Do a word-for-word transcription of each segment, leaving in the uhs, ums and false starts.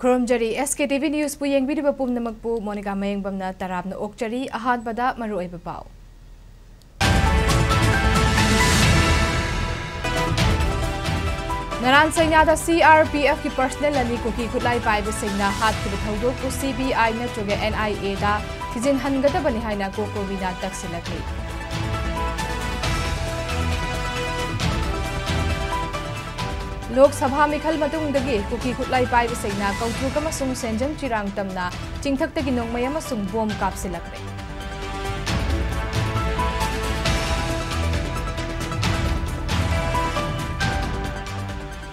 ꯈꯨꯔꯨꯝꯖꯔꯤ꯫ S K T V News ꯄꯨ ꯌꯦꯡꯕꯤꯔꯤꯕ ꯄꯨꯝꯅꯃꯛꯄꯨ Monica ꯃꯌꯦꯡꯕꯝꯅ ꯇꯔꯥꯝꯅ ꯑꯣꯛꯆꯔꯤ꯫ ꯑꯍꯥꯟꯕꯗ ꯃꯔꯨꯑꯣꯏꯕ ꯄꯥꯎ꯫ ꯅꯔꯥꯟ ꯁꯩꯅꯥꯗ C R P F ꯀꯤ personnel ꯑꯅꯤ ꯀꯨꯀꯤ ꯈꯨꯠꯂꯥꯏ ꯄꯥꯏꯕꯁꯤꯡꯅ ꯍꯥꯠꯈꯤꯕ ꯊꯧꯗꯣꯛꯄꯨ C B I ꯅꯠꯇ꯭ꯔꯒ N I A ꯗ ꯊꯤꯖꯤꯟꯍꯟꯒꯗꯕꯅꯤ ꯍꯥꯏꯅ ꯀꯣꯀꯣꯃꯤꯅ ꯇꯛꯁꯤꯜꯂꯛꯂꯤ꯫ ꯂꯣꯛ ꯁꯚꯥ ꯃꯤꯈꯜ ꯃꯇꯨꯡꯗꯒꯤ ꯀꯨꯀꯤ ꯈꯨꯠꯂꯥꯏ ꯄꯥꯏꯕꯁꯤꯡꯅ ꯀꯧꯇ꯭ꯔꯨꯛ ꯑꯃꯁꯨꯡ ꯁꯦꯟꯖꯝ ꯆꯤꯔꯥꯡ ꯇꯝꯅ ꯆꯤꯡꯊꯛꯇꯒꯤ ꯅꯣꯡꯃꯩ ꯑꯃꯁꯨꯡ ꯕꯣꯝ ꯀꯥꯞꯁꯤꯜꯂꯛꯂꯦ꯫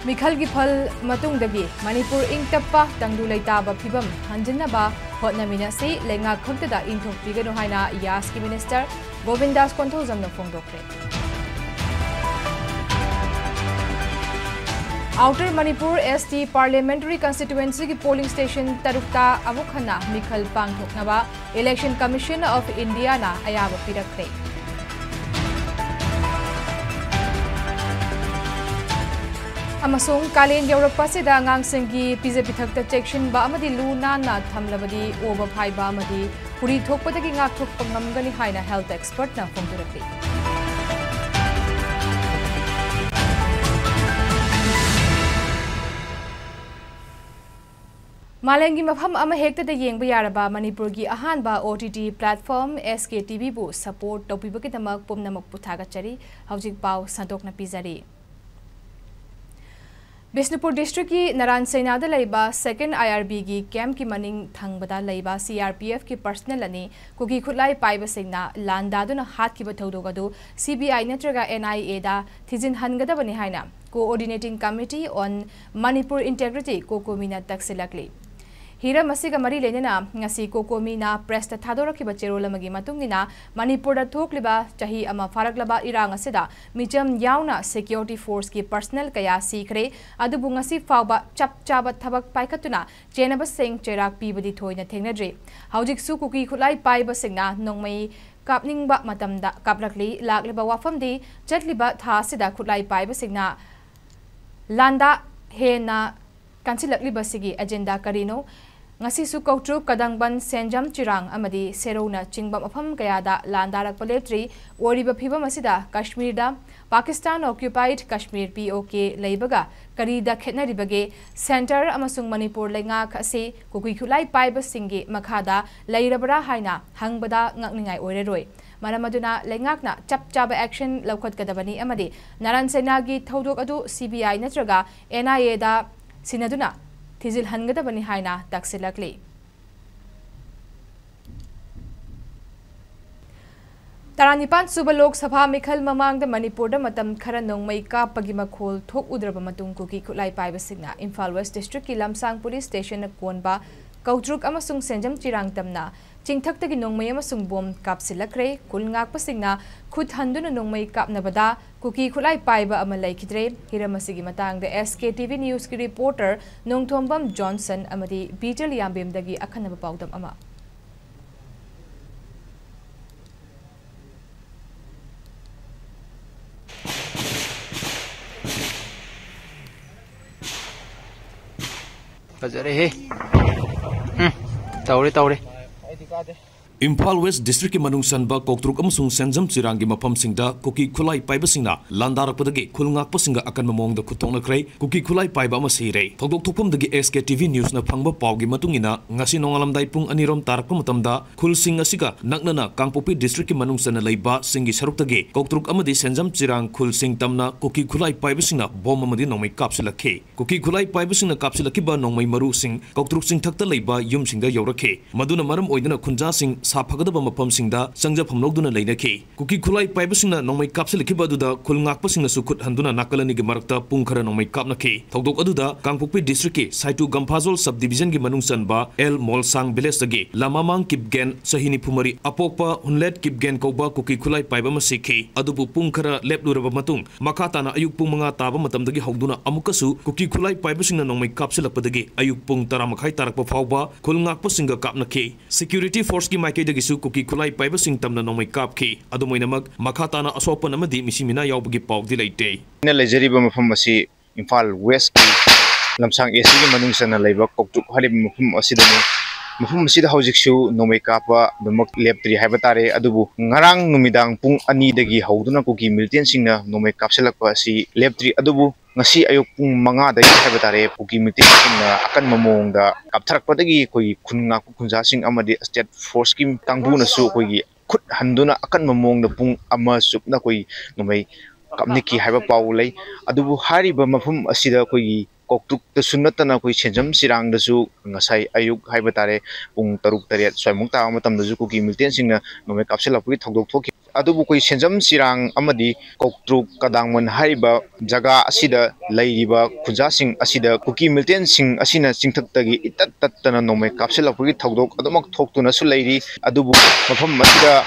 ꯃꯤꯈꯜꯒꯤ ꯐꯜ ꯃꯇꯨꯡꯗꯒꯤ ꯃꯅꯤꯄꯨꯔ ꯏꯪ ꯇꯞꯄ, ꯇꯪꯗꯨ ꯂꯩꯇꯥꯕ ꯐꯤꯕꯝ ꯍꯟꯖꯤꯟꯅꯕ ꯍꯣꯠꯅꯃꯤꯟꯅꯁꯤ, ꯂꯩꯉꯥꯛ ꯈꯛꯇꯗ ꯏꯟꯊꯣꯛꯄꯤꯒꯅꯨ ꯍꯥꯏꯅ ꯌꯥꯁꯀꯤ minister ꯒꯣꯕꯤꯟꯗꯥꯁ ꯀꯣꯟꯊꯧꯖꯝꯅ ꯐꯣꯡꯗꯣꯛꯈ꯭ꯔꯦ꯫ Outer Manipur S T Parliamentary Constituency ꯒꯤ polling station ꯇꯔꯨꯛꯇ ꯑꯃꯨꯛ ꯍꯟꯅ ꯃꯤꯈꯜ ꯄꯥꯡꯊꯣꯛꯅꯕ Election Commission of India ꯅ ꯑꯌꯥꯕ ꯄꯤꯔꯛꯈ꯭ꯔꯦ꯫ ꯑꯃꯁꯨꯡ ꯀꯥꯂꯦꯟ ꯌꯧꯔꯛꯄ ꯑꯁꯤꯗ ꯑꯉꯥꯡꯁꯤꯡꯒꯤ ꯄꯤꯖ ꯄꯤꯊꯛꯇ ꯆꯦꯛꯁꯤꯟꯕ ꯑꯃꯗꯤ ꯂꯨ ꯅꯥꯟꯅ ꯊꯝꯂꯕꯗꯤ ꯑꯣꯕ ꯐꯥꯏꯕ ꯑꯃꯗꯤ ꯐꯨꯔꯤ ꯊꯣꯛꯄꯗꯒꯤ ꯉꯥꯛꯊꯣꯛꯄ ꯉꯝꯒꯅꯤ ꯍꯥꯏꯅ health expert ꯅ ꯐꯣꯡꯗꯣꯔꯛꯂꯤ꯫ ꯃꯥꯂꯦꯝꯒꯤ ꯃꯐꯝ ꯑꯃꯍꯦꯛꯇꯗ ꯌꯦꯡꯕ ꯌꯥꯔꯕ ꯃꯅꯤꯄꯨꯔꯒꯤ ꯑꯍꯥꯟꯕ O T T platform S K T V ꯕꯨ support ꯇꯧꯕꯤꯕꯒꯤꯗꯃꯛ ꯄꯨꯝꯅꯃꯛꯄꯨ ꯊꯥꯒꯠꯆꯔꯤ꯫ ꯍꯧꯖꯤꯛ ꯄꯥꯎ ꯁꯟꯗꯣꯛꯅ ꯄꯤꯖꯔꯤ꯫ ꯕꯤꯁꯅꯨꯄꯨꯔ district ꯀꯤ ꯅꯔꯥꯟ ꯁꯩꯅꯥꯗ ꯂꯩꯕ second I R B ꯒꯤ camp ꯀꯤ ꯃꯅꯤꯡ ꯊꯪꯕꯗ ꯂꯩꯕ C R P F ꯀꯤ personnel ꯑꯅꯤ ꯀꯨꯀꯤ ꯈꯨꯠꯂꯥꯏ ꯄꯥꯏꯕꯁꯤꯡꯅ ꯂꯥꯟꯗꯥꯗꯨꯅ ꯍꯥꯠꯈꯤꯕ ꯊꯧꯗꯣꯛ ꯑꯗꯨ C B I ꯅꯠꯇ꯭ꯔꯒ N I A ꯗ ꯊꯤꯖꯤꯟꯍꯟꯒꯗꯕꯅꯤ ꯍꯥꯏꯅ Coordinating Committee on Manipur Integrity, ꯀꯣꯀꯣꯃꯤꯅ ꯇꯛꯁꯤꯜꯂꯛꯂꯤ꯫ ꯍꯤꯔꯝ ꯑꯁꯤꯒ ꯃꯔꯤ ꯂꯩꯅꯅ ꯉꯁꯤ ꯀꯣꯀꯣꯃꯤꯅ press ꯇ ꯊꯥꯗꯣꯔꯛꯈꯤꯕ ꯆꯦꯔꯣꯜ ꯑꯃꯒꯤ ꯃꯇꯨꯡ ꯏꯟꯅ, ꯃꯅꯤꯄꯨꯔꯗ ꯊꯣꯛꯂꯤꯕ ꯆꯍꯤ ꯑꯃ ꯐꯥꯔꯛꯂꯕ ꯏꯔꯥꯡ ꯑꯁꯤꯗ ꯃꯤꯆꯝ ꯌꯥꯎꯅ security force ꯀꯤ personnel ꯀꯌꯥ ꯁꯤꯈ꯭ꯔꯦ꯫ ꯑꯗꯨꯕꯨ ꯉꯁꯤ ꯐꯥꯎꯕ ꯆꯞ ꯆꯥꯕ ꯊꯕꯛ ꯄꯥꯏꯈꯠꯇꯨꯅ ꯆꯦꯟꯅꯕꯁꯤꯡ ꯆꯩꯔꯥꯛ ꯄꯤꯕꯗꯤ ꯊꯣꯏꯅ ꯊꯦꯡꯅꯗ꯭ꯔꯤ꯫ ꯍꯧꯖꯤꯛꯁꯨ ꯀꯨꯀꯤ ꯈꯨꯠꯂꯥꯏ ꯄꯥꯏꯕꯁꯤꯡꯅ ꯅꯣꯡꯃꯩ ꯀꯥꯞꯅꯤꯡꯕ ꯃꯇꯝꯗ ꯀꯥꯞꯂꯛꯂꯤ꯫ ꯂꯥꯛꯂꯤꯕ ꯋꯥꯐꯝꯗꯤ, ꯆꯠꯂꯤꯕ ꯊꯥ ꯑꯁꯤꯗ ꯈꯨꯠꯂꯥꯏ ꯄꯥꯏꯕꯁꯤꯡꯅ ꯂꯥꯟꯗꯥ ꯍꯦꯟꯅ ꯀꯟꯁꯤꯜꯂꯛꯂꯤꯕꯁꯤꯒꯤ ꯑꯦꯖꯦꯟꯗꯥ ꯀꯔꯤꯅꯣ? ꯉꯁꯤꯁꯨ ꯀꯧꯇ꯭ꯔꯨꯛ, ꯀꯗꯪꯕꯟ, ꯁꯦꯟꯖꯝ, ꯆꯤꯔꯥꯡ ꯑꯃꯗꯤ ꯁꯦꯔꯧꯅꯆꯤꯡꯕ ꯃꯐꯝ ꯀꯌꯥꯗ ꯂꯥꯟꯗꯥꯔꯛꯄ ꯂꯦꯞꯇ꯭ꯔꯤ꯫ ꯑꯣꯏꯔꯤꯕ ꯐꯤꯕꯝ ꯑꯁꯤꯗ ꯀꯥꯁꯃꯤꯔꯗ ꯄꯥꯀꯤꯁꯇꯥꯟ ꯑꯣꯀ꯭ꯌꯨꯄꯥꯏꯗ ꯀꯥꯁꯃꯤꯔ, ꯄꯤ ꯑꯣ ꯀꯦ, ꯂꯩꯕꯒ ꯀꯔꯤꯗ ꯈꯦꯠꯅꯔꯤꯕꯒꯦ? ꯁꯦꯟꯇꯔ ꯑꯃꯁꯨꯡ ꯃꯅꯤꯄꯨꯔ ꯂꯩꯉꯥꯛ ꯑꯁꯤ ꯀꯨꯀꯤ ꯈꯨꯠꯂꯥꯏ ꯄꯥꯏꯕꯁꯤꯡꯒꯤ ꯃꯈꯥꯗ ꯂꯩꯔꯕ꯭ꯔꯥ ꯍꯥꯏꯅ ꯍꯪꯕꯗ ꯉꯛꯅꯤꯡꯉꯥꯏ ꯑꯣꯏꯔꯔꯣꯏ꯫ ꯃꯔꯝ ꯑꯗꯨꯅ ꯂꯩꯉꯥꯛꯅ ꯆꯞ ꯆꯥꯕ action ꯂꯧꯈꯠꯀꯗꯕꯅꯤ ꯑꯃꯗꯤ ꯅꯥꯔꯥꯟ ꯁꯩꯅꯥꯒꯤ ꯊꯧꯗꯣꯛ ꯑꯗꯨ C B I ꯅꯠꯇ꯭ꯔꯒ N I A ꯗ ꯁꯤꯟꯅꯗꯨꯅ ꯊꯤꯖꯤꯜꯍꯟꯒꯗꯕꯅꯤ ꯍꯥꯏꯅ ꯇꯛꯁꯤꯜꯂꯛꯂꯤ꯫ ꯇꯔꯥꯅꯤꯄꯥꯟ ꯁꯨꯕ ꯂꯣꯛ ꯁꯚꯥ ꯃꯤꯈꯜ ꯃꯃꯥꯡꯗ ꯃꯅꯤꯄꯨꯔꯗ ꯃꯇꯝ ꯈꯔ ꯅꯣꯡꯃꯩ ꯀꯥꯞꯄꯒꯤ ꯃꯈꯣꯜ ꯊꯣꯛꯎꯗ꯭ꯔꯕ ꯃꯇꯨꯡ ꯀꯨꯀꯤ ꯈꯨꯠꯂꯥꯏ ꯄꯥꯏꯕꯁꯤꯡꯅ ꯏꯝꯐꯥꯜ ꯋꯦꯁ ꯗꯤꯁꯇ꯭ꯔꯤꯛꯀꯤ ꯂꯝꯁꯥꯡ ꯄꯨꯂꯤꯁ ꯁ꯭ꯇꯦꯁꯟꯅ ꯀꯣꯟꯕ ꯀꯧꯇ꯭ꯔꯨꯛ ꯑꯃꯁꯨꯡ ꯁꯦꯟꯖꯝ ꯆꯤꯔꯥꯡ ꯇꯝꯅ ꯆꯤꯡꯊꯛꯇꯒꯤ ꯅꯣꯡꯃꯩ ꯑꯃꯁꯨꯡ ꯕꯣꯝ ꯀꯥꯞꯁꯤꯜꯂꯛꯈ꯭ꯔꯦ꯫ ꯈꯨꯜ ꯉꯥꯛꯄꯁꯤꯡꯅ ꯈꯨꯠ ꯍꯟꯗꯨꯅ ꯅꯣꯡꯃꯩ ꯀꯥꯞꯅꯕꯗ ꯀꯨꯀꯤ ꯈꯨꯠꯂꯥꯏ ꯄꯥꯏꯕ ꯑꯃ ꯂꯩꯈꯤꯗ꯭ꯔꯦ꯫ ꯍꯤꯔꯝ ꯑꯁꯤꯒꯤ ꯃꯇꯥꯡꯗ S K T V News ꯀꯤ reporter ꯅꯣꯡꯊꯣꯝꯕꯝ ꯖꯣꯟꯁꯟ ꯑꯃꯗꯤ ꯕꯤꯇꯦꯜ ꯌꯥꯝꯕꯦꯝꯗꯒꯤ ꯑꯈꯟꯅꯕ ꯄꯥꯎꯗꯝ ꯑꯃ꯫ ꯐꯖꯔꯦꯍꯦ꯫ ꯎꯝ, ꯇꯧꯔꯦ, ꯇꯧꯔꯦ꯫ ꯏꯝꯐꯥꯜ ꯋꯦꯁ ꯗꯤꯁꯇ꯭ꯔꯤꯛꯀꯤ ꯃꯅꯨꯡ ꯆꯟꯕ ꯀꯧꯇ꯭ꯔꯨꯛ ꯑꯃꯁꯨꯡ ꯁꯦꯟꯖꯝ ꯆꯤꯔꯥꯡꯒꯤ ꯃꯐꯝꯁꯤꯡꯗ ꯀꯨꯀꯤ ꯈꯨꯠꯂꯥꯏ ꯄꯥꯏꯕꯁꯤꯡꯅ ꯂꯥꯟꯗꯥꯔꯛꯄꯗꯒꯤ ꯈꯨꯜ ꯉꯥꯛꯄꯁꯤꯡꯒ ꯑꯀꯟꯕ ꯃꯑꯣꯡꯗ ꯈꯨꯠ ꯊꯣꯛꯅꯈ꯭ꯔꯦ꯫ ꯀꯨꯀꯤ ꯈꯨꯠꯂꯥꯏ ꯄꯥꯏꯕ ꯑꯃ ꯁꯤꯔꯦ꯫ ꯊꯧꯗꯣꯛ ꯊꯣꯛꯐꯝꯗꯒꯤ S K T V News ꯅ ꯐꯪꯕ ꯄꯥꯎꯒꯤ ꯃꯇꯨꯡ ꯏꯟꯅ, ꯉꯁꯤ ꯅꯣꯡꯉꯥꯜꯂꯝꯗꯥꯏ ꯄꯨꯡ ꯑꯅꯤꯔꯣꯝ ꯇꯥꯔꯛꯄ ꯃꯇꯝꯗ ꯈꯨꯜꯁꯤꯡ ꯑꯁꯤꯒ ꯅꯛꯅꯅ ꯀꯥꯡꯄꯣꯛꯄꯤ ꯗꯤꯁꯇ꯭ꯔꯤꯛꯀꯤ ꯃꯅꯨꯡ ꯆꯟꯅ ꯂꯩꯕ ꯁꯤꯡꯒꯤ ꯁꯔꯨꯛꯇꯒꯤ ꯀꯧꯇ꯭ꯔꯨꯛ ꯑꯃꯗꯤ ꯁꯦꯟꯖꯝ ꯆꯤꯔꯥꯡ ꯈꯨꯜꯁꯤꯡ ꯇꯝꯅ ꯀꯨꯀꯤ ꯈꯨꯠꯂꯥꯏ ꯄꯥꯏꯕꯁꯤꯡꯅ ꯕꯣꯝ ꯑꯃꯗꯤ ꯅꯣꯡꯃꯩ ꯀꯥꯞꯁꯤꯜꯂꯛꯈꯤ꯫ ꯀꯨꯀꯤ ꯈꯨꯠꯂꯥꯏ ꯄꯥꯏꯕꯁꯤꯡꯅ ꯀꯥꯞꯁꯤꯜꯂꯛꯈꯤꯕ ꯅꯣꯡꯃꯩ ꯃꯔꯨꯁꯤꯡ ꯀꯧꯇ꯭ꯔꯨꯛ ꯆꯤꯡꯊꯛꯇ ꯂꯩꯕ ꯌꯨꯝꯁꯤꯡꯗ ꯌꯧꯔꯛꯈꯤ꯫ ꯃꯗꯨꯅ ꯃꯔꯝ ꯑꯣꯏꯗꯨꯅ ꯈꯨꯟꯖꯥꯁꯤꯡ ꯁꯥꯐꯒꯗꯕ ꯃꯐꯝꯁꯤꯡꯗ ꯆꯪꯖꯐꯝ ꯂꯧꯗꯨꯅ ꯂꯩꯅꯈꯤ꯫ ꯀꯨꯀꯤ ꯈꯨꯠꯂꯥꯏ ꯄꯥꯏꯕꯁꯤꯡꯅ ꯅꯣꯡꯃꯩ ꯀꯥꯞꯁꯤꯜꯂꯛꯈꯤꯕ ꯑꯗꯨꯗ ꯈꯨꯜ ꯉꯥꯛꯄꯁꯤꯡꯅꯁꯨ ꯈꯨꯠ ꯍꯟꯗꯨꯅ ꯅꯥꯀꯜ ꯑꯅꯤꯒꯤ ꯃꯔꯛꯇ ꯄꯨꯡ ꯈꯔ ꯅꯣꯡꯃꯩ ꯀꯥꯞꯅꯈꯤ꯫ ꯊꯧꯗꯣꯛ ꯑꯗꯨꯗ ꯀꯥꯡꯄꯣꯛꯄꯤ ꯗꯤꯁꯇ꯭ꯔꯤꯛꯀꯤ ꯁꯥꯏꯇꯨ ꯒꯝꯐꯥꯖꯣꯜ ꯁꯕ ꯗꯤꯕꯤꯖꯟꯒꯤ ꯃꯅꯨꯡ ꯆꯟꯕ ꯑꯦꯜ ꯃꯣꯜꯁꯥꯡ ꯚꯤꯂꯦꯖꯇꯒꯤ ꯂꯥꯃꯥꯃꯥꯡ ꯀꯤꯞꯒꯦꯟ, ꯆꯍꯤ ꯅꯤꯐꯨ ꯃꯔꯤ, ꯑꯄꯣꯛꯄ ꯍꯨꯟꯂꯦꯠ ꯀꯤꯞꯒꯦꯟ ꯀꯧꯕ ꯀꯨꯀꯤ ꯈꯨꯠꯂꯥꯏ ꯄꯥꯏꯕ ꯑꯃ ꯁꯤꯈꯤ꯫ ꯑꯗꯨꯕꯨ ꯄꯨꯡ ꯈꯔ ꯂꯦꯞꯂꯨꯔꯕ ꯃꯇꯨꯡ, ꯃꯈꯥ ꯇꯥꯅ ꯑꯌꯨꯛ ꯄꯨꯡ ꯃꯉꯥ ꯇꯥꯕ ꯃꯇꯝꯗꯒꯤ ꯍꯧꯗꯨꯅ ꯑꯃꯨꯛꯀꯁꯨ ꯀꯨꯀꯤ ꯈꯨꯠꯂꯥꯏ ꯄꯥꯏꯕꯁꯤꯡꯅ ꯅꯣꯡꯃꯩ ꯀꯥꯞꯁꯤꯜꯂꯛꯄꯗꯒꯤ ꯑꯌꯨꯛ ꯄꯨꯡ ꯇꯔꯥ ꯃꯈꯥꯏ ꯇꯥꯔꯛꯄ ꯐꯥꯎꯕ ꯈꯨꯜ ꯉꯥꯛꯄꯁꯤꯡꯒ ꯀꯥꯞꯅꯈꯤ꯫ Security force ꯀꯤ ꯃꯥꯏꯀꯩꯗꯒꯤꯁꯨ ꯀꯨꯀꯤ ꯈꯨꯠꯂꯥꯏ ꯄꯥꯏꯕꯁꯤꯡ ꯇꯝꯅ ꯅꯣꯡꯃꯩ ꯀꯥꯞꯈꯤ꯫ ꯑꯗꯨꯝ ꯑꯣꯏꯅꯃꯛ, ꯃꯈꯥ ꯇꯥꯅ ꯑꯁꯣꯛ ꯑꯄꯟ ꯑꯃꯗꯤ ꯃꯤꯁꯤ ꯃꯤꯅꯥ ꯌꯥꯎꯕꯒꯤ ꯄꯥꯎꯗꯤ ꯂꯩꯇꯦ꯫ ꯑꯩꯅ ꯂꯩꯖꯔꯤꯕ ꯃꯐꯝ ꯑꯁꯤ ꯏꯝꯐꯥꯜ ꯋꯦꯁꯀꯤ ꯂꯝꯁꯥꯡ ꯑꯦ ꯁꯤꯒꯤ ꯃꯅꯨꯡ ꯆꯟꯅ ꯂꯩꯕ ꯀꯧꯇ꯭ꯔꯨꯛ ꯍꯥꯏꯔꯤꯕ ꯃꯐꯝ ꯑꯁꯤꯗꯅꯤ꯫ ꯃꯐꯝ ꯑꯁꯤꯗ ꯍꯧꯖꯤꯛꯁꯨ ꯅꯣꯡꯃꯩ ꯀꯥꯞꯄ ꯑꯗꯨꯃꯛ ꯂꯦꯞꯇ꯭ꯔꯤ ꯍꯥꯏꯕ ꯇꯥꯔꯦ꯫ ꯑꯗꯨꯕꯨ ꯉꯔꯥꯡ ꯅꯨꯃꯤꯗꯥꯡ ꯄꯨꯡ ꯑꯅꯤꯗꯒꯤ ꯍꯧꯗꯨꯅ ꯀꯨꯀꯤ ꯃꯤꯂꯤꯇꯦꯟꯁꯤꯡꯅ ꯅꯣꯡꯃꯩ ꯀꯥꯞꯁꯤꯜꯂꯛꯄ ꯑꯁꯤ ꯂꯦꯞꯇ꯭ꯔꯤ꯫ ꯑꯗꯨꯕꯨ ꯉꯁꯤ ꯑꯌꯨꯛ ꯄꯨꯡ ꯃꯉꯥꯗꯒꯤ ꯍꯥꯏꯕ ꯇꯥꯔꯦ, ꯀꯨꯀꯤ ꯃꯤꯂꯤꯇꯦꯟꯁꯤꯡꯅ ꯑꯀꯟꯕ ꯃꯑꯣꯡꯗ ꯀꯥꯞꯊꯔꯛꯄꯗꯒꯤ ꯑꯩꯈꯣꯏꯒꯤ ꯈꯨꯟ ꯉꯥꯛꯄ ꯈꯨꯟꯖꯥꯁꯤꯡ ꯑꯃꯗꯤ ꯁ꯭ꯇꯦꯠ ꯐꯣꯔꯁꯀꯤ ꯀꯥꯡꯕꯨꯅꯁꯨ ꯑꯩꯈꯣꯏꯒꯤ ꯈꯨꯠ ꯍꯟꯗꯨꯅ ꯑꯀꯟꯕ ꯃꯑꯣꯡꯗ ꯄꯨꯡ ꯑꯃ ꯆꯨꯞꯅ ꯑꯩꯈꯣꯏ ꯅꯣꯡꯃꯩ ꯀꯥꯞꯅꯈꯤ ꯍꯥꯏꯕ ꯄꯥꯎ ꯂꯩ꯫ ꯑꯗꯨꯕꯨ ꯍꯥꯏꯔꯤꯕ ꯃꯐꯝ ꯑꯁꯤꯗ ꯑꯩꯈꯣꯏꯒꯤ ꯀꯣꯛꯇ꯭ꯔꯨꯛꯇꯁꯨ ꯅꯠꯇꯅ ꯑꯩꯈꯣꯏ ꯁꯦꯟꯖꯝ ꯆꯤꯔꯥꯡꯗꯁꯨ ꯉꯁꯥꯏ ꯑꯌꯨꯛ ꯍꯥꯏꯕ ꯇꯥꯔꯦ, ꯄꯨꯡ ꯇꯔꯨꯛ ꯇꯔꯦꯠ ꯁ꯭ꯋꯥꯏꯃꯨꯛ ꯇꯥꯕ ꯃꯇꯝꯗꯁꯨ ꯀꯨꯀꯤ ꯃꯤꯂꯤꯇꯦꯟꯁꯤꯡꯅ ꯅꯣꯡꯃꯩ ꯀꯥꯞꯁꯤꯜꯂꯛꯄꯒꯤ ꯊꯧꯗꯣꯛ ꯊꯣꯛꯈꯤ꯫ ꯑꯗꯨꯕꯨ ꯑꯩꯈꯣꯏ ꯁꯦꯟꯖꯝ ꯆꯤꯔꯥꯡ ꯑꯃꯗꯤ ꯀꯣꯛꯇ꯭ꯔꯨꯛ ꯀꯗꯥꯡꯃꯟ ꯍꯥꯏꯔꯤꯕ ꯖꯒꯥ ꯑꯁꯤꯗ ꯂꯩꯔꯤꯕ ꯈꯨꯟꯖꯥꯁꯤꯡ ꯑꯁꯤꯗ ꯀꯨꯀꯤ ꯃꯤꯂꯤꯇꯦꯟꯁꯤꯡ ꯑꯁꯤꯅ ꯆꯤꯡꯊꯛꯇꯒꯤ ꯏꯇꯠ ꯇꯠꯇꯅ ꯅꯣꯡꯃꯩ ꯀꯥꯞꯁꯤꯜꯂꯛꯄꯒꯤ ꯊꯧꯗꯣꯛ ꯑꯗꯨꯃꯛ ꯊꯣꯛꯇꯨꯅꯁꯨ ꯂꯩꯔꯤ꯫ ꯑꯗꯨꯕꯨ ꯃꯐꯝ ꯑꯁꯤꯗ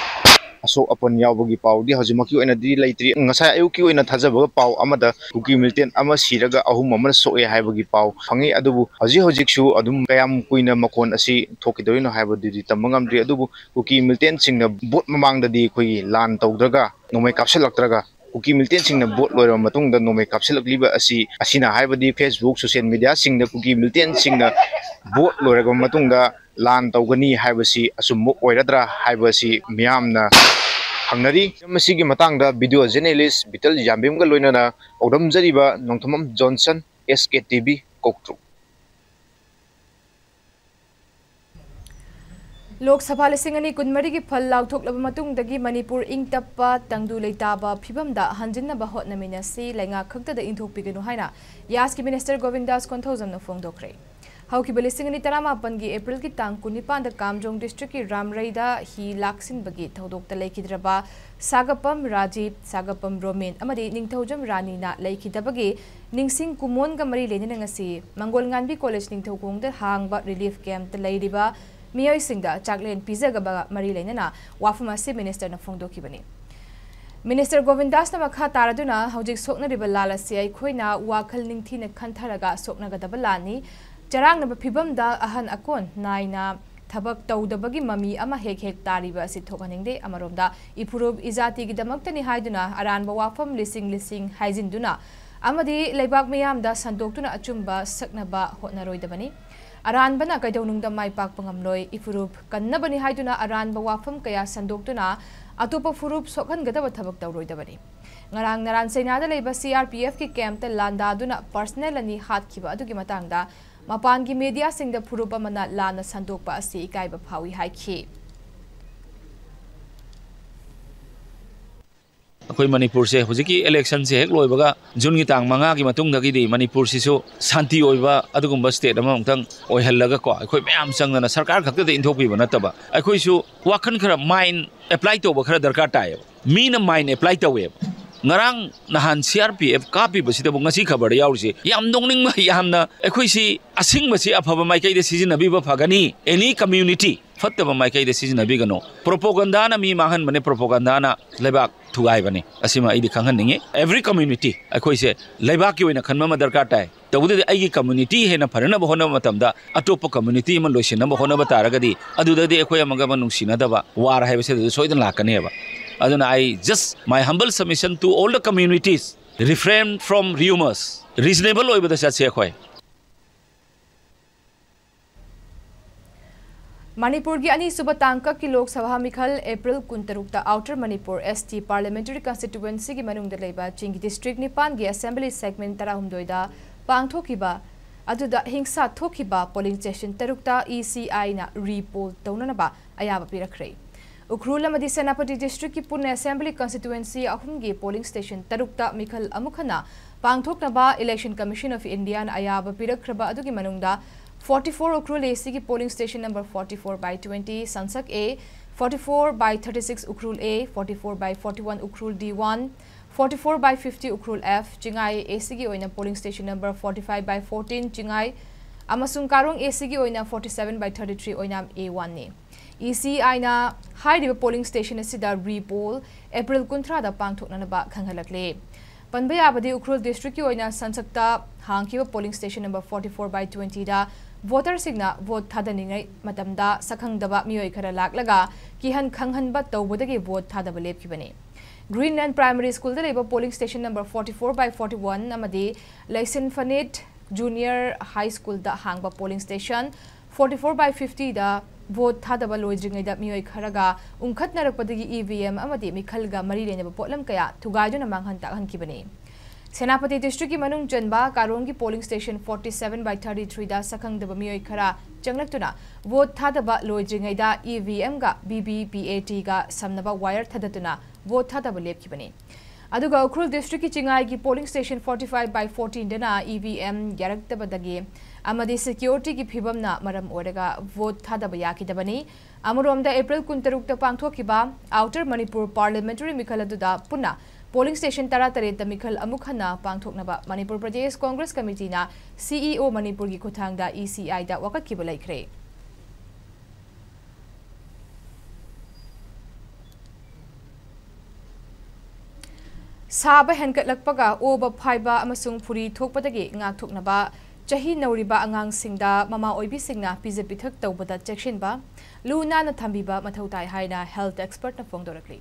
ꯑꯁꯣꯛ ꯑꯄꯟ ꯌꯥꯎꯕꯒꯤ ꯄꯥꯎꯗꯤ ꯍꯧꯖꯤꯛꯃꯛꯀꯤ ꯑꯣꯏꯅꯗꯤ ꯂꯩꯇ꯭ꯔꯤ꯫ ꯉꯁꯥꯏ ꯑꯌꯨꯛꯀꯤ ꯑꯣꯏꯅ ꯊꯥꯖꯕꯒ ꯄꯥꯎ ꯑꯃꯗ ꯀꯨꯀꯤ ꯃꯤꯂꯤꯇꯦꯟ ꯑꯃ ꯁꯤꯔꯒ ꯑꯍꯨꯝ ꯑꯃꯅ ꯁꯣꯛꯑꯦ ꯍꯥꯏꯕꯒꯤ ꯄꯥꯎ ꯐꯪꯉꯤ꯫ ꯑꯗꯨꯕꯨ ꯍꯧꯖꯤꯛ ꯍꯧꯖꯤꯛꯁꯨ ꯑꯗꯨꯝ ꯀꯌꯥꯝ ꯀꯨꯏꯅ ꯃꯈꯣꯟ ꯑꯁꯤ ꯊꯣꯛꯈꯤꯗꯣꯏꯅꯣ ꯍꯥꯏꯕꯗꯨꯗꯤ ꯇꯝꯕ ꯉꯝꯗ꯭ꯔꯤ꯫ ꯑꯗꯨꯕꯨ ꯀꯨꯀꯤ ꯃꯤꯂꯤꯇꯦꯟꯁꯤꯡꯅ ꯚꯣꯠ ꯃꯃꯥꯡꯗꯗꯤ ꯑꯩꯈꯣꯏꯒꯤ ꯂꯥꯟ ꯇꯧꯗ꯭ꯔꯒ, ꯅꯣꯡꯃꯩ ꯀꯥꯞꯁꯤꯜꯂꯛꯇ꯭ꯔꯒ, ꯀꯨꯀꯤ ꯃꯤꯂꯤꯇꯦꯟꯁꯤꯡꯅ ꯚꯣꯠ ꯂꯣꯏꯔꯕ ꯃꯇꯨꯡꯗ ꯅꯣꯡꯃꯩ ꯀꯥꯞꯁꯤꯜꯂꯛꯂꯤꯕ ꯑꯁꯤ, ꯑꯁꯤꯅ ꯍꯥꯏꯕꯗꯤ Facebook, social media ꯁꯤꯡꯗ ꯀꯨꯀꯤ ꯃꯤꯂꯤꯇꯦꯟꯁꯤꯡꯅ ꯚꯣꯠ ꯂꯣꯏꯔꯕ ꯃꯇꯨꯡꯗ ꯂꯥꯟ ꯇꯧꯒꯅꯤ ꯍꯥꯏꯕꯁꯤ ꯑꯆꯨꯝꯕ ꯑꯣꯏꯔꯗ꯭ꯔꯥ ꯍꯥꯏꯕꯁꯤ ꯃꯤꯌꯥꯝꯅ ꯍꯪꯅꯔꯤ꯫ ꯃꯁꯤꯒꯤ ꯃꯇꯥꯡꯗ video journalist ꯕꯤꯇꯜ ꯌꯥꯝꯕꯦꯝꯒ ꯂꯣꯏꯅꯅ ꯄꯥꯎꯗꯝꯖꯔꯤꯕ Nongthombam Johnson, S K T V, ꯀꯣꯛꯇ꯭ꯔꯨꯛ꯫ ꯂꯣꯛ ꯁꯚꯥ ꯂꯤꯁꯤꯡ ꯑꯅꯤ ꯀꯨꯟꯃꯔꯤꯒꯤ ꯐꯜ ꯂꯥꯎꯊꯣꯛꯂꯕ ꯃꯇꯨꯡꯗꯒꯤ ꯃꯅꯤꯄꯨꯔ ꯏꯪ ꯇꯞꯄ, ꯇꯪꯗꯨ ꯂꯩꯇꯥꯕ ꯐꯤꯕꯝꯗ ꯍꯟꯖꯤꯟꯅꯕ ꯍꯣꯠꯅꯃꯤꯟꯅꯁꯤ, ꯂꯩꯉꯥꯛ ꯈꯛꯇꯗ ꯏꯟꯊꯣꯛꯄꯤꯒꯅꯨ ꯍꯥꯏꯅ ꯌꯥꯁꯀꯤ ꯃꯤꯅꯤꯁꯇꯔ ꯒꯣꯕꯤꯟꯗꯥꯁ ꯀꯣꯟꯊꯧꯖꯝꯅ ꯐꯣꯡꯗꯣꯛꯈ꯭ꯔꯦ꯫ ꯍꯧꯈꯤꯕ ꯂꯤꯁꯤꯡ ꯑꯅꯤ ꯇꯔꯥꯃꯥꯄꯟꯒꯤ ꯑꯦꯄ꯭ꯔꯤꯜꯒꯤ ꯇꯥꯡ ꯀꯨꯟꯅꯤꯄꯥꯟꯗ ꯀꯥꯝꯖꯣꯡ ꯗꯤꯁꯇ꯭ꯔꯤꯛꯀꯤ ꯔꯥꯝꯔꯩꯗ ꯍꯤ ꯂꯥꯛꯁꯤꯟꯕꯒꯤ ꯊꯧꯗꯣꯛꯇ ꯂꯩꯈꯤꯗ꯭ꯔꯕ ꯁꯥꯒꯞꯄꯝ ꯔꯥꯖꯤꯞ, ꯁꯥꯒꯞꯄꯝ ꯔꯣꯃꯤꯟ ꯑꯃꯗꯤ ꯅꯤꯡꯊꯧꯖꯝ ꯔꯥꯅꯤꯅ ꯂꯩꯈꯤꯗꯕꯒꯤ ꯅꯤꯡꯁꯤꯡ ꯀꯨꯃꯣꯟꯒ ꯃꯔꯤ ꯂꯩꯅꯅ ꯉꯁꯤ ꯃꯪꯒꯣꯜ ꯉꯥꯟꯕꯤ ꯀꯣꯂꯦꯖ ꯅꯤꯡꯊꯧꯈꯣꯡꯗ ꯍꯥꯡꯕ ꯔꯤꯂꯤꯐ ꯀꯦꯝꯞꯇ ꯂꯩꯔꯤꯕ ꯃꯤꯑꯣꯏꯁꯤꯡꯗ ꯆꯥꯛꯂꯦꯟ ꯄꯤꯖꯒꯕ ꯃꯔꯤ ꯂꯩꯅꯅ ꯋꯥꯐꯝ ꯑꯁꯤ ꯃꯤꯅꯤꯁꯇꯔꯅ ꯐꯣꯡꯗꯣꯛꯈꯤꯕꯅꯤ꯫ ꯃꯤꯅꯤꯁꯇꯔ ꯒꯣꯕꯤꯟꯗꯥꯁꯅ ꯃꯈꯥ ꯇꯥꯔꯗꯨꯅ, ꯍꯧꯖꯤꯛ ꯁꯣꯛꯅꯔꯤꯕ ꯂꯥꯜ ꯑꯁꯤ ꯑꯩꯈꯣꯏꯅ ꯋꯥꯈꯜ ꯅꯤꯡꯊꯤꯅ ꯈꯟꯊꯔꯒ ꯁꯣꯛꯅꯒꯗꯕ ꯂꯥꯜꯅꯤ꯫ ꯆꯔꯥꯡꯅꯕ ꯐꯤꯕꯝꯗ ꯑꯍꯟ ꯑꯀꯣꯟ ꯅꯥꯏꯅ ꯊꯕꯛ ꯇꯧꯗꯕꯒꯤ ꯃꯃꯤ ꯑꯃ ꯍꯦꯛ ꯍꯦꯛ ꯇꯥꯔꯤꯕ ꯑꯁꯤ ꯊꯣꯛꯍꯟꯅꯤꯡꯗꯦ꯫ ꯑꯃꯔꯣꯝꯗ ꯏꯐꯨꯔꯨꯞ ꯏꯖꯥꯇꯤꯒꯤꯗꯃꯛꯇꯅꯤ ꯍꯥꯏꯗꯨꯅ ꯑꯔꯥꯟꯕ ꯋꯥꯐꯝ ꯂꯤꯁꯤꯡ ꯂꯤꯁꯤꯡ ꯍꯥꯏꯖꯤꯟꯗꯨꯅ ꯑꯃꯗꯤ ꯂꯩꯕꯥꯛ ꯃꯤꯌꯥꯝꯗ ꯁꯟꯗꯣꯛꯇꯨꯅ ꯑꯆꯨꯝꯕ ꯁꯛꯅꯕ ꯍꯣꯠꯅꯔꯣꯏꯗꯕꯅꯤ꯫ ꯑꯔꯥꯟꯕꯅ ꯀꯩꯗꯧꯅꯨꯡꯗ ꯃꯥꯏ ꯄꯥꯛꯄ ꯉꯝꯂꯣꯏ꯫ ꯏꯐꯨꯔꯨꯞ ꯀꯟꯅꯕꯅꯤ ꯍꯥꯏꯗꯨꯅ ꯑꯔꯥꯟꯕ ꯋꯥꯐꯝ ꯀꯌꯥ ꯁꯟꯗꯣꯛꯇꯨꯅ ꯑꯇꯣꯞꯄ ꯐꯨꯔꯨꯞ ꯁꯣꯛꯍꯟꯒꯗꯕ ꯊꯕꯛ ꯇꯧꯔꯣꯏꯗꯕꯅꯤ꯫ ꯉꯔꯥꯡ ꯅꯔꯥꯟ ꯆꯩꯅꯥꯗ ꯂꯩꯕ ꯁꯤ ꯑꯥꯔ ꯄꯤ ꯑꯦꯐꯀꯤ ꯀꯦꯝꯞꯇ ꯂꯥꯟꯗꯥꯗꯨꯅ ꯄꯔꯁꯅꯦꯜ ꯑꯅꯤ ꯍꯥꯠꯈꯤꯕ ꯑꯗꯨꯒꯤ ꯃꯇꯥꯡꯗ ꯃꯄꯥꯟꯒꯤ ꯃꯤꯗꯤꯌꯥꯁꯤꯡꯗ ꯐꯨꯔꯨꯞ ꯑꯃꯅ ꯂꯥꯟꯅ ꯁꯟꯗꯣꯛꯄ ꯑꯁꯤ ꯏꯀꯥꯏꯕ ꯐꯥꯎꯏ ꯍꯥꯏꯈꯤ꯫ ꯑꯩꯈꯣꯏ ꯃꯅꯤꯄꯨꯔꯁꯦ ꯍꯧꯖꯤꯛꯀꯤ ꯏꯂꯦꯛꯁꯟꯁꯦ ꯍꯦꯛ ꯂꯣꯏꯕꯒ ꯖꯨꯟꯒꯤ ꯇꯥꯡ ꯃꯉꯥꯒꯤ ꯃꯇꯨꯡꯗꯒꯤꯗꯤ ꯃꯅꯤꯄꯨꯔꯁꯤꯁꯨ ꯁꯥꯟꯇꯤ ꯑꯣꯏꯕ ꯑꯗꯨꯒꯨꯝꯕ ꯁ꯭ꯇꯦꯠ ꯑꯃꯃꯨꯛꯇꯪ ꯑꯣꯏꯍꯜꯂꯒꯀꯣ, ꯑꯩꯈꯣꯏ ꯃꯌꯥꯝ ꯆꯪꯗꯅ ꯁꯔꯀꯥꯔ ꯈꯛꯇꯗ ꯏꯟꯊꯣꯛꯄꯤꯕ ꯅꯠꯇꯕ, ꯑꯩꯈꯣꯏꯁꯨ ꯋꯥꯈꯜ ꯈꯔ ꯃꯥꯏꯟ ꯑꯦꯄ꯭ꯂꯥꯏ ꯇꯧꯕ ꯈꯔ ꯗꯔꯀꯥꯔ ꯇꯥꯏꯌꯦꯕ꯫ ꯃꯤꯅ ꯃꯥꯏꯟ ꯑꯦꯄ꯭ꯂꯥꯏ ꯇꯧꯋꯦꯕ꯫ ꯉꯔꯥꯡ ꯅꯍꯥꯟ ꯁꯤ ꯑꯥꯔ ꯄꯤ ꯑꯦꯐ ꯀꯥꯞꯄꯤꯕꯁꯤꯗꯕꯨ ꯉꯁꯤ ꯈꯕꯔꯗ ꯌꯥꯎꯔꯤꯁꯦ ꯌꯥꯝ ꯅꯣꯛꯅꯤꯡꯕ, ꯌꯥꯝꯅ ꯑꯩꯈꯣꯏꯁꯤ ꯑꯁꯤꯡꯕꯁꯤ ꯑꯐꯕ ꯃꯥꯏꯀꯩꯗ ꯁꯤꯖꯤꯟꯅꯕꯤꯕ ꯐꯒꯅꯤ꯫ ꯑꯦꯅꯤ ꯀꯝꯃ꯭ꯌꯨꯅꯤꯇꯤ ꯐꯠꯇꯕ ꯃꯥꯏꯀꯩꯗ ꯁꯤꯖꯤꯟꯅꯕꯤꯒꯅꯨ꯫ ꯄ꯭ꯔꯣꯄꯣꯒꯟꯗꯥꯅ ꯃꯤ ꯃꯥꯡꯍꯟꯕꯅꯦ, ꯄ꯭ꯔꯣꯄꯣꯒꯟꯗꯥꯅ ꯂꯩꯕꯥꯛ ꯊꯨꯒꯥꯏꯕꯅꯤ꯫ ꯑꯁꯤꯃ ꯑꯩꯗꯤ ꯈꯪꯍꯟꯅꯤꯡꯉꯤ꯫ ꯑꯦꯚ꯭ꯔꯤ ꯀꯝꯃ꯭ꯌꯨꯅꯤꯇꯤ ꯑꯩꯈꯣꯏꯁꯦ ꯂꯩꯕꯥꯛꯀꯤ ꯑꯣꯏꯅ ꯈꯟꯕ ꯑꯃ ꯗꯔꯀꯥꯔ ꯇꯥꯏ꯫ ꯇꯧꯕꯗꯗꯤ ꯑꯩꯒꯤ ꯀꯝꯃ꯭ꯌꯨꯅꯤꯇꯤ ꯍꯦꯟꯅ ꯐꯅꯅꯕ ꯍꯣꯠꯅꯕ ꯃꯇꯝꯗ ꯑꯇꯣꯞꯄ ꯀꯝꯃ꯭ꯌꯨꯅꯤꯇꯤ ꯑꯃ ꯂꯣꯏꯁꯤꯟꯅꯕ ꯍꯣꯠꯅꯕ ꯇꯥꯔꯒꯗꯤ ꯑꯗꯨꯗꯗꯤ ꯑꯩꯈꯣꯏ ꯑꯃꯒ ꯑꯃ ꯅꯨꯡꯁꯤꯅꯗꯕ, ꯋꯥꯔ ꯍꯥꯏꯕꯁꯤ ꯑꯗꯨꯗ ꯁꯣꯏꯗꯅ ꯂꯥꯛꯀꯅꯦꯕ꯫ ꯑꯗꯨꯅ I just my humble submission to all the communities, refrain from rumors, reasonable ꯑꯣꯏꯕꯗ ꯆꯠꯁꯦ ꯑꯩꯈꯣꯏ꯫ ꯃꯅꯤꯄꯨꯔꯒꯤ ꯑꯅꯤꯁꯨꯕ ꯇꯥꯡꯀꯛꯀꯤ ꯂꯣꯛ ꯁꯚꯥ ꯃꯤꯈꯜ ꯑꯦꯄ꯭ꯔꯤꯜ ꯀꯨꯟꯇꯔꯨꯛꯇ ꯑꯥꯎꯇꯔ ꯃꯅꯤꯄꯨꯔ ꯑꯦꯁ ꯇꯤ ꯄꯥꯔꯂꯤꯌꯥꯃꯦꯟꯇꯔꯤ ꯀꯟꯁꯇꯤꯇ꯭ꯌꯨꯑꯦꯟꯁꯤꯒꯤ ꯃꯅꯨꯡꯗ ꯂꯩꯕ ꯆꯤꯡꯒꯤ ꯗꯤꯁꯇ꯭ꯔꯤꯛ ꯅꯤꯄꯥꯟꯒꯤ ꯑꯦꯁꯦꯝꯕ꯭ꯂꯤ ꯁꯦꯒꯃꯦꯟ ꯇꯔꯥꯍꯨꯝꯗꯣꯏꯗ ꯄꯥꯡꯊꯣꯛꯈꯤꯕ ꯑꯗꯨꯗ ꯍꯤꯡꯁꯥ ꯊꯣꯛꯈꯤꯕ ꯄꯣꯂꯤꯡ ꯁ꯭ꯇꯦꯁꯟ ꯇꯔꯨꯛꯇ ꯏ ꯁꯤ ꯑꯥꯏꯅ ꯔꯤꯄꯣꯜ ꯇꯧꯅꯅꯕ ꯑꯌꯥꯕ ꯄꯤꯔꯛꯈ꯭ꯔꯦ꯫ ꯎꯈ꯭ꯔꯨꯜ ꯑꯃꯗꯤ ꯁꯦꯅꯥꯄꯇꯤ ꯗꯤꯁꯇ꯭ꯔꯤꯛꯀꯤ ꯄꯨꯟꯅ ꯑꯦꯁꯦꯝꯕ꯭ꯂꯤ ꯀꯟꯁꯇꯤꯇ꯭ꯌꯨꯑꯦꯟꯁꯤ ꯑꯍꯨꯝꯒꯤ ꯄꯣꯂꯤꯡ ꯁ꯭ꯇꯦꯁꯟ ꯇꯔꯨꯛꯇ ꯃꯤꯈꯜ ꯑꯃꯨꯛ ꯍꯟꯅ ꯄꯥꯡꯊꯣꯛꯅꯕ ꯏꯂꯦꯛꯁꯟ ꯀꯃꯤꯁꯟ ꯑꯣꯐ ꯏꯟꯗꯤꯌꯥꯅ ꯑꯌꯥꯕ ꯄꯤꯔꯛꯈ꯭ꯔꯕ ꯑꯗꯨꯒꯤ ꯃꯅꯨꯡꯗ forty four ꯎꯈ꯭ꯔꯨꯜ ꯑꯦ ꯁꯤꯒꯤ polling station number forty four by twenty ꯁꯪꯁꯛ A, forty four by thirty six Ukhrul A, forty four by forty one Ukhrul D one, forty four by fifty Ukhrul F, Chingai A ꯁꯤꯒꯤ ꯑꯣꯏꯅ polling station number forty five by fourteen Chingai ꯑꯃꯁꯨꯡ ꯀꯥꯔꯣꯡ ꯑꯦ ꯁꯤꯒꯤ ꯑꯣꯏꯅ forty seven by thirty three ꯑꯣꯏꯅꯥꯝ ꯑꯦ ꯋꯥꯟꯅꯤ꯫ E ꯁꯤ ꯑꯥꯏꯅ ꯍꯥꯏꯔꯤꯕ polling station ꯑꯁꯤꯗ ꯔꯤꯄꯣꯜ ꯑꯦꯄ꯭ꯔꯤꯜ ꯀꯨꯟꯊ꯭ꯔꯥꯗ ꯄꯥꯡꯊꯣꯛꯅꯅꯕ ꯈꯪꯍꯜꯂꯛꯂꯤ꯫ ꯄꯟꯕ ꯌꯥꯕꯗꯤ ꯎꯈ꯭ꯔꯨꯜ ꯗꯤꯁꯇ꯭ꯔꯤꯛꯀꯤ ꯑꯣꯏꯅ ꯁꯪꯁꯛꯇ ꯍꯥꯡꯈꯤꯕ polling station number forty four by twentyꯗ ꯚꯣꯇꯔꯁꯤꯡꯅ ꯚꯣꯠ ꯊꯥꯗꯅꯤꯡꯉꯩ ꯃꯇꯝꯗ ꯁꯛꯈꯪꯗꯕ ꯃꯤꯑꯣꯏ ꯈꯔ ꯂꯥꯛꯂꯒ ꯀꯤꯍꯟ ꯈꯪꯍꯟꯕ ꯇꯧꯕꯗꯒꯤ ꯚꯣꯠ ꯊꯥꯗꯕ ꯂꯦꯞꯈꯤꯕꯅꯤ꯫ Greenland Primary School ꯗ ꯂꯩꯕ polling station number forty four by forty one ꯑꯃꯗꯤ ꯂꯩꯁꯤꯟ ꯐꯅꯤꯠ Junior High School ꯗ ꯍꯥꯡꯕ polling station forty four by fifty the vote ꯊꯥꯗꯕ ꯂꯣꯏꯗ꯭ꯔꯤꯉꯩꯗ ꯃꯤꯑꯣꯏ ꯈꯔꯒ ꯎꯪꯈꯠꯅꯔꯛꯄꯗꯒꯤ E V M ꯑꯃꯗꯤ ꯃꯤꯈꯜꯒ ꯃꯔꯤ ꯂꯩꯅꯕ ꯄꯣꯠꯂꯝ ꯀꯌꯥ ꯊꯨꯒꯥꯏꯗꯨꯅ ꯃꯥꯡꯍꯟ ꯇꯥꯛꯍꯟꯈꯤꯕꯅꯤ꯫ ꯁꯦꯅꯥꯄꯇꯤ district ꯀꯤ ꯃꯅꯨꯡ ꯆꯟꯕ ꯀꯥꯔꯣꯡꯒꯤ polling station forty seven by thirty three ꯗ ꯁꯛꯈꯪꯗꯕ ꯃꯤꯑꯣꯏ ꯈꯔ ꯆꯪꯂꯛꯇꯨꯅ vote ꯊꯥꯗꯕ ꯂꯣꯏꯗ꯭ꯔꯤꯉꯩꯗ E V M ꯒ V V P A T ꯒ ꯁꯝꯅꯕ wire ꯊꯥꯗꯠꯇꯨꯅ vote ꯊꯥꯗꯕ ꯂꯦꯞꯈꯤꯕꯅꯤ꯫ ꯑꯗꯨꯒ ꯎꯈ꯭ꯔꯨꯜ district ꯀꯤ ꯆꯤꯡꯉꯥꯏꯒꯤ polling station forty five by fourteen ꯗꯅ E V M ꯌꯥꯔꯛꯇꯕꯗꯒꯤ ꯑꯃꯗꯤ security ꯒꯤ ꯐꯤꯕꯝꯅ ꯃꯔꯝ ꯑꯣꯏꯔꯒ vote ꯊꯥꯗꯕ ꯌꯥꯈꯤꯗꯕꯅꯤ꯫ ꯑꯃꯔꯣꯝꯗ April ꯀꯨꯟꯇꯔꯨꯛꯇ ꯄꯥꯡꯊꯣꯛꯈꯤꯕ Outer Manipur Parliamentary ꯃꯤꯈꯜ ꯑꯗꯨꯗ ꯄꯨꯟꯅ polling station ꯇꯔꯥꯇꯔꯦꯠꯇ ꯃꯤꯈꯜ ꯑꯃꯨꯛ ꯍꯟꯅ ꯄꯥꯡꯊꯣꯛꯅꯕ Manipur Pradesh Congress ꯀꯃꯤꯇꯤꯅ C E O ꯃꯅꯤꯄꯨꯔꯒꯤ ꯈꯨꯠꯊꯥꯡꯗ E C I ꯗ ꯋꯥꯀꯠꯈꯤꯕ ꯂꯩꯈ꯭ꯔꯦ꯫ ꯁꯥꯕ ꯍꯦꯟꯒꯠꯂꯛꯄꯒ ꯑꯣꯕ ꯐꯥꯏꯕ ꯑꯃꯁꯨꯡ ꯐꯨꯔꯤ ꯊꯣꯛꯄꯗꯒꯤ ꯉꯥꯛꯊꯣꯛꯅꯕ ꯆꯍꯤ ꯅꯧꯔꯤꯕ ꯑꯉꯥꯡꯁꯤꯡꯗ ꯃꯃꯥ ꯑꯣꯏꯕꯤꯁꯤꯡꯅ ꯄꯤꯖ ꯄꯤꯊꯛ ꯇꯧꯕꯗ ꯆꯦꯛꯁꯤꯟꯕ, ꯂꯨ ꯅꯥꯟꯅ ꯊꯝꯕꯤꯕ ꯃꯊꯧ ꯇꯥꯏ ꯍꯥꯏꯅ health expert ꯅ ꯐꯣꯡꯗꯣꯔꯛꯂꯤ꯫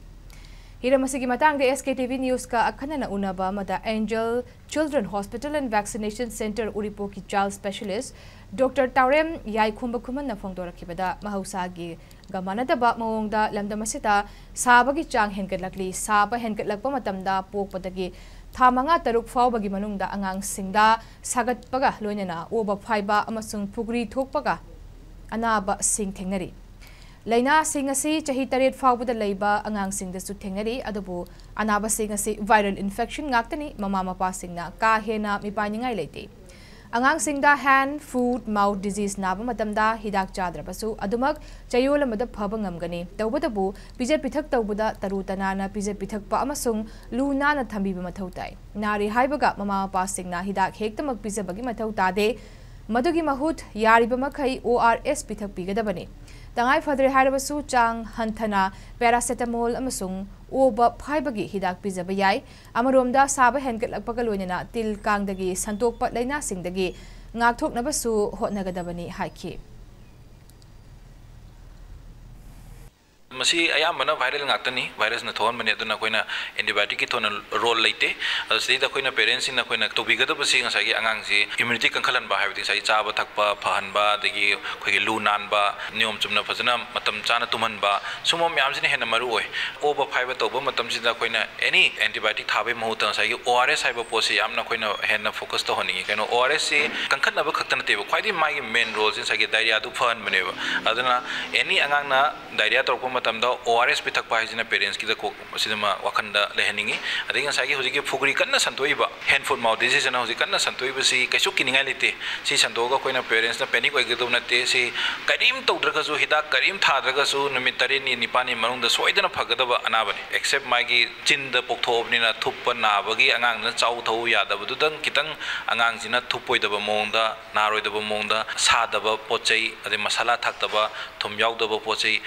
ꯍꯤꯔꯝ ꯑꯁꯤꯒꯤ ꯃꯇꯥꯡꯗ S K T V news ꯀ ꯑꯈꯟꯅꯅ ꯎꯅꯕ ꯑꯃꯗ Angel Children Hospital and Vaccination Centre ꯎꯔꯤꯄꯣꯛꯀꯤ child specialist Doctor ꯇꯥꯎꯔꯦꯝ ꯌꯥꯏꯈꯣꯝꯕ ꯈꯨꯃꯟꯅ ꯐꯣꯡꯗꯣꯔꯛꯈꯤꯕꯗ, ꯃꯍꯧꯁꯥꯒꯤꯒ ꯃꯥꯟꯅꯗꯕ ꯃꯑꯣꯡꯗ ꯂꯝꯗꯝ ꯑꯁꯤꯗ ꯁꯥꯕꯒꯤ ꯆꯥꯡ ꯍꯦꯟꯒꯠꯂꯛꯂꯤ꯫ ꯁꯥꯕ ꯍꯦꯟꯒꯠꯂꯛꯄ ꯃꯇꯝꯗ ꯄꯣꯛꯄꯗꯒꯤ ꯊꯥ ꯃꯉꯥ ꯇꯔꯨꯛ ꯐꯥꯎꯕꯒꯤ ꯃꯅꯨꯡꯗ ꯑꯉꯥꯡꯁꯤꯡꯗ ꯁꯥꯒꯠꯄꯒ ꯂꯣꯏꯅꯅ ꯑꯣꯕ ꯐꯥꯏꯕ ꯑꯃꯁꯨꯡ ꯐꯨꯒ꯭ꯔꯤ ꯊꯣꯛꯄꯒ ꯑꯅꯥꯕꯁꯤꯡ ꯊꯦꯡꯅꯔꯤ꯫ ꯂꯥꯏꯅꯥꯁꯤꯡ ꯑꯁꯤ ꯆꯍꯤ ꯇꯔꯦꯠ ꯐꯥꯎꯕꯗ ꯂꯩꯕ ꯑꯉꯥꯡꯁꯤꯡꯗꯁꯨ ꯊꯦꯡꯅꯔꯤ, ꯑꯗꯨꯕꯨ ꯑꯅꯥꯕꯁꯤꯡ ꯑꯁꯤ viral infection ꯉꯥꯛꯇꯅꯤ꯫ ꯃꯃꯥ ꯃꯄꯥꯁꯤꯡꯅ ꯀꯥ ꯍꯦꯟꯅ ꯃꯤꯄꯥꯏꯅꯤꯡꯉꯥꯏ ꯂꯩꯇꯦ꯫ ꯑꯉꯥꯡꯁꯤꯡꯗ hand, foot, mouth disease ꯅꯥꯕ ꯃꯇꯝꯗ ꯍꯤꯗꯥꯛ ꯆꯥꯗ꯭ꯔꯕꯁꯨ ꯑꯗꯨꯃꯛ ꯆꯌꯣꯜ ꯑꯃꯗ ꯐꯕ ꯉꯝꯒꯅꯤ꯫ ꯇꯧꯕꯇꯕꯨ ꯄꯤꯖ ꯄꯤꯊꯛ ꯇꯧꯕꯗ ꯇꯔꯨ ꯇꯅꯥꯟꯅ ꯄꯤꯖ ꯄꯤꯊꯛꯄ ꯑꯃꯁꯨꯡ ꯂꯨ ꯅꯥꯟꯅ ꯊꯝꯕꯤꯕ ꯃꯊꯧ ꯇꯥꯏ꯫ ꯅꯥꯔꯦ ꯍꯥꯏꯕꯒ ꯃꯃꯥ ꯃꯄꯥꯁꯤꯡꯅ ꯍꯤꯗꯥꯛ ꯍꯦꯛꯇꯃꯛ ꯄꯤꯖꯕꯒꯤ ꯃꯊꯧ ꯇꯥꯗꯦ꯫ ꯃꯗꯨꯒꯤ ꯃꯍꯨꯠ ꯌꯥꯔꯤꯕ ꯃꯈꯩ O R S ꯄꯤꯊꯛꯄꯤꯒꯗꯕꯅꯤ꯫ ꯇꯉꯥꯏ ꯐꯗ꯭ꯔꯦ ꯍꯥꯏꯔꯕꯁꯨ ꯆꯥꯡ ꯍꯟꯊꯅ paracetamol ꯑꯃꯁꯨꯡ ꯑꯣꯕ ꯐꯥꯏꯕꯒꯤ ꯍꯤꯗꯥꯛ ꯄꯤꯖꯕ ꯌꯥꯏ꯫ ꯑꯃꯔꯣꯝꯗ ꯁꯥꯕ ꯍꯦꯟꯒꯠꯂꯛꯄꯒ ꯂꯣꯏꯅꯅ ꯇꯤꯜ ꯀꯥꯡꯗꯒꯤ ꯁꯟꯗꯣꯛꯄ ꯂꯥꯏꯅꯥꯁꯤꯡꯗꯒꯤ ꯉꯥꯛꯊꯣꯛꯅꯕꯁꯨ ꯍꯣꯠꯅꯒꯗꯕꯅꯤ ꯍꯥꯏꯈꯤ꯫ ꯃꯁꯤ ꯑꯌꯥꯝꯕꯅ viral ꯉꯥꯛꯇꯅꯤ, virusꯅ ꯊꯣꯛꯍꯟꯕꯅꯤ꯫ ꯑꯗꯨꯅ ꯑꯩꯈꯣꯏꯅ antibioticꯀꯤ ꯊꯣꯏꯅ role ꯂꯩꯇꯦ꯫ ꯑꯗꯣ ꯁꯤꯗꯩꯗ ꯑꯩꯈꯣꯏꯅ parentsꯁꯤꯡꯅ ꯑꯩꯈꯣꯏꯅ ꯇꯧꯕꯤꯒꯗꯕꯁꯤ ꯉꯁꯥꯏꯒꯤ ꯑꯉꯥꯡꯁꯤ immunity ꯀꯟꯈꯠꯍꯟꯕ, ꯍꯥꯏꯕꯗꯤ ꯉꯁꯥꯏꯒꯤ ꯆꯥꯕ ꯊꯛꯄ ꯐꯍꯟꯕ, ꯑꯗꯒꯤ ꯑꯩꯈꯣꯏꯒꯤ ꯂꯨ ꯅꯥꯟꯕ, ꯅꯤꯌꯣꯝ ꯆꯨꯝꯅ ꯐꯖꯅ ꯃꯇꯝ ꯆꯥꯅ ꯇꯨꯝꯍꯟꯕ, ꯁꯨꯝꯕ ꯃꯌꯥꯝꯁꯤꯅ ꯍꯦꯟꯅ ꯃꯔꯨ ꯑꯣꯏ꯫ ꯑꯣꯕ ꯐꯥꯏꯕ ꯇꯧꯕ ꯃꯇꯝꯁꯤꯗ ꯑꯩꯈꯣꯏꯅ any antibiotic ꯊꯥꯕꯒꯤ ꯃꯍꯨꯠꯇ ꯉꯁꯥꯏꯒꯤ ORS ꯍꯥꯏꯕ ꯄꯣꯠꯁꯤ ꯌꯥꯝꯅ ꯑꯩꯈꯣꯏꯅ ꯍꯦꯟꯅ focus ꯇꯧꯍꯟꯅꯤꯡꯉꯤ꯫ ꯀꯩꯅꯣ, ORSꯁꯤ ꯀꯟꯈꯠꯅꯕ ꯈꯛꯇ ꯅꯠꯇꯦꯕ, ꯈ꯭ꯋꯥꯏꯗꯒꯤ ꯃꯥꯒꯤ main roleꯁꯤ ꯉꯁꯥꯏꯒꯤ diarrheaꯗꯨ ꯐꯍꯟꯕꯅꯦꯕ꯫ ꯑꯗꯨꯅ any ꯑꯉꯥꯡꯅ diarrhea ꯇꯧꯔꯛꯄ ꯃꯇꯝꯗ ORS ꯄꯤꯊꯛꯄ ꯍꯥꯏꯁꯤꯅ parentsꯀꯤꯗ ꯀꯣꯛ ꯁꯤꯗꯃ ꯋꯥꯈꯜꯗ ꯂꯩꯍꯟꯅꯤꯡꯉꯤ꯫ ꯑꯗꯒꯤ ꯉꯁꯥꯏꯒꯤ ꯍꯧꯖꯤꯛꯀꯤ ꯐꯨꯒ꯭ꯔꯤ ꯀꯟꯅ ꯁꯟꯇꯣꯛꯏꯕ, hand foot mouth diseaseꯅ ꯍꯧꯖꯤꯛ ꯀꯟꯅ ꯁꯟꯇꯣꯛꯏꯕꯁꯤ ꯀꯩꯁꯨ ꯀꯤꯅꯤꯡꯉꯥꯏ ꯂꯩꯇꯦ꯫ ꯁꯤ ꯁꯟꯗꯣꯛꯑꯒ ꯑꯩꯈꯣꯏꯅ parentsꯅ panic ꯑꯣꯏꯒꯗꯧꯕ ꯅꯠꯇꯦ꯫ ꯁꯤ ꯀꯔꯤꯝ ꯇꯧꯗ꯭ꯔꯒꯁꯨ, ꯍꯤꯗꯥꯛ ꯀꯔꯤꯝ ꯊꯥꯗ꯭ꯔꯒꯁꯨ ꯅꯨꯃꯤꯠ ꯇꯔꯦꯠꯅꯤ ꯅꯤꯄꯥꯜꯅꯤ ꯃꯅꯨꯡꯗ ꯁꯣꯏꯗꯅ ꯐꯒꯗꯕ ꯑꯅꯥꯕꯅꯤ꯫ Except ꯃꯥꯒꯤ ꯆꯤꯟꯗ ꯄꯣꯛꯊꯣꯛꯑꯕꯅꯤꯅ ꯊꯨꯞꯄ ꯅꯥꯕꯒꯤ ꯑꯉꯥꯡꯗꯨꯅ ꯆꯥꯎ ꯊꯛꯎ ꯌꯥꯗꯕꯗꯨꯗꯪ ꯈꯤꯇꯪ ꯑꯉꯥꯡꯁꯤꯅ ꯊꯨꯞꯄꯣꯏꯗꯕ ꯃꯑꯣꯡꯗ, ꯅꯥꯔꯣꯏꯗꯕ ꯃꯑꯣꯡꯗ, ꯁꯥꯗꯕ ꯄꯣꯠ ꯆꯩ, ꯑꯗꯩ ꯃꯁꯥꯂꯥ ꯊꯥꯛꯇꯕ, ꯊꯨꯝ ꯌꯥꯎꯗꯕ ꯄꯣꯠ ꯆꯩ,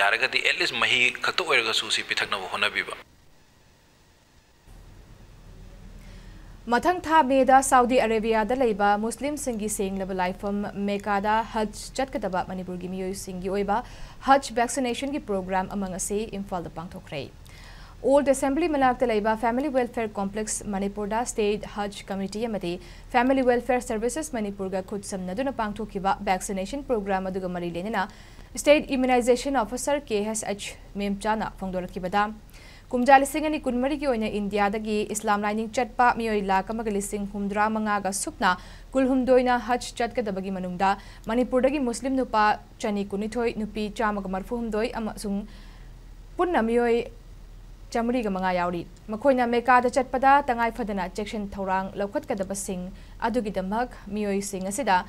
ꯌꯥꯔꯒꯗꯤ at least ꯃꯍꯤ ꯈꯛꯇ ꯑꯣꯏꯔꯒꯁꯨ ꯁꯤ ꯄꯤꯊꯛꯅꯕ ꯍꯣꯠꯅꯕꯤꯕ꯫ ꯃꯊꯪ ꯊꯥ ꯃꯦꯗ ꯁꯥꯎꯗꯤ ꯑꯔꯦꯕꯤꯌꯥꯗ ꯂꯩꯕ ꯃꯨꯁꯂꯤꯝꯁꯤꯡꯒꯤ ꯁꯦꯡꯂꯕ ꯂꯥꯏꯐꯝ ꯃꯦꯀꯥꯗ ꯍꯖ ꯆꯠꯀꯗꯕ ꯃꯅꯤꯄꯨꯔꯒꯤ ꯃꯤꯑꯣꯏꯁꯤꯡꯒꯤ ꯑꯣꯏꯕ ꯍꯖ vaccinationꯒꯤ program ꯑꯃ ꯉꯁꯤ ꯏꯝꯐꯥꯜꯗ ꯄꯥꯡꯊꯣꯛꯈ꯭ꯔꯦ꯫ Old Assembly ꯃꯅꯥꯛꯇ ꯂꯩꯕ Family Welfare Complex ꯃꯅꯤꯄꯨꯔꯗ State Hajj Committee ꯑꯃꯗꯤ Family Welfare Services ꯃꯅꯤꯄꯨꯔꯒ ꯈꯨꯠꯁꯝꯅꯗꯨꯅ ꯄꯥꯡꯊꯣꯛꯈꯤꯕ vaccination program ꯑꯗꯨꯒ ꯃꯔꯤ ꯂꯩꯅꯅ State Immunization Officer K H H ꯃꯦꯝꯆꯥꯅ ꯐꯣꯡꯗꯣꯔꯛꯈꯤꯕꯗ, ꯀꯨꯝꯖꯥ ꯂꯤꯁꯤꯡ ꯑꯅꯤ ꯀꯨꯟꯃꯔꯤꯒꯤ ꯑꯣꯏꯅ ꯏꯟꯗꯤꯌꯥꯗꯒꯤ ꯏꯁꯂꯥꯝ ꯂꯥꯏꯅꯤꯡ ꯆꯠꯄ ꯃꯤꯑꯣꯏ ꯂꯥꯈ ꯑꯃꯒ ꯂꯤꯁꯤꯡ ꯍꯨꯝꯗ꯭ꯔꯥ ꯃꯉꯥꯒ ꯁꯨꯞꯅ ꯀꯨꯟꯍꯨꯝꯗꯣꯏꯅ ꯍꯖ ꯆꯠꯀꯗꯕꯒꯤ ꯃꯅꯨꯡꯗ ꯃꯅꯤꯄꯨꯔꯗꯒꯤ ꯃꯨꯁꯂꯤꯝ ꯅꯨꯄꯥ ꯆꯅꯤ ꯀꯨꯟꯅꯤꯊꯣꯏ, ꯅꯨꯄꯤ ꯆꯥꯝꯃꯒ ꯃꯔꯤꯐꯨ ꯍꯨꯝꯗꯣꯏ ꯑꯃꯁꯨꯡ ꯄꯨꯟꯅ ꯃꯤꯑꯣꯏ ꯆꯥꯃꯔꯤꯒ ꯃꯉꯥ ꯌꯥꯎꯔꯤ꯫ ꯃꯈꯣꯏꯅ ꯃꯦꯀꯥꯗ ꯆꯠꯄꯗ ꯇꯉꯥꯏ ꯐꯗꯅ ꯆꯦꯛꯁꯤꯟ ꯊꯧꯔꯥꯡ ꯂꯧꯈꯠꯀꯗꯕꯁꯤꯡ ꯑꯗꯨꯒꯤꯗꯃꯛ ꯃꯤꯑꯣꯏꯁꯤꯡ ꯑꯁꯤꯗ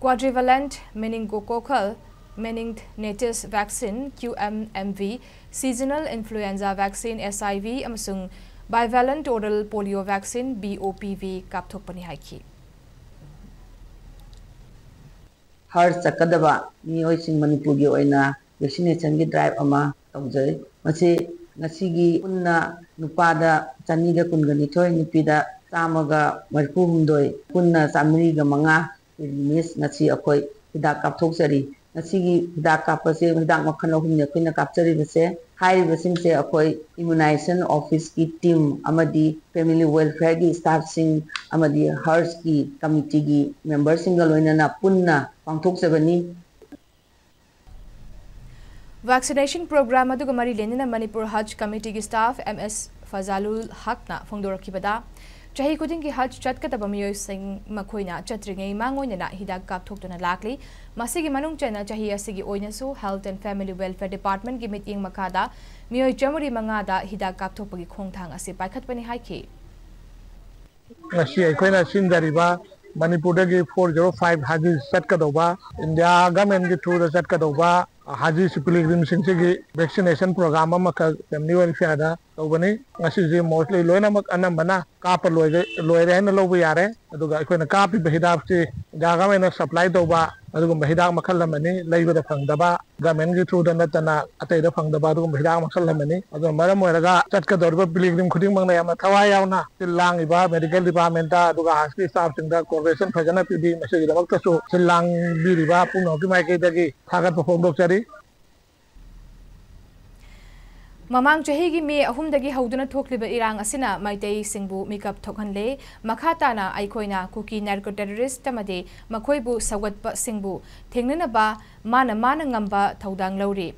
quadrivalent meningococcal meningitis vaccine, Q M M V, seasonal influenza vaccine, S I V, ꯑꯃꯁꯨꯡ bivalent oral polio vaccine, B O P V, ꯀꯥꯞꯊꯣꯛꯄꯅꯤ ꯍꯥꯏꯈꯤ꯫ ꯍꯔ ꯆꯠꯀꯗꯕ ꯃꯤꯑꯣꯏꯁꯤꯡ ꯃꯅꯤꯄꯨꯔꯒꯤ ꯑꯣꯏꯅ vaccinationꯒꯤ drive ꯑꯃ ꯇꯧꯖꯩ꯫ ꯃꯁꯤ ꯉꯁꯤꯒꯤ ꯄꯨꯟꯅ ꯅꯨꯄꯥꯗ ꯆꯅꯤꯒ ꯀꯨꯟꯒ ꯅꯤꯊꯣꯏ, ꯅꯨꯄꯤꯗ ꯆꯥꯝꯃꯒ ꯃꯔꯤꯐꯨ ꯍꯨꯝꯗꯣꯏ, ꯄꯨꯟꯅ ꯆꯥꯃꯔꯤꯒ ꯃꯉꯥ ꯄꯤꯔꯤꯃꯤꯁ ꯉꯁꯤ ꯑꯩꯈꯣꯏ ꯍꯤꯗꯥꯛ ꯀꯥꯞꯊꯣꯛꯆꯔꯤ꯫ ꯉꯁꯤꯒꯤ ꯍꯤꯗꯥꯛ ꯀꯥꯞꯄꯁꯦ ꯍꯤꯗꯥꯛ ꯃꯈꯜ ꯑꯍꯨꯝꯅꯤ ꯑꯩꯈꯣꯏꯅ ꯀꯥꯞꯆꯔꯤꯕꯁꯦ꯫ ꯍꯥꯏꯔꯤꯕꯁꯤꯡꯁꯦ ꯑꯩꯈꯣꯏ ꯏꯃ꯭ꯌꯨꯅꯥꯏꯖꯦꯁꯟ ꯑꯣꯐꯤꯁꯀꯤ ꯇꯤꯝ ꯑꯃꯗꯤ ꯐꯦꯃꯤꯂꯤ ꯋꯦꯜꯐꯤꯌꯔꯒꯤ ꯁ꯭ꯇꯥꯐꯁꯤꯡ ꯑꯃꯗꯤ ꯍꯔꯁꯀꯤ ꯀꯃꯤꯇꯤꯒꯤ ꯃꯦꯝꯕꯔꯁꯤꯡꯒ ꯂꯣꯏꯅꯅ ꯄꯨꯟꯅ ꯄꯥꯡꯊꯣꯛꯆꯕꯅꯤ꯫ Vaccination program ꯑꯗꯨꯒ ꯃꯔꯤ ꯂꯩꯅꯅ ꯃꯅꯤꯄꯨꯔ ꯍꯖ ꯀꯃꯤꯇꯤꯒꯤ ꯁ꯭ꯇꯥꯐ ꯑꯦꯝ ꯑꯦꯁ ꯐꯖꯥꯂꯨꯜ ꯍꯛꯅ ꯐꯣꯡꯗꯣꯔꯛꯈꯤꯕꯗ, ꯆꯍꯤ ꯈꯨꯗꯤꯡꯒꯤ ꯍꯖ ꯆꯠꯀꯗꯕ ꯃꯤꯑꯣꯏꯁꯤꯡ ꯃꯈꯣꯏꯅ ꯆꯠꯇ꯭ꯔꯤꯉꯩ ꯃꯥꯡꯑꯣꯏꯅꯅ ꯍꯤꯗꯥꯛ ꯀꯥꯞꯊꯣꯛꯇꯨꯅ ꯂꯥꯛꯂꯤ꯫ ꯃꯁꯤꯒꯤ ꯃꯅꯨꯡ ꯆꯟꯅ ꯆꯍꯤ ꯑꯁꯤꯒꯤ ꯑꯣꯏꯅꯁꯨ Health and Family Welfare Departmentꯀꯤ ꯃꯤꯠꯌꯦꯡ ꯃꯈꯥꯗ ꯃꯤꯑꯣꯏ ꯆꯥꯃꯔꯤ ꯃꯉꯥꯗ ꯍꯤꯗꯥꯛ ꯀꯥꯞꯊꯣꯛꯄꯒꯤ ꯈꯣꯡꯊꯥꯡ ꯑꯁꯤ ꯄꯥꯏꯈꯠꯄꯅꯤ ꯍꯥꯏꯈꯤ꯫ ꯉꯁꯤ ꯑꯩꯈꯣꯏꯅ ꯁꯤꯟꯖꯔꯤꯕ ꯃꯅꯤꯄꯨꯔꯗꯒꯤ four zero five ꯍꯥꯖꯤ ꯆꯠꯀꯗꯧꯕ, ꯏꯟꯗꯤꯌꯥ ꯒꯃꯦꯟꯒꯤ ꯊ꯭ꯔꯨꯗ ꯆꯠꯀꯗꯧꯕ ꯍꯥꯖꯤꯁꯨ ꯄꯤꯂꯤꯒ꯭ꯔꯤꯝꯁꯤꯡꯁꯤꯒꯤ ꯚꯦꯛꯁꯤꯅꯦꯁꯟ ꯄ꯭ꯔꯣꯒ꯭ꯔꯥꯝ ꯑꯃꯈꯛ ꯐꯦꯃꯤꯂꯤ ꯋꯦꯜꯐꯤꯌꯔꯗ ꯇꯧꯕꯅꯤ꯫ ꯉꯁꯤꯁꯤ ꯃꯣꯁꯂꯤ ꯂꯣꯏꯅꯃꯛ ꯑꯅꯝꯕꯅ ꯀꯥꯞꯄ ꯂꯣꯏꯔꯦ ꯂꯣꯏꯔꯦ ꯍꯥꯏꯅ ꯂꯧꯕ ꯌꯥꯔꯦ꯫ ꯑꯗꯨꯒ ꯑꯩꯈꯣꯏꯅ ꯀꯥꯞꯄꯤꯕ ꯍꯤꯗꯥꯛꯁꯤ ꯏꯟꯗꯤꯌꯥ ꯒꯃꯦꯟꯅ ꯁꯄ꯭ꯂꯥꯏ ꯇꯧꯕ ꯑꯗꯨꯒꯨꯝꯕ ꯍꯤꯗꯥꯛ ꯃꯈꯜ ꯑꯃꯅꯤ, ꯂꯩꯕꯗ ꯐꯪꯗꯕ, ꯒꯃꯦꯟꯒꯤ ꯊ꯭ꯔꯨꯗ ꯅꯠꯇꯅ ꯑꯇꯩꯗ ꯐꯪꯗꯕ ꯑꯗꯨꯒꯨꯝꯕ ꯍꯤꯗꯥꯛ ꯃꯈꯜ ꯑꯃꯅꯤ꯫ ꯑꯗꯨꯅ ꯃꯔꯝ ꯑꯣꯏꯔꯒ ꯆꯠꯀꯗꯧꯔꯤꯕ ꯄꯤꯂꯤꯒ꯭ꯔꯤꯝ ꯈꯨꯗꯤꯡꯃꯛꯅ ꯌꯥꯝꯅ ꯊꯋꯥꯏ ꯌꯥꯎꯅ ꯁꯤꯜ ꯂꯥꯡꯉꯤꯕ ꯃꯦꯗꯤꯀꯦꯜ ꯗꯤꯄꯥꯔꯠꯃꯦꯟꯇ ꯑꯗꯨꯒ ꯍꯥꯔꯠꯀꯤ ꯁ꯭ꯇꯥꯐꯁꯤꯡꯗ ꯀꯣꯑꯣꯄꯔꯦꯁꯟ ꯐꯖꯅ ꯄꯤꯕꯤ꯫ ꯃꯁꯤꯒꯤꯗꯃꯛꯇꯁꯨ ꯁꯤꯜ ꯂꯥꯡꯕꯤꯔꯤꯕ ꯄꯨꯝꯅꯃꯛꯀꯤ ꯃꯥꯏꯀꯩꯗꯒꯤ ꯊꯥꯒꯠꯄ ꯐꯣꯡꯗꯣꯛꯆꯔꯤ꯫ ꯃꯃꯥꯡ ꯆꯍꯤꯒꯤ ꯃꯦ ꯑꯍꯨꯝꯗꯒꯤ ꯍꯧꯗꯨꯅ ꯊꯣꯛꯂꯤꯕ ꯏꯔꯥꯡ ꯑꯁꯤꯅ ꯃꯩꯇꯩꯁꯤꯡꯕꯨ ꯃꯤꯀꯞ ꯊꯣꯛꯍꯜꯂꯦ꯫ ꯃꯈꯥ ꯇꯥꯅ ꯑꯩꯈꯣꯏꯅ ꯀꯨꯀꯤ ꯅꯥꯔꯀꯣ ꯇꯦꯔꯣꯔꯤꯁ꯭ꯠ ꯑꯃꯗꯤ ꯃꯈꯣꯏꯕꯨ ꯁꯧꯒꯠꯄꯁꯤꯡꯕꯨ ꯊꯦꯡꯅꯅꯕ ꯃꯥꯅ ꯃꯥꯅ ꯉꯝꯕ ꯊꯧꯗꯥꯡ ꯂꯧꯔꯤ꯫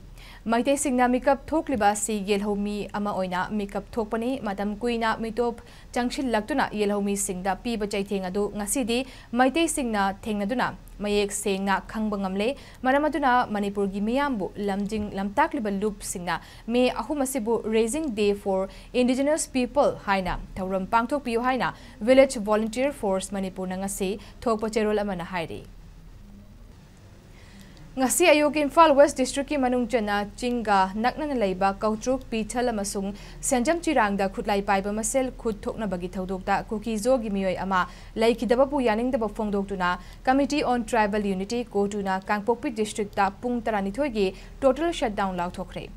ꯃꯩꯇꯩꯁꯤꯡꯅ ꯃꯤꯀꯞ ꯊꯣꯛꯂꯤꯕ ꯑꯁꯤ ꯌꯦꯜꯍꯧꯃꯤ ꯑꯃ ꯑꯣꯏꯅ ꯃꯤꯀꯞ ꯊꯣꯛꯄꯅꯤ꯫ ꯃꯇꯝ ꯀꯨꯏꯅ ꯃꯤꯇꯣꯞ ꯆꯪꯁꯤꯜꯂꯛꯇꯨꯅ ꯌꯦꯜꯍꯧꯃꯤꯁꯤꯡꯗ ꯄꯤꯕ ꯆꯩꯊꯦꯡ ꯑꯗꯨ ꯉꯁꯤꯗꯤ ꯃꯩꯇꯩꯁꯤꯡꯅ ꯊꯦꯡꯅꯗꯨꯅ ꯃꯌꯦꯛ ꯁꯦꯡꯅ ꯈꯪꯕ ꯉꯝꯂꯦ꯫ ꯃꯔꯝ ꯑꯗꯨꯅ ꯃꯅꯤꯄꯨꯔꯒꯤ ꯃꯤꯌꯥꯝꯕꯨ ꯂꯝꯖꯤꯡ ꯂꯝꯇꯥꯛꯂꯤꯕ ꯂꯨꯞꯁꯤꯡꯅ ꯃꯦ ꯑꯍꯨꯝ ꯑꯁꯤꯕꯨ Raising Day for Indigenous People ꯍꯥꯏꯅ ꯊꯧꯔꯝ ꯄꯥꯡꯊꯣꯛꯄꯤꯌꯨ ꯍꯥꯏꯅ Village Volunteer Force ꯃꯅꯤꯄꯨꯔꯅ ꯉꯁꯤ ꯊꯣꯛꯄ ꯆꯦꯔꯣꯜ ꯑꯃꯅ ꯍꯥꯏꯔꯤ꯫ ꯉꯁꯤ ꯑꯌꯨꯛ ꯏꯝꯐꯥꯜ ꯋꯦꯁ꯭ꯠ ꯗꯤꯁꯇ꯭ꯔꯤꯛꯀꯤ ꯃꯅꯨꯡ ꯆꯟꯅ ꯆꯤꯡꯒ ꯅꯛꯅꯅ ꯂꯩꯕ ꯀꯧꯇ꯭ꯔꯨꯛ, ꯄꯤꯊꯜ ꯑꯃꯁꯨꯡ ꯁꯦꯟꯖꯝ ꯆꯤꯔꯥꯡꯗ ꯈꯨꯠꯂꯥꯏ ꯄꯥꯏꯕ ꯃꯁꯦꯜ ꯈꯨꯠ ꯊꯣꯛꯅꯕꯒꯤ ꯊꯧꯗꯣꯛꯇ ꯀꯨꯀꯤ ꯖꯣꯒꯤ ꯃꯤꯑꯣꯏ ꯑꯃ ꯂꯩꯈꯤꯗꯕꯕꯨ ꯌꯥꯅꯤꯡꯗꯕ ꯐꯣꯡꯗꯣꯛꯇꯨꯅ Committee on Tribal Unity, ꯀꯣꯇꯨꯅ ꯀꯥꯡꯄꯣꯛꯄꯤ ꯗꯤꯁꯇ꯭ꯔꯤꯛꯇ ꯄꯨꯡ ꯇꯔꯥꯅꯤꯊꯣꯏꯒꯤ total shutdown ꯂꯥꯎꯊꯣꯛꯈ꯭ꯔꯦ꯫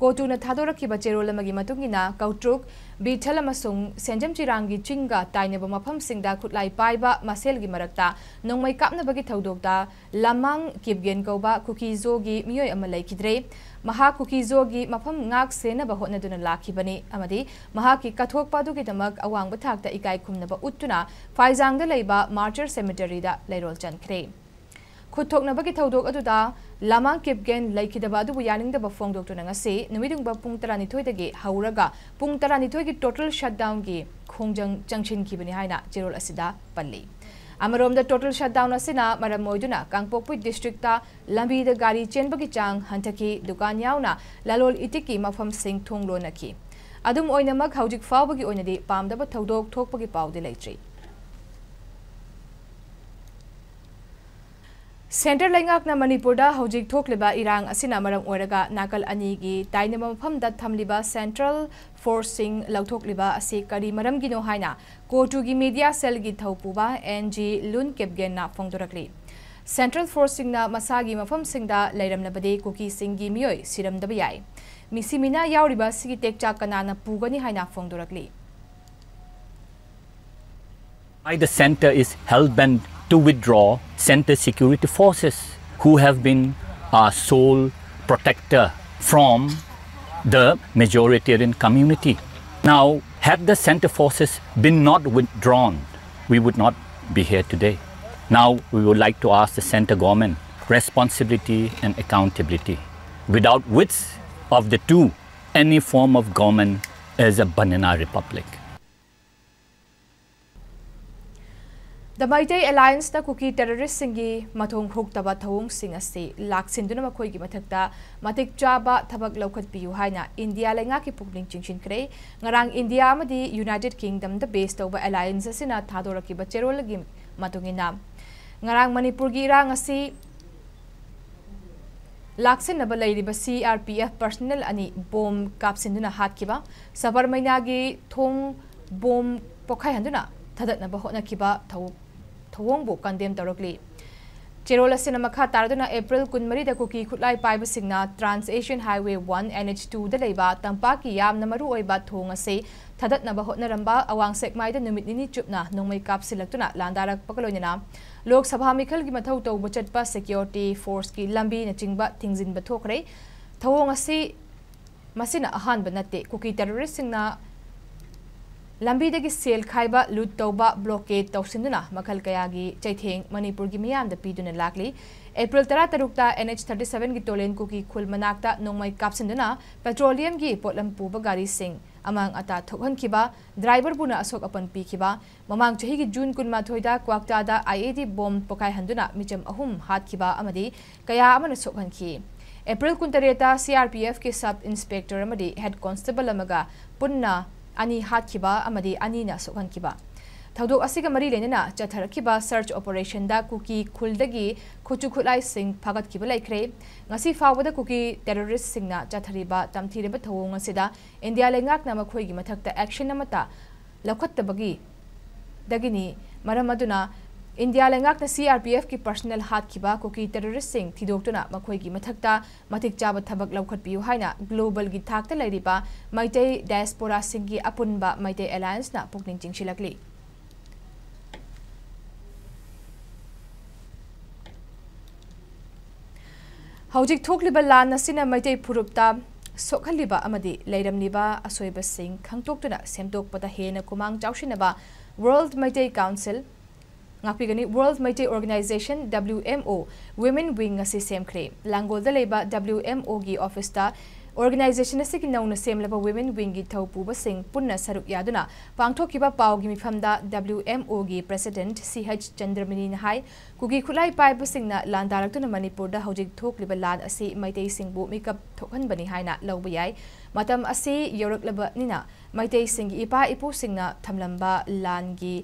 ꯀꯣꯇꯨꯅ ꯊꯥꯗꯣꯔꯛꯈꯤꯕ ꯆꯦꯔꯣꯜ ꯑꯃꯒꯤ ꯃꯇꯨꯡ ꯏꯟꯅ, ꯀꯧꯇ꯭ꯔꯨꯛ, ꯕꯤꯊꯦꯜ ꯑꯃꯁꯨꯡ ꯁꯦꯟꯖꯝ ꯆꯤꯔꯥꯡꯒꯤ ꯆꯤꯡꯒ ꯇꯥꯏꯅꯕ ꯃꯐꯝꯁꯤꯡꯗ ꯈꯨꯠꯂꯥꯏ ꯄꯥꯏꯕ ꯃꯁꯦꯜꯒꯤ ꯃꯔꯛꯇ ꯅꯣꯡꯃꯩ ꯀꯥꯞꯅꯕꯒꯤ ꯊꯧꯗꯣꯛꯇ ꯂꯃꯥꯡ ꯀꯤꯞꯒꯦꯟ ꯀꯧꯕ ꯀꯨꯀꯤꯖꯣꯒꯤ ꯃꯤꯑꯣꯏ ꯑꯃ ꯂꯩꯈꯤꯗ꯭ꯔꯦ꯫ ꯃꯍꯥꯛ ꯀꯨꯀꯤꯖꯣꯒꯤ ꯃꯐꯝ ꯉꯥꯛ ꯁꯦꯟꯅꯕ ꯍꯣꯠꯅꯗꯨꯅ ꯂꯥꯛꯈꯤꯕꯅꯤ ꯑꯃꯗꯤ ꯃꯍꯥꯛꯀꯤ ꯀꯠꯊꯣꯛꯄ ꯑꯗꯨꯒꯤꯗꯃꯛ ꯑꯋꯥꯡꯕ ꯊꯥꯛꯇ ꯏꯀꯥꯏ ꯈꯨꯝꯅꯕ ꯎꯠꯇꯨꯅ ꯐꯥꯏꯖꯥꯡꯗ ꯂꯩꯕ ꯃꯥꯔꯇꯤꯔ ꯁꯦꯃꯤꯇꯔꯤꯗ ꯂꯩꯔꯣꯜ ꯆꯟꯈ꯭ꯔꯦ꯫ ꯈꯨꯠꯊꯣꯛꯅꯕꯒꯤ ꯊꯧꯗꯣꯛ ꯑꯗꯨꯗ ꯂꯃꯥꯡ ꯀꯤꯞꯒꯦꯟ ꯂꯩꯈꯤꯗꯕ ꯑꯗꯨꯕꯨ ꯌꯥꯅꯤꯡꯗꯕ ꯐꯣꯡꯗꯣꯛꯇꯨꯅ ꯉꯁꯤ ꯅꯨꯃꯤꯠꯌꯨꯡꯕ ꯄꯨꯡ ꯇꯔꯥꯅꯤꯊꯣꯏꯗꯒꯤ ꯍꯧꯔꯒ ꯄꯨꯡ ꯇꯔꯥꯅꯤꯊꯣꯏꯒꯤ total shutdownꯒꯤ ꯈꯣꯡꯖꯪ ꯆꯪꯁꯤꯟꯈꯤꯕꯅꯤ ꯍꯥꯏꯅ ꯆꯦꯔꯣꯜ ꯑꯁꯤꯗ ꯄꯜꯂꯤ꯫ ꯑꯃꯔꯣꯝꯗ, total shutdown ꯑꯁꯤꯅ ꯃꯔꯝ ꯑꯣꯏꯗꯨꯅ ꯀꯥꯡꯄꯣꯛꯄꯤ districtꯇ ꯂꯝꯕꯤꯗ ꯒꯥꯔꯤ ꯆꯦꯟꯕꯒꯤ ꯆꯥꯡ ꯍꯟꯊꯈꯤ, ꯗꯨꯀꯥꯟ ꯌꯥꯎꯅ ꯂꯂꯣꯜ ꯏꯇꯤꯛꯀꯤ ꯃꯐꯝꯁꯤꯡ ꯊꯣꯡ ꯂꯣꯟꯅꯈꯤ꯫ ꯑꯗꯨꯝ ꯑꯣꯏꯅꯃꯛ, ꯍꯧꯖꯤꯛ ꯐꯥꯎꯕꯒꯤ ꯑꯣꯏꯅꯗꯤ ꯄꯥꯝꯗꯕ ꯊꯧꯗꯣꯛ ꯊꯣꯛꯄꯒꯤ ꯄꯥꯎꯗꯤ ꯂꯩꯇ꯭ꯔꯤ꯫ Centre ꯂꯩꯉꯥꯛꯅ ꯃꯅꯤꯄꯨꯔꯗ ꯍꯧꯖꯤꯛ ꯊꯣꯛꯂꯤꯕ ꯏꯔꯥꯡ ꯑꯁꯤꯅ ꯃꯔꯝ ꯑꯣꯏꯔꯒ ꯅꯥꯀꯜ ꯑꯅꯤꯒꯤ ꯇꯥꯏꯅꯕ ꯃꯐꯝꯗ ꯊꯝꯂꯤꯕ central forceꯁꯤꯡ ꯂꯧꯊꯣꯛꯂꯤꯕ ꯑꯁꯤ ꯀꯔꯤ ꯃꯔꯝꯒꯤꯅꯣ ꯍꯥꯏꯅ ꯀꯣꯇꯨꯒꯤ media cellꯒꯤ ꯊꯧꯄꯨꯕ ꯑꯦꯟ ꯖꯤ ꯂꯨꯟ ꯀꯦꯞꯒꯦꯟꯅ ꯐꯣꯡꯗꯣꯔꯛꯂꯤ꯫ Central forceꯁꯤꯡꯅ ꯃꯁꯥꯒꯤ ꯃꯐꯝꯁꯤꯡꯗ ꯂꯩꯔꯝꯂꯕꯗꯤ ꯀꯨꯀꯤꯁꯤꯡꯒꯤ ꯃꯤꯑꯣꯏ ꯁꯤꯔꯝꯗꯕ ꯌꯥꯏ꯫ ꯃꯤꯁꯤ ꯃꯤꯅꯥ ꯌꯥꯎꯔꯤꯕ ꯑꯁꯤꯒꯤ ꯇꯦꯛꯆꯥꯛ ꯀꯅꯥꯅ ꯄꯨꯒꯅꯤ ꯍꯥꯏꯅ ꯐꯣꯡꯗꯣꯔꯛꯂꯤ꯫ Why the centre is hell-bent to withdraw, centre security forces who have been our sole protector from the majoritarian community. Now, had the centre forces been not withdrawn, we would not be here today. Now, we would like to ask the centre government responsibility and accountability, without which of the two, any form of government is a banana republic. The Meitei Allianceꯅ ꯀꯨꯀꯤ terroristꯁꯤꯡꯒꯤ ꯃꯊꯣꯡ ꯍꯨꯛꯇꯕ ꯊꯧꯑꯣꯡꯁꯤꯡ ꯑꯁꯤ ꯂꯥꯛꯁꯤꯟꯗꯨꯅ ꯃꯈꯣꯏꯒꯤ ꯃꯊꯛꯇ ꯃꯇꯤꯛ ꯆꯥꯕ ꯊꯕꯛ ꯂꯧꯈꯠꯄꯤꯌꯨ ꯍꯥꯏꯅ India ꯂꯩꯉꯥꯛꯀꯤ ꯄꯨꯛꯅꯤꯡ ꯆꯤꯡꯁꯤꯟꯈ꯭ꯔꯦ꯫ ꯉꯔꯥꯡ ꯏꯟꯗꯤꯌꯥ ꯑꯃꯗꯤ United Kingdomꯗ base ꯇꯧꯕ alliance ꯑꯁꯤꯅ ꯊꯥꯗꯣꯔꯛꯈꯤꯕ ꯆꯦꯔꯣꯜꯒꯤ ꯃꯇꯨꯡ ꯏꯟꯅ, ꯉꯔꯥꯡ ꯃꯅꯤꯄꯨꯔꯒꯤ ꯏꯔꯥꯡ ꯑꯁꯤ ꯂꯥꯛꯁꯤꯟꯅꯕ ꯂꯩꯔꯤꯕ C R P F personnel ꯑꯅꯤ bomb ꯀꯥꯞꯁꯤꯟꯗꯨꯅ ꯍꯥꯠꯈꯤꯕ, ꯁꯕꯔꯃꯩꯅꯥꯒꯤ ꯊꯣꯡ bomb ꯄꯣꯈꯥꯏꯍꯟꯗꯨꯅ ꯊꯥꯗꯠꯅꯕ ꯍꯣꯠꯅꯈꯤꯕ ꯊꯧ-, ꯊꯧꯑꯣꯡꯕꯨ condemn ꯇꯧꯔꯛꯂꯤ꯫ ꯆꯦꯔꯣꯜ ꯑꯁꯤꯅ ꯃꯈꯥ ꯇꯥꯔꯗꯨꯅ ꯑꯦꯄ꯭ꯔꯤꯜ ꯀꯨꯟꯃꯔꯤꯗ ꯀꯨꯀꯤ ꯈꯨꯠꯂꯥꯏ ꯄꯥꯏꯕꯁꯤꯡꯅ Trans Asian Highway one, N H two ꯗ ꯂꯩꯕ ꯇꯝꯄꯥꯛꯀꯤ ꯌꯥꯝꯅ ꯃꯔꯨ ꯑꯣꯏꯕ ꯊꯣꯡ ꯑꯁꯤ ꯊꯥꯗꯠꯅꯕ ꯍꯣꯠꯅꯔꯝꯕ ꯑꯋꯥꯡ ꯁꯦꯛꯃꯥꯏꯗ ꯅꯨꯃꯤꯠ ꯅꯤꯅꯤ ꯆꯨꯞꯅ ꯅꯣꯡꯃꯩ ꯀꯥꯞꯁꯤꯜꯂꯛꯇꯨꯅ ꯂꯥꯟꯗꯥꯔꯛꯄꯒ ꯂꯣꯏꯅꯅ ꯂꯣꯛ ꯁꯚꯥ ꯃꯤꯈꯜꯒꯤ ꯃꯊꯧ ꯇꯧꯕ ꯆꯠꯄ security force ꯀꯤ ꯂꯝꯕꯤꯅꯆꯤꯡꯕ ꯊꯤꯡꯖꯤꯟꯕ ꯊꯣꯛꯈ꯭ꯔꯦ꯫ ꯊꯧꯑꯣꯡ ꯑꯁꯤ ꯃꯁꯤꯅ ꯑꯍꯥꯟꯕ ꯅꯠꯇꯦ꯫ ꯀꯨꯀꯤ terrorist ꯁꯤꯡꯅ ꯂꯝꯕꯤꯗꯒꯤ ꯁꯦꯜ ꯈꯥꯏꯕ, ꯂꯨꯠ ꯇꯧꯕ, blockade ꯇꯧꯁꯤꯟꯗꯨꯅ ꯃꯈꯜ ꯀꯌꯥꯒꯤ ꯆꯩꯊꯦꯡ ꯃꯅꯤꯄꯨꯔꯒꯤ ꯃꯤꯌꯥꯝꯗ ꯄꯤꯗꯨꯅ ꯂꯥꯛꯂꯤ꯫ ꯑꯦꯄ꯭ꯔꯤꯜ ꯇꯔꯥꯇꯔꯨꯛꯇ N H thirty seven ꯒꯤ ꯇꯣꯂꯦꯟ ꯀꯨꯀꯤ ꯈꯨꯜ ꯃꯅꯥꯛꯇ ꯅꯣꯡꯃꯩ ꯀꯥꯞꯁꯤꯟꯗꯨꯅ petroleum ꯒꯤ ꯄꯣꯠꯂꯝ ꯄꯨꯕ ꯒꯥꯔꯤꯁꯤꯡ ꯑꯃꯥꯡ ꯑꯇꯥ ꯊꯣꯛꯍꯟꯈꯤꯕ, driver ꯕꯨꯅ ꯑꯁꯣꯛ ꯑꯄꯟ ꯄꯤꯈꯤꯕ, ꯃꯃꯥꯡ ꯆꯍꯤꯒꯤ ꯖꯨꯟ ꯀꯨꯟꯃꯥꯊꯣꯏꯗ ꯀ꯭ꯋꯥꯛꯇꯥꯗ I E D bomb ꯄꯣꯈꯥꯏꯍꯟꯗꯨꯅ ꯃꯤꯆꯝ ꯑꯍꯨꯝ ꯍꯥꯠꯈꯤꯕ ꯑꯃꯗꯤ ꯀꯌꯥ ꯑꯃꯅ ꯁꯣꯛꯍꯟꯈꯤ꯫ ꯑꯦꯄ꯭ꯔꯤꯜ ꯀꯨꯟꯇꯔꯦꯠꯇ C R P F ꯀꯤ sub inspector ꯑꯃꯗꯤ head constable ꯑꯃꯒ ꯄꯨꯟꯅ ꯑꯅꯤ ꯍꯥꯠꯈꯤꯕ ꯑꯃꯗꯤ ꯑꯅꯤꯅ ꯁꯣꯛꯍꯟꯈꯤꯕ꯫ ꯊꯧꯗꯣꯛ ꯑꯁꯤꯒ ꯃꯔꯤ ꯂꯩꯅꯅ ꯆꯠꯊꯔꯛꯈꯤꯕ search operation ꯗ ꯀꯨꯀꯤ ꯈꯨꯜꯗꯒꯤ ꯈꯨꯠꯁꯨ ꯈꯨꯠꯂꯥꯏꯁꯤꯡ ꯐꯥꯒꯠꯈꯤꯕ ꯂꯩꯈ꯭ꯔꯦ꯫ ꯉꯁꯤ ꯐꯥꯎꯕꯗ ꯀꯨꯀꯤ terrorist ꯁꯤꯡꯅ ꯆꯠꯊꯔꯤꯕ ꯇꯝꯊꯤꯔꯕ ꯊꯧꯑꯣꯡ ꯑꯁꯤꯗ ꯏꯟꯗꯤꯌꯥ ꯂꯩꯉꯥꯛꯅ ꯃꯈꯣꯏꯒꯤ ꯃꯊꯛꯇ action ꯑꯃꯠꯇ ꯂꯧꯈꯠꯇꯕꯒꯤ ꯗꯒꯤꯅꯤ꯫ ꯃꯔꯝ ꯑꯗꯨꯅ ꯏꯟꯗꯤꯌꯥ ꯂꯩꯉꯥꯛꯅ C R P F ꯀꯤ personnel ꯍꯥꯠꯈꯤꯕ ꯀꯨꯀꯤ terrorist ꯁꯤꯡ ꯊꯤꯗꯣꯛꯇꯨꯅ ꯃꯈꯣꯏꯒꯤ ꯃꯊꯛꯇ ꯃꯇꯤꯛ ꯆꯥꯕ ꯊꯕꯛ ꯂꯧꯈꯠꯄꯤꯌꯨ ꯍꯥꯏꯅ global ꯒꯤ ꯊꯥꯛꯇ ꯂꯩꯔꯤꯕ ꯃꯩꯇꯩ diaspora ꯁꯤꯡꯒꯤ ꯑꯄꯨꯟꯕ ꯃꯩꯇꯩ alliance ꯅ ꯄꯨꯛꯅꯤꯡ ꯆꯤꯡꯁꯤꯜꯂꯛꯂꯤ꯫ ꯍꯧꯖꯤꯛ ꯊꯣꯛꯂꯤꯕ ꯂꯥꯟ ꯑꯁꯤꯅ ꯃꯩꯇꯩ ꯐꯨꯔꯨꯞꯇ ꯁꯣꯛꯍꯜꯂꯤꯕ ꯑꯃꯗꯤ ꯂꯩꯔꯝꯂꯤꯕ ꯑꯁꯣꯏꯕꯁꯤꯡ ꯈꯪꯗꯣꯛꯇꯨꯅ ꯁꯦꯝꯗꯣꯛꯄꯗ ꯍꯦꯟꯅ ꯈꯨꯃꯥꯡ ꯆꯥꯎꯁꯤꯟꯅꯕ World Meitei Council, ꯉꯥꯛꯄꯤꯒꯅꯤ, World Meitei Organization, W M O, Women Wing ꯑꯁꯤ ꯁꯦꯝꯈ꯭ꯔꯦ꯫ ꯂꯥꯡꯒꯣꯜꯗ ꯂꯩꯕ W M O ꯒꯤ office ꯇ organization ꯑꯁꯤꯒꯤ ꯅꯧꯅ ꯁꯦꯝꯂꯕ Women Wing ꯒꯤ ꯊꯧ ꯄꯨꯕꯁꯤꯡ ꯄꯨꯟꯅ ꯁꯔꯨꯛ ꯌꯥꯗꯨꯅ ꯄꯥꯡꯊꯣꯛꯈꯤꯕ ꯄꯥꯎꯒꯤ ꯃꯤꯐꯝꯗ W M O ꯒꯤ president C H ꯆꯟꯗ꯭ꯔꯃꯅꯤꯅ ꯍꯥꯏ, ꯀꯨꯀꯤ ꯈꯨꯠꯂꯥꯏ ꯄꯥꯏꯕꯁꯤꯡꯅ ꯂꯥꯟꯗꯥꯔꯛꯇꯨꯅ ꯃꯅꯤꯄꯨꯔꯗ ꯍꯧꯖꯤꯛ ꯊꯣꯛꯂꯤꯕ ꯂꯥꯟ ꯑꯁꯤ ꯃꯩꯇꯩꯁꯤꯡꯕꯨ ꯃꯤꯀꯞ ꯊꯣꯛꯍꯟꯕꯅꯤ ꯍꯥꯏꯅ ꯂꯧꯕ ꯌꯥꯏ꯫ ꯃꯇꯝ ꯑꯁꯤ ꯌꯧꯔꯛꯂꯕꯅꯤꯅ ꯃꯩꯇꯩꯁꯤꯡꯒꯤ ꯏꯄꯥ ꯏꯄꯨꯁꯤꯡꯅ ꯊꯝꯂꯝꯕ ꯂꯥꯟꯒꯤ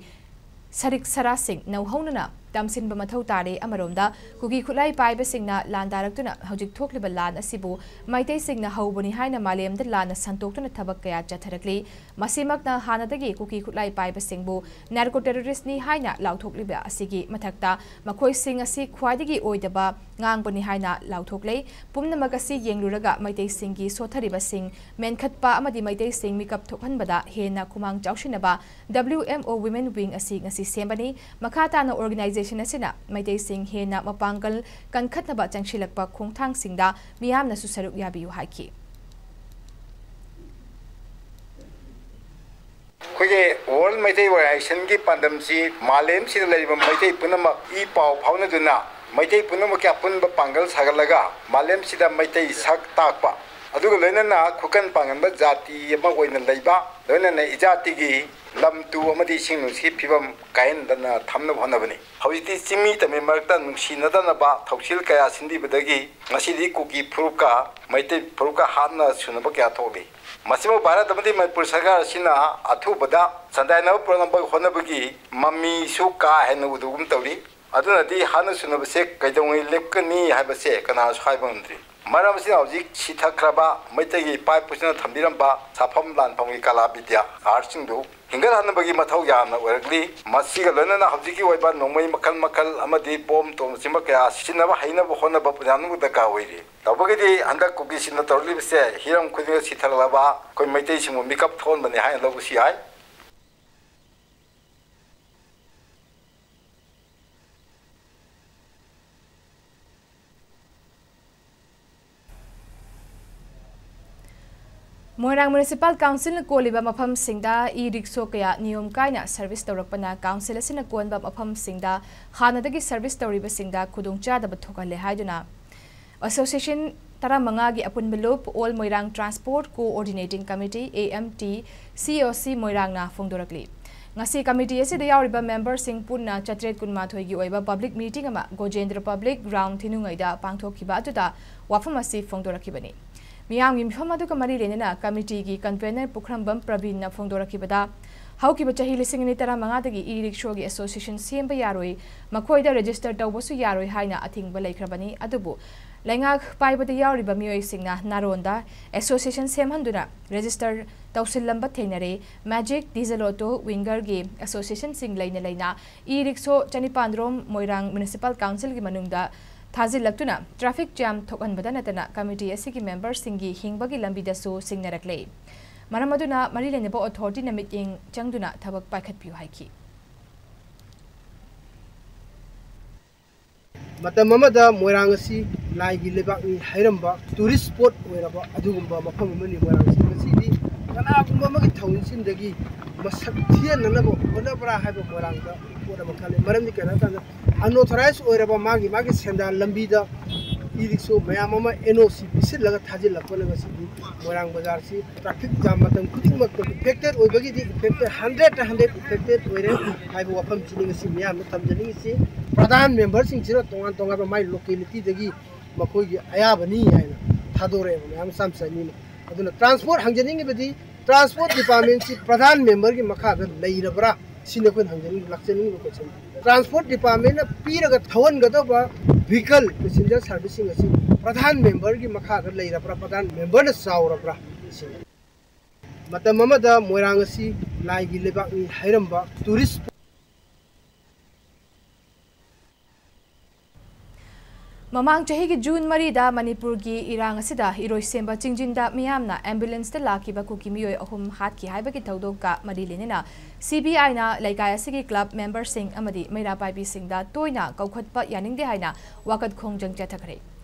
ꯁꯔꯤꯛ ꯁꯔꯥꯁꯤꯡ ꯅꯧꯍꯧꯅꯅ ꯇꯝꯁꯤꯟꯕ ꯃꯊꯧ ꯇꯥꯔꯦ꯫ ꯑꯃꯔꯣꯝꯗ ꯀꯨꯀꯤ ꯈꯨꯠꯂꯥꯏ ꯄꯥꯏꯕꯁꯤꯡꯅ ꯂꯥꯟꯗꯥꯔꯛꯇꯨꯅ ꯍꯧꯖꯤꯛ ꯊꯣꯛꯂꯤꯕ ꯂꯥꯟ ꯑꯁꯤꯕꯨ ꯃꯩꯇꯩꯁꯤꯡꯅ ꯍꯧꯕꯅꯤ ꯍꯥꯏꯅ ꯃꯥꯂꯦꯝꯗ ꯂꯥꯟꯅ ꯁꯟꯗꯣꯛꯇꯨꯅ ꯊꯕꯛ ꯀꯌꯥ ꯆꯠꯊꯔꯛꯂꯤ꯫ ꯃꯁꯤꯃꯛꯅ ꯍꯥꯟꯅꯗꯒꯤ ꯀꯨꯀꯤ ꯈꯨꯠꯂꯥꯏ ꯄꯥꯏꯕꯁꯤꯡꯕꯨ ꯅꯥꯔꯀꯣ ꯇꯦꯔꯣꯔꯤꯁ꯭ꯠꯅꯤ ꯍꯥꯏꯅ ꯂꯥꯎꯊꯣꯛꯂꯤꯕ ꯑꯁꯤꯒꯤ ꯃꯊꯛꯇ ꯃꯈꯣꯏꯁꯤꯡ ꯑꯁꯤ ꯈ꯭ꯋꯥꯏꯗꯒꯤ ꯑꯣꯏꯗꯕ ꯉꯥꯡꯕꯅꯤ ꯍꯥꯏꯅ ꯂꯥꯎꯊꯣꯛꯂꯦ꯫ ꯄꯨꯝꯅꯃꯛ ꯑꯁꯤ ꯌꯦꯡꯂꯨꯔꯒ ꯃꯩꯇꯩꯁꯤꯡꯒꯤ ꯁꯣꯠꯊꯔꯤꯕꯁꯤꯡ ꯃꯦꯟꯈꯠꯄ ꯑꯃꯗꯤ ꯃꯩꯇꯩꯁꯤꯡ ꯃꯤꯀꯞ ꯊꯣꯛꯍꯟꯕꯗ ꯍꯦꯟꯅ ꯈꯨꯃꯥꯡ ꯆꯥꯎꯁꯤꯟꯅꯕ W M O Women Wing ꯑꯁꯤ ꯉꯁꯤ ꯁꯦꯝꯕꯅꯤ꯫ ꯃꯈꯥ ꯇꯥꯅ organization ꯑꯁꯤꯅ ꯃꯩꯇꯩꯁꯤꯡ ꯍꯦꯟꯅ ꯃꯄꯥꯡꯒꯜ ꯀꯟꯈꯠꯅꯕ ꯆꯪꯁꯤꯜꯂꯛꯄ ꯈꯣꯡꯊꯥꯡꯁꯤꯡꯗ ꯃꯤꯌꯥꯝꯅꯁꯨ ꯁꯔꯨꯛ ꯌꯥꯕꯤꯌꯨ ꯍꯥꯏꯈꯤ꯫ ꯑꯩꯈꯣꯏꯒꯤ World ꯃꯩꯇꯩ Organization ꯒꯤ ꯄꯥꯟꯗꯝꯁꯤ ꯃꯥꯂꯦꯝꯁꯤꯗ ꯂꯩꯔꯤꯕ ꯃꯩꯇꯩ ꯄꯨꯝꯅꯃꯛ ꯏ ꯄꯥꯎ ꯐꯥꯎꯅꯗꯨꯅ ꯃꯩꯇꯩ ꯄꯨꯝꯅꯃꯛꯀꯤ ꯑꯄꯨꯟꯕ ꯄꯥꯡꯒꯜ ꯁꯥꯒꯠꯂꯒ ꯃꯥꯂꯦꯝꯁꯤꯗ ꯃꯩꯇꯩ ꯁꯛ ꯇꯥꯛꯄ, ꯑꯗꯨꯒ ꯂꯣꯏꯅꯅ ꯈꯨꯀꯟ ꯄꯥꯡꯒꯟꯕ ꯖꯥꯇꯤ ꯑꯃ ꯑꯣꯏꯅ ꯂꯩꯕ, ꯂꯣꯏꯅꯅ ꯏꯖꯥꯇꯤꯒꯤ ꯂꯝ ꯇꯨ ꯑꯃꯗꯤ ꯏꯁꯤꯡ ꯅꯨꯡꯁꯤꯠꯀꯤ ꯐꯤꯕꯝ ꯀꯥꯏꯍꯟꯗꯅ ꯊꯝꯅꯕ ꯍꯣꯠꯅꯕꯅꯤ꯫ ꯍꯧꯖꯤꯛꯇꯤ ꯆꯤꯡꯃꯤ ꯇꯝꯃꯤ ꯃꯔꯛꯇ ꯅꯨꯡꯁꯤꯅꯗꯅꯕ ꯊꯧꯁꯤꯜ ꯀꯌꯥ ꯁꯤꯟꯕꯤꯕꯗꯒꯤ ꯉꯁꯤꯗꯤ ꯀꯨꯀꯤ ꯐꯨꯔꯨꯞꯀ ꯃꯩꯇꯩ ꯐꯨꯔꯨꯞꯀ ꯍꯥꯠꯅ ꯁꯨꯅꯕ ꯀꯌꯥ ꯊꯣꯛꯂꯤ꯫ ꯃꯁꯤꯕꯨ ꯚꯥꯔꯠ ꯑꯃꯗꯤ ꯃꯅꯤꯄꯨꯔ ꯁꯔꯀꯥꯔ ꯑꯁꯤꯅ ꯑꯊꯨꯕꯗ ꯆꯥꯡꯗꯥꯏꯅꯕ ꯄꯨꯔꯛꯅꯕ ꯍꯣꯠꯅꯕꯒꯤ ꯃꯃꯤꯁꯨ ꯀꯥ ꯍꯦꯟꯅ ꯎꯗꯕꯒꯨꯝ ꯇꯧꯔꯤ꯫ ꯑꯗꯨꯅꯗꯤ ꯍꯥꯠꯅ ꯁꯨꯅꯕꯁꯦ ꯀꯩꯗꯧꯉꯩ ꯂꯦꯞꯀꯅꯤ ꯍꯥꯏꯕꯁꯦ ꯀꯅꯥꯁꯨ ꯍꯥꯏꯕ ꯉꯝꯗ꯭ꯔꯤ꯫ ꯃꯔꯝ ꯑꯁꯤꯅ ꯍꯧꯖꯤꯛ ꯁꯤꯊꯈ꯭ꯔꯕ ꯃꯩꯇꯩꯒꯤ ꯏꯄꯥ ꯏꯄꯨꯁꯤꯡꯅ ꯊꯝꯕꯤꯔꯝꯕ ꯁꯥꯐꯝ ꯂꯥꯟꯐꯝꯒꯤ ꯀꯂꯥ ꯕꯤꯗ꯭ꯌꯥ ꯑꯥꯔꯠꯁꯤꯡꯗꯨ ꯍꯤꯡꯒꯠꯍꯟꯅꯕꯒꯤ ꯃꯊꯧ ꯌꯥꯝꯅ ꯑꯣꯏꯔꯛꯂꯤ꯫ ꯃꯁꯤꯒ ꯂꯣꯏꯅꯅ ꯍꯧꯖꯤꯛꯀꯤ ꯑꯣꯏꯕ ꯅꯣꯡꯃꯩ ꯃꯈꯜ ꯃꯈꯜ ꯑꯃꯗꯤ ꯕꯣꯝ ꯇꯣꯝꯅꯆꯤꯡꯕ ꯀꯌꯥ ꯁꯤꯖꯤꯟꯅꯕ ꯍꯩꯅꯕ ꯍꯣꯠꯅꯕ ꯌꯥꯝꯅ ꯗꯔꯀꯥꯔ ꯑꯣꯏꯔꯤ꯫ ꯇꯧꯕꯒꯤꯗꯤ ꯍꯟꯗꯛ ꯀꯨꯀꯤꯁꯤꯡꯅ ꯇꯧꯔꯛꯂꯤꯕꯁꯦ ꯍꯤꯔꯝ ꯈꯨꯗꯤꯡꯗ ꯁꯤꯊꯔꯛꯂꯕ ꯑꯩꯈꯣꯏ ꯃꯩꯇꯩꯁꯤꯡꯕꯨ ꯃꯤꯀꯞ ꯊꯣꯛꯍꯟꯕꯅꯤ ꯍꯥꯏꯅ ꯂꯧꯕꯁꯨ ꯌꯥꯏ꯫ ꯃꯣꯏꯔꯥꯡ Municipal Council ꯅ ꯀꯣꯜꯂꯤꯕ ꯃꯐꯝꯁꯤꯡꯗ e-rickshaw ꯀꯌꯥ ꯅꯤꯌꯣꯝ ꯀꯥꯏꯅ service ꯇꯧꯔꯛꯄꯅ council ꯑꯁꯤꯅ ꯀꯣꯟꯕ ꯃꯐꯝꯁꯤꯡꯗ ꯍꯥꯟꯅꯗꯒꯤ service ꯇꯧꯔꯤꯕꯁꯤꯡꯗ ꯈꯨꯗꯣꯡꯆꯥꯗꯕ ꯊꯣꯛꯍꯜꯂꯦ ꯍꯥꯏꯗꯨꯅ Association ꯇꯔꯥꯃꯉꯥꯒꯤ ꯑꯄꯨꯟꯕ ꯂꯨꯞ All Moirang Transport Coordinating Committee, A M T C O C, ꯃꯣꯏꯔꯥꯡꯅ ꯐꯣꯡꯗꯣꯔꯛꯂꯤ꯫ ꯉꯁꯤ committee ꯑꯁꯤꯗ ꯌꯥꯎꯔꯤꯕ member ꯁꯤꯡ ꯄꯨꯟꯅ ꯆꯥꯇ꯭ꯔꯦꯠ ꯀꯨꯟꯃꯥꯊꯣꯏꯒꯤ ꯑꯣꯏꯕ public meeting ꯑꯃ ꯒꯣꯖꯦꯟꯗ꯭ꯔ Public Ground ꯊꯤꯅꯨꯡꯉꯩꯗ ꯄꯥꯡꯊꯣꯛꯈꯤꯕ ꯑꯗꯨꯗ ꯋꯥꯐꯝ ꯑꯁꯤ ꯐꯣꯡꯗꯣꯔꯛꯈꯤꯕꯅꯤ꯫ ꯃꯤꯌꯥꯝꯒꯤ ꯃꯤꯐꯝ ꯑꯗꯨꯒ ꯃꯔꯤ ꯂꯩꯅꯅ committee ꯒꯤ convener ꯄꯨꯈ꯭ꯔꯝꯕꯝ ꯄ꯭ꯔꯕꯤꯟꯅ ꯐꯣꯡꯗꯣꯔꯛꯈꯤꯕꯗ, ꯍꯧꯈꯤꯕ ꯆꯍꯤ ꯂꯤꯁꯤꯡ ꯑꯅꯤ ꯇꯔꯥꯃꯉꯥꯗꯒꯤ ꯏ ꯔꯤꯛꯁꯣꯒꯤ ꯑꯦꯁꯣꯁꯤꯌꯦꯁꯟ ꯁꯦꯝꯕ ꯌꯥꯔꯣꯏ, ꯃꯈꯣꯏꯗ ꯔꯦꯖꯤꯁꯇꯔ ꯇꯧꯕꯁꯨ ꯌꯥꯔꯣꯏ ꯍꯥꯏꯅ ꯑꯊꯤꯡꯕ ꯂꯩꯈ꯭ꯔꯕꯅꯤ꯫ ꯑꯗꯨꯕꯨ ꯂꯩꯉꯥꯛ ꯄꯥꯏꯕꯗ ꯌꯥꯎꯔꯤꯕ ꯃꯤꯑꯣꯏꯁꯤꯡꯅ ꯅꯥꯔꯣꯟꯗ ꯑꯦꯁꯣꯁꯤꯌꯦꯁꯟ ꯁꯦꯝꯍꯟꯗꯨꯅ ꯔꯦꯖꯤꯁꯇꯔ ꯇꯧꯁꯤꯜꯂꯝꯕ ꯊꯦꯡꯅꯔꯦ꯫ ꯃꯦꯖꯤꯛ, ꯗꯤꯖꯦꯜ ꯑꯣꯇꯣ, ꯋꯤꯡꯒꯔꯒꯤ ꯑꯦꯁꯣꯁꯤꯌꯦꯁꯟꯁꯤꯡ ꯂꯩꯅ ꯂꯩꯅ ꯏ ꯔꯤꯛꯁꯣ ꯆꯅꯤꯄꯥꯟꯔꯣꯝ ꯃꯣꯏꯔꯥꯡ ꯃ꯭ꯌꯨꯅꯤꯁꯤꯄꯥꯜ ꯀꯥꯎꯟꯁꯤꯜꯒꯤ ꯃꯅꯨꯡꯗ ꯊꯥꯖꯤꯜꯂꯛꯇꯨꯅ ꯇ꯭ꯔꯥꯐꯤꯛ ꯖꯥꯝ ꯊꯣꯛꯍꯟꯕꯗ ꯅꯠꯇꯅ ꯀꯃꯤꯇꯤ ꯑꯁꯤꯒꯤ ꯃꯦꯝꯕꯔꯁꯤꯡꯒꯤ ꯍꯤꯡꯕꯒꯤ ꯂꯝꯕꯤꯗꯁꯨ ꯁꯤꯡꯅꯔꯛꯂꯦ꯫ ꯃꯔꯝ ꯑꯗꯨꯅ ꯃꯔꯤ ꯂꯩꯅꯕ ꯑꯣꯊꯣꯔꯤꯇꯤꯅ ꯃꯤꯠꯌꯦꯡ ꯆꯪꯗꯨꯅ ꯊꯕꯛ ꯄꯥꯏꯈꯠꯄꯤꯌꯨ ꯍꯥꯏꯈꯤ꯫ ꯃꯇꯝ ꯑꯃꯗ ꯃꯣꯏꯔꯥꯡ ꯑꯁꯤ ꯂꯥꯏꯒꯤ ꯂꯩꯕꯥꯛꯅꯤ ꯍꯥꯏꯔꯝꯕ, ꯇꯨꯔꯤꯁ ꯁ꯭ꯄꯣꯠ ꯑꯣꯏꯔꯕ ꯑꯗꯨꯒꯨꯝꯕ ꯃꯐꯝ ꯑꯃꯅꯤ ꯃꯣꯏꯔꯥꯡ ꯑꯁꯤ꯫ ꯉꯁꯤꯗꯤ ꯀꯅꯥꯒꯨꯝꯕ ꯑꯃꯒꯤ ꯊꯧꯑꯣꯡꯁꯤꯟꯗꯒꯤ ꯃꯁꯛ ꯊꯤꯍꯟꯅꯅꯕ ꯍꯣꯠꯅꯕ꯭ꯔꯥ ꯍꯥꯏꯕ ꯃꯣꯏꯔꯥꯡꯗ ꯄꯣꯠ ꯑꯃ ꯈꯜꯂꯤ꯫ ꯃꯔꯝꯗꯤ ꯀꯩꯅꯣ ꯍꯥꯏ ꯀꯥꯟꯗ, ꯑꯟꯑꯣꯊꯣꯔꯥꯏꯖ ꯑꯣꯏꯔꯕ ꯃꯥꯒꯤ ꯃꯥꯒꯤ ꯁꯦꯟꯗꯥꯟ ꯂꯝꯕꯤꯗ ꯏ ꯔꯤꯛꯁꯣ ꯃꯌꯥꯝ ꯑꯃ ꯑꯦꯟ ꯑꯣ ꯁꯤ ꯄꯤꯁꯤꯜꯂꯒ ꯊꯥꯖꯤꯜꯂꯛꯄꯅ ꯉꯁꯤꯗꯤ ꯃꯣꯏꯔꯥꯡ ꯕꯖꯥꯔꯁꯤ ꯇ꯭ꯔꯥꯐꯤꯛ ꯖꯥꯝ ꯃꯇꯝ ꯈꯨꯗꯤꯡꯃꯛꯇ ꯏꯐꯦꯛꯇꯦꯠ ꯑꯣꯏꯕꯒꯤꯗꯤ ꯏꯐꯦꯛꯇꯦꯠ, ꯍꯟꯗ꯭ꯔꯦꯠꯇ ꯍꯟꯗ꯭ꯔꯦꯠ ꯏꯐꯦꯛꯇꯦꯠ ꯑꯣꯏꯔꯦ ꯍꯥꯏꯕ ꯋꯥꯐꯝꯁꯤꯅꯤ ꯉꯁꯤ ꯃꯤꯌꯥꯝꯗ ꯊꯝꯖꯅꯤꯡꯉꯤꯁꯤ꯫ ꯄ꯭ꯔꯙꯥꯟ ꯃꯦꯝꯕꯔꯁꯤꯡꯁꯤꯅ ꯇꯣꯉꯥꯟ ꯇꯣꯉꯥꯟꯕ ꯃꯥꯏ ꯂꯣꯀꯦꯂꯤꯇꯤꯗꯒꯤ ꯃꯈꯣꯏꯒꯤ ꯑꯌꯥꯕꯅꯤ ꯍꯥꯏꯅ ꯊꯥꯗꯣꯔꯛꯑꯦꯕ ꯃꯌꯥꯝ ꯃꯆꯥ ꯃꯆꯥ ꯃꯤ ꯑꯃ꯫ ꯑꯗꯨꯅ ꯇ꯭ꯔꯥꯟꯁꯄꯣꯔꯠ ꯍꯪꯖꯅꯤꯡꯉꯤꯕꯗꯤ, ꯇ꯭ꯔꯥꯟꯁꯄꯣꯔꯠ ꯗꯤꯄꯥꯔꯠꯃꯦꯟꯁꯤ ꯄ꯭ꯔꯙꯥꯟ ꯃꯦꯝꯕꯔꯒꯤ ꯃꯈꯥꯗ ꯂꯩꯔꯕ꯭ꯔꯥ? ꯁꯤꯅꯤ ꯑꯩꯈꯣꯏꯅ ꯍꯪꯖꯅꯤꯡꯕ, ꯂꯥꯛꯆꯅꯤꯡꯉꯤꯕ ꯀꯣꯏꯁꯟ꯫ ꯇ꯭ꯔꯥꯟꯁꯄꯣꯔꯠ ꯗꯤꯄꯥꯔꯠꯃꯦꯟꯅ ꯄꯤꯔꯒ ꯊꯧꯍꯟꯒꯗꯧꯕ ꯚꯤꯍꯤꯀꯜ ꯄꯦꯁꯦꯟꯖꯔ ꯁꯥꯔꯚꯤꯁꯁꯤꯡ ꯑꯁꯤ ꯄ꯭ꯔꯙꯥꯟ ꯃꯦꯝꯕꯔꯒꯤ ꯃꯈꯥꯗ ꯂꯩꯔꯕ꯭ꯔꯥ, ꯄ꯭ꯔꯙꯥꯟ ꯃꯦꯝꯕꯔꯅ ꯆꯥꯎꯔꯕ꯭ꯔꯥ? ꯁꯤꯅꯤ꯫ ꯃꯇꯝ ꯑꯃꯗ ꯃꯣꯏꯔꯥꯡ ꯑꯁꯤ ꯂꯥꯏꯒꯤ ꯂꯩꯕꯥꯛꯅꯤ ꯍꯥꯏꯔꯝꯕ ꯇꯨꯔꯤꯁ ꯃꯃꯥꯡ ꯆꯍꯤꯒꯤ ꯖꯨꯟ ꯃꯔꯤꯗ ꯃꯅꯤꯄꯨꯔꯒꯤ ꯏꯔꯥꯡ ꯑꯁꯤꯗ ꯏꯔꯣꯏꯁꯦꯝꯕ ꯆꯤꯡꯖꯤꯟꯗ ꯃꯤꯌꯥꯝꯅ ꯑꯦꯝꯕꯨꯂꯦꯟꯁꯇ ꯂꯥꯛꯈꯤꯕ ꯀꯨꯀꯤ ꯃꯤꯑꯣꯏ ꯑꯍꯨꯝ ꯍꯥꯠꯈꯤ ꯍꯥꯏꯕꯒꯤ ꯊꯧꯗꯣꯛꯀ ꯃꯔꯤ ꯂꯩꯅꯅ ꯁꯤ ꯕꯤ ꯑꯥꯏꯅ ꯂꯩꯀꯥꯏ ꯑꯁꯤꯒꯤ ꯀ꯭ꯂꯕ ꯃꯦꯝꯕꯔꯁꯤꯡ ꯑꯃꯗꯤ ꯃꯩꯔꯥ ꯄꯥꯏꯕꯤꯁꯤꯡꯗ ꯇꯣꯏꯅ ꯀꯧꯈꯠꯄ ꯌꯥꯅꯤꯡꯗꯦ ꯍꯥꯏꯅ ꯋꯥꯀꯠ ꯈꯣꯡꯖꯪ ꯆꯠꯊꯈ꯭ꯔꯦ꯫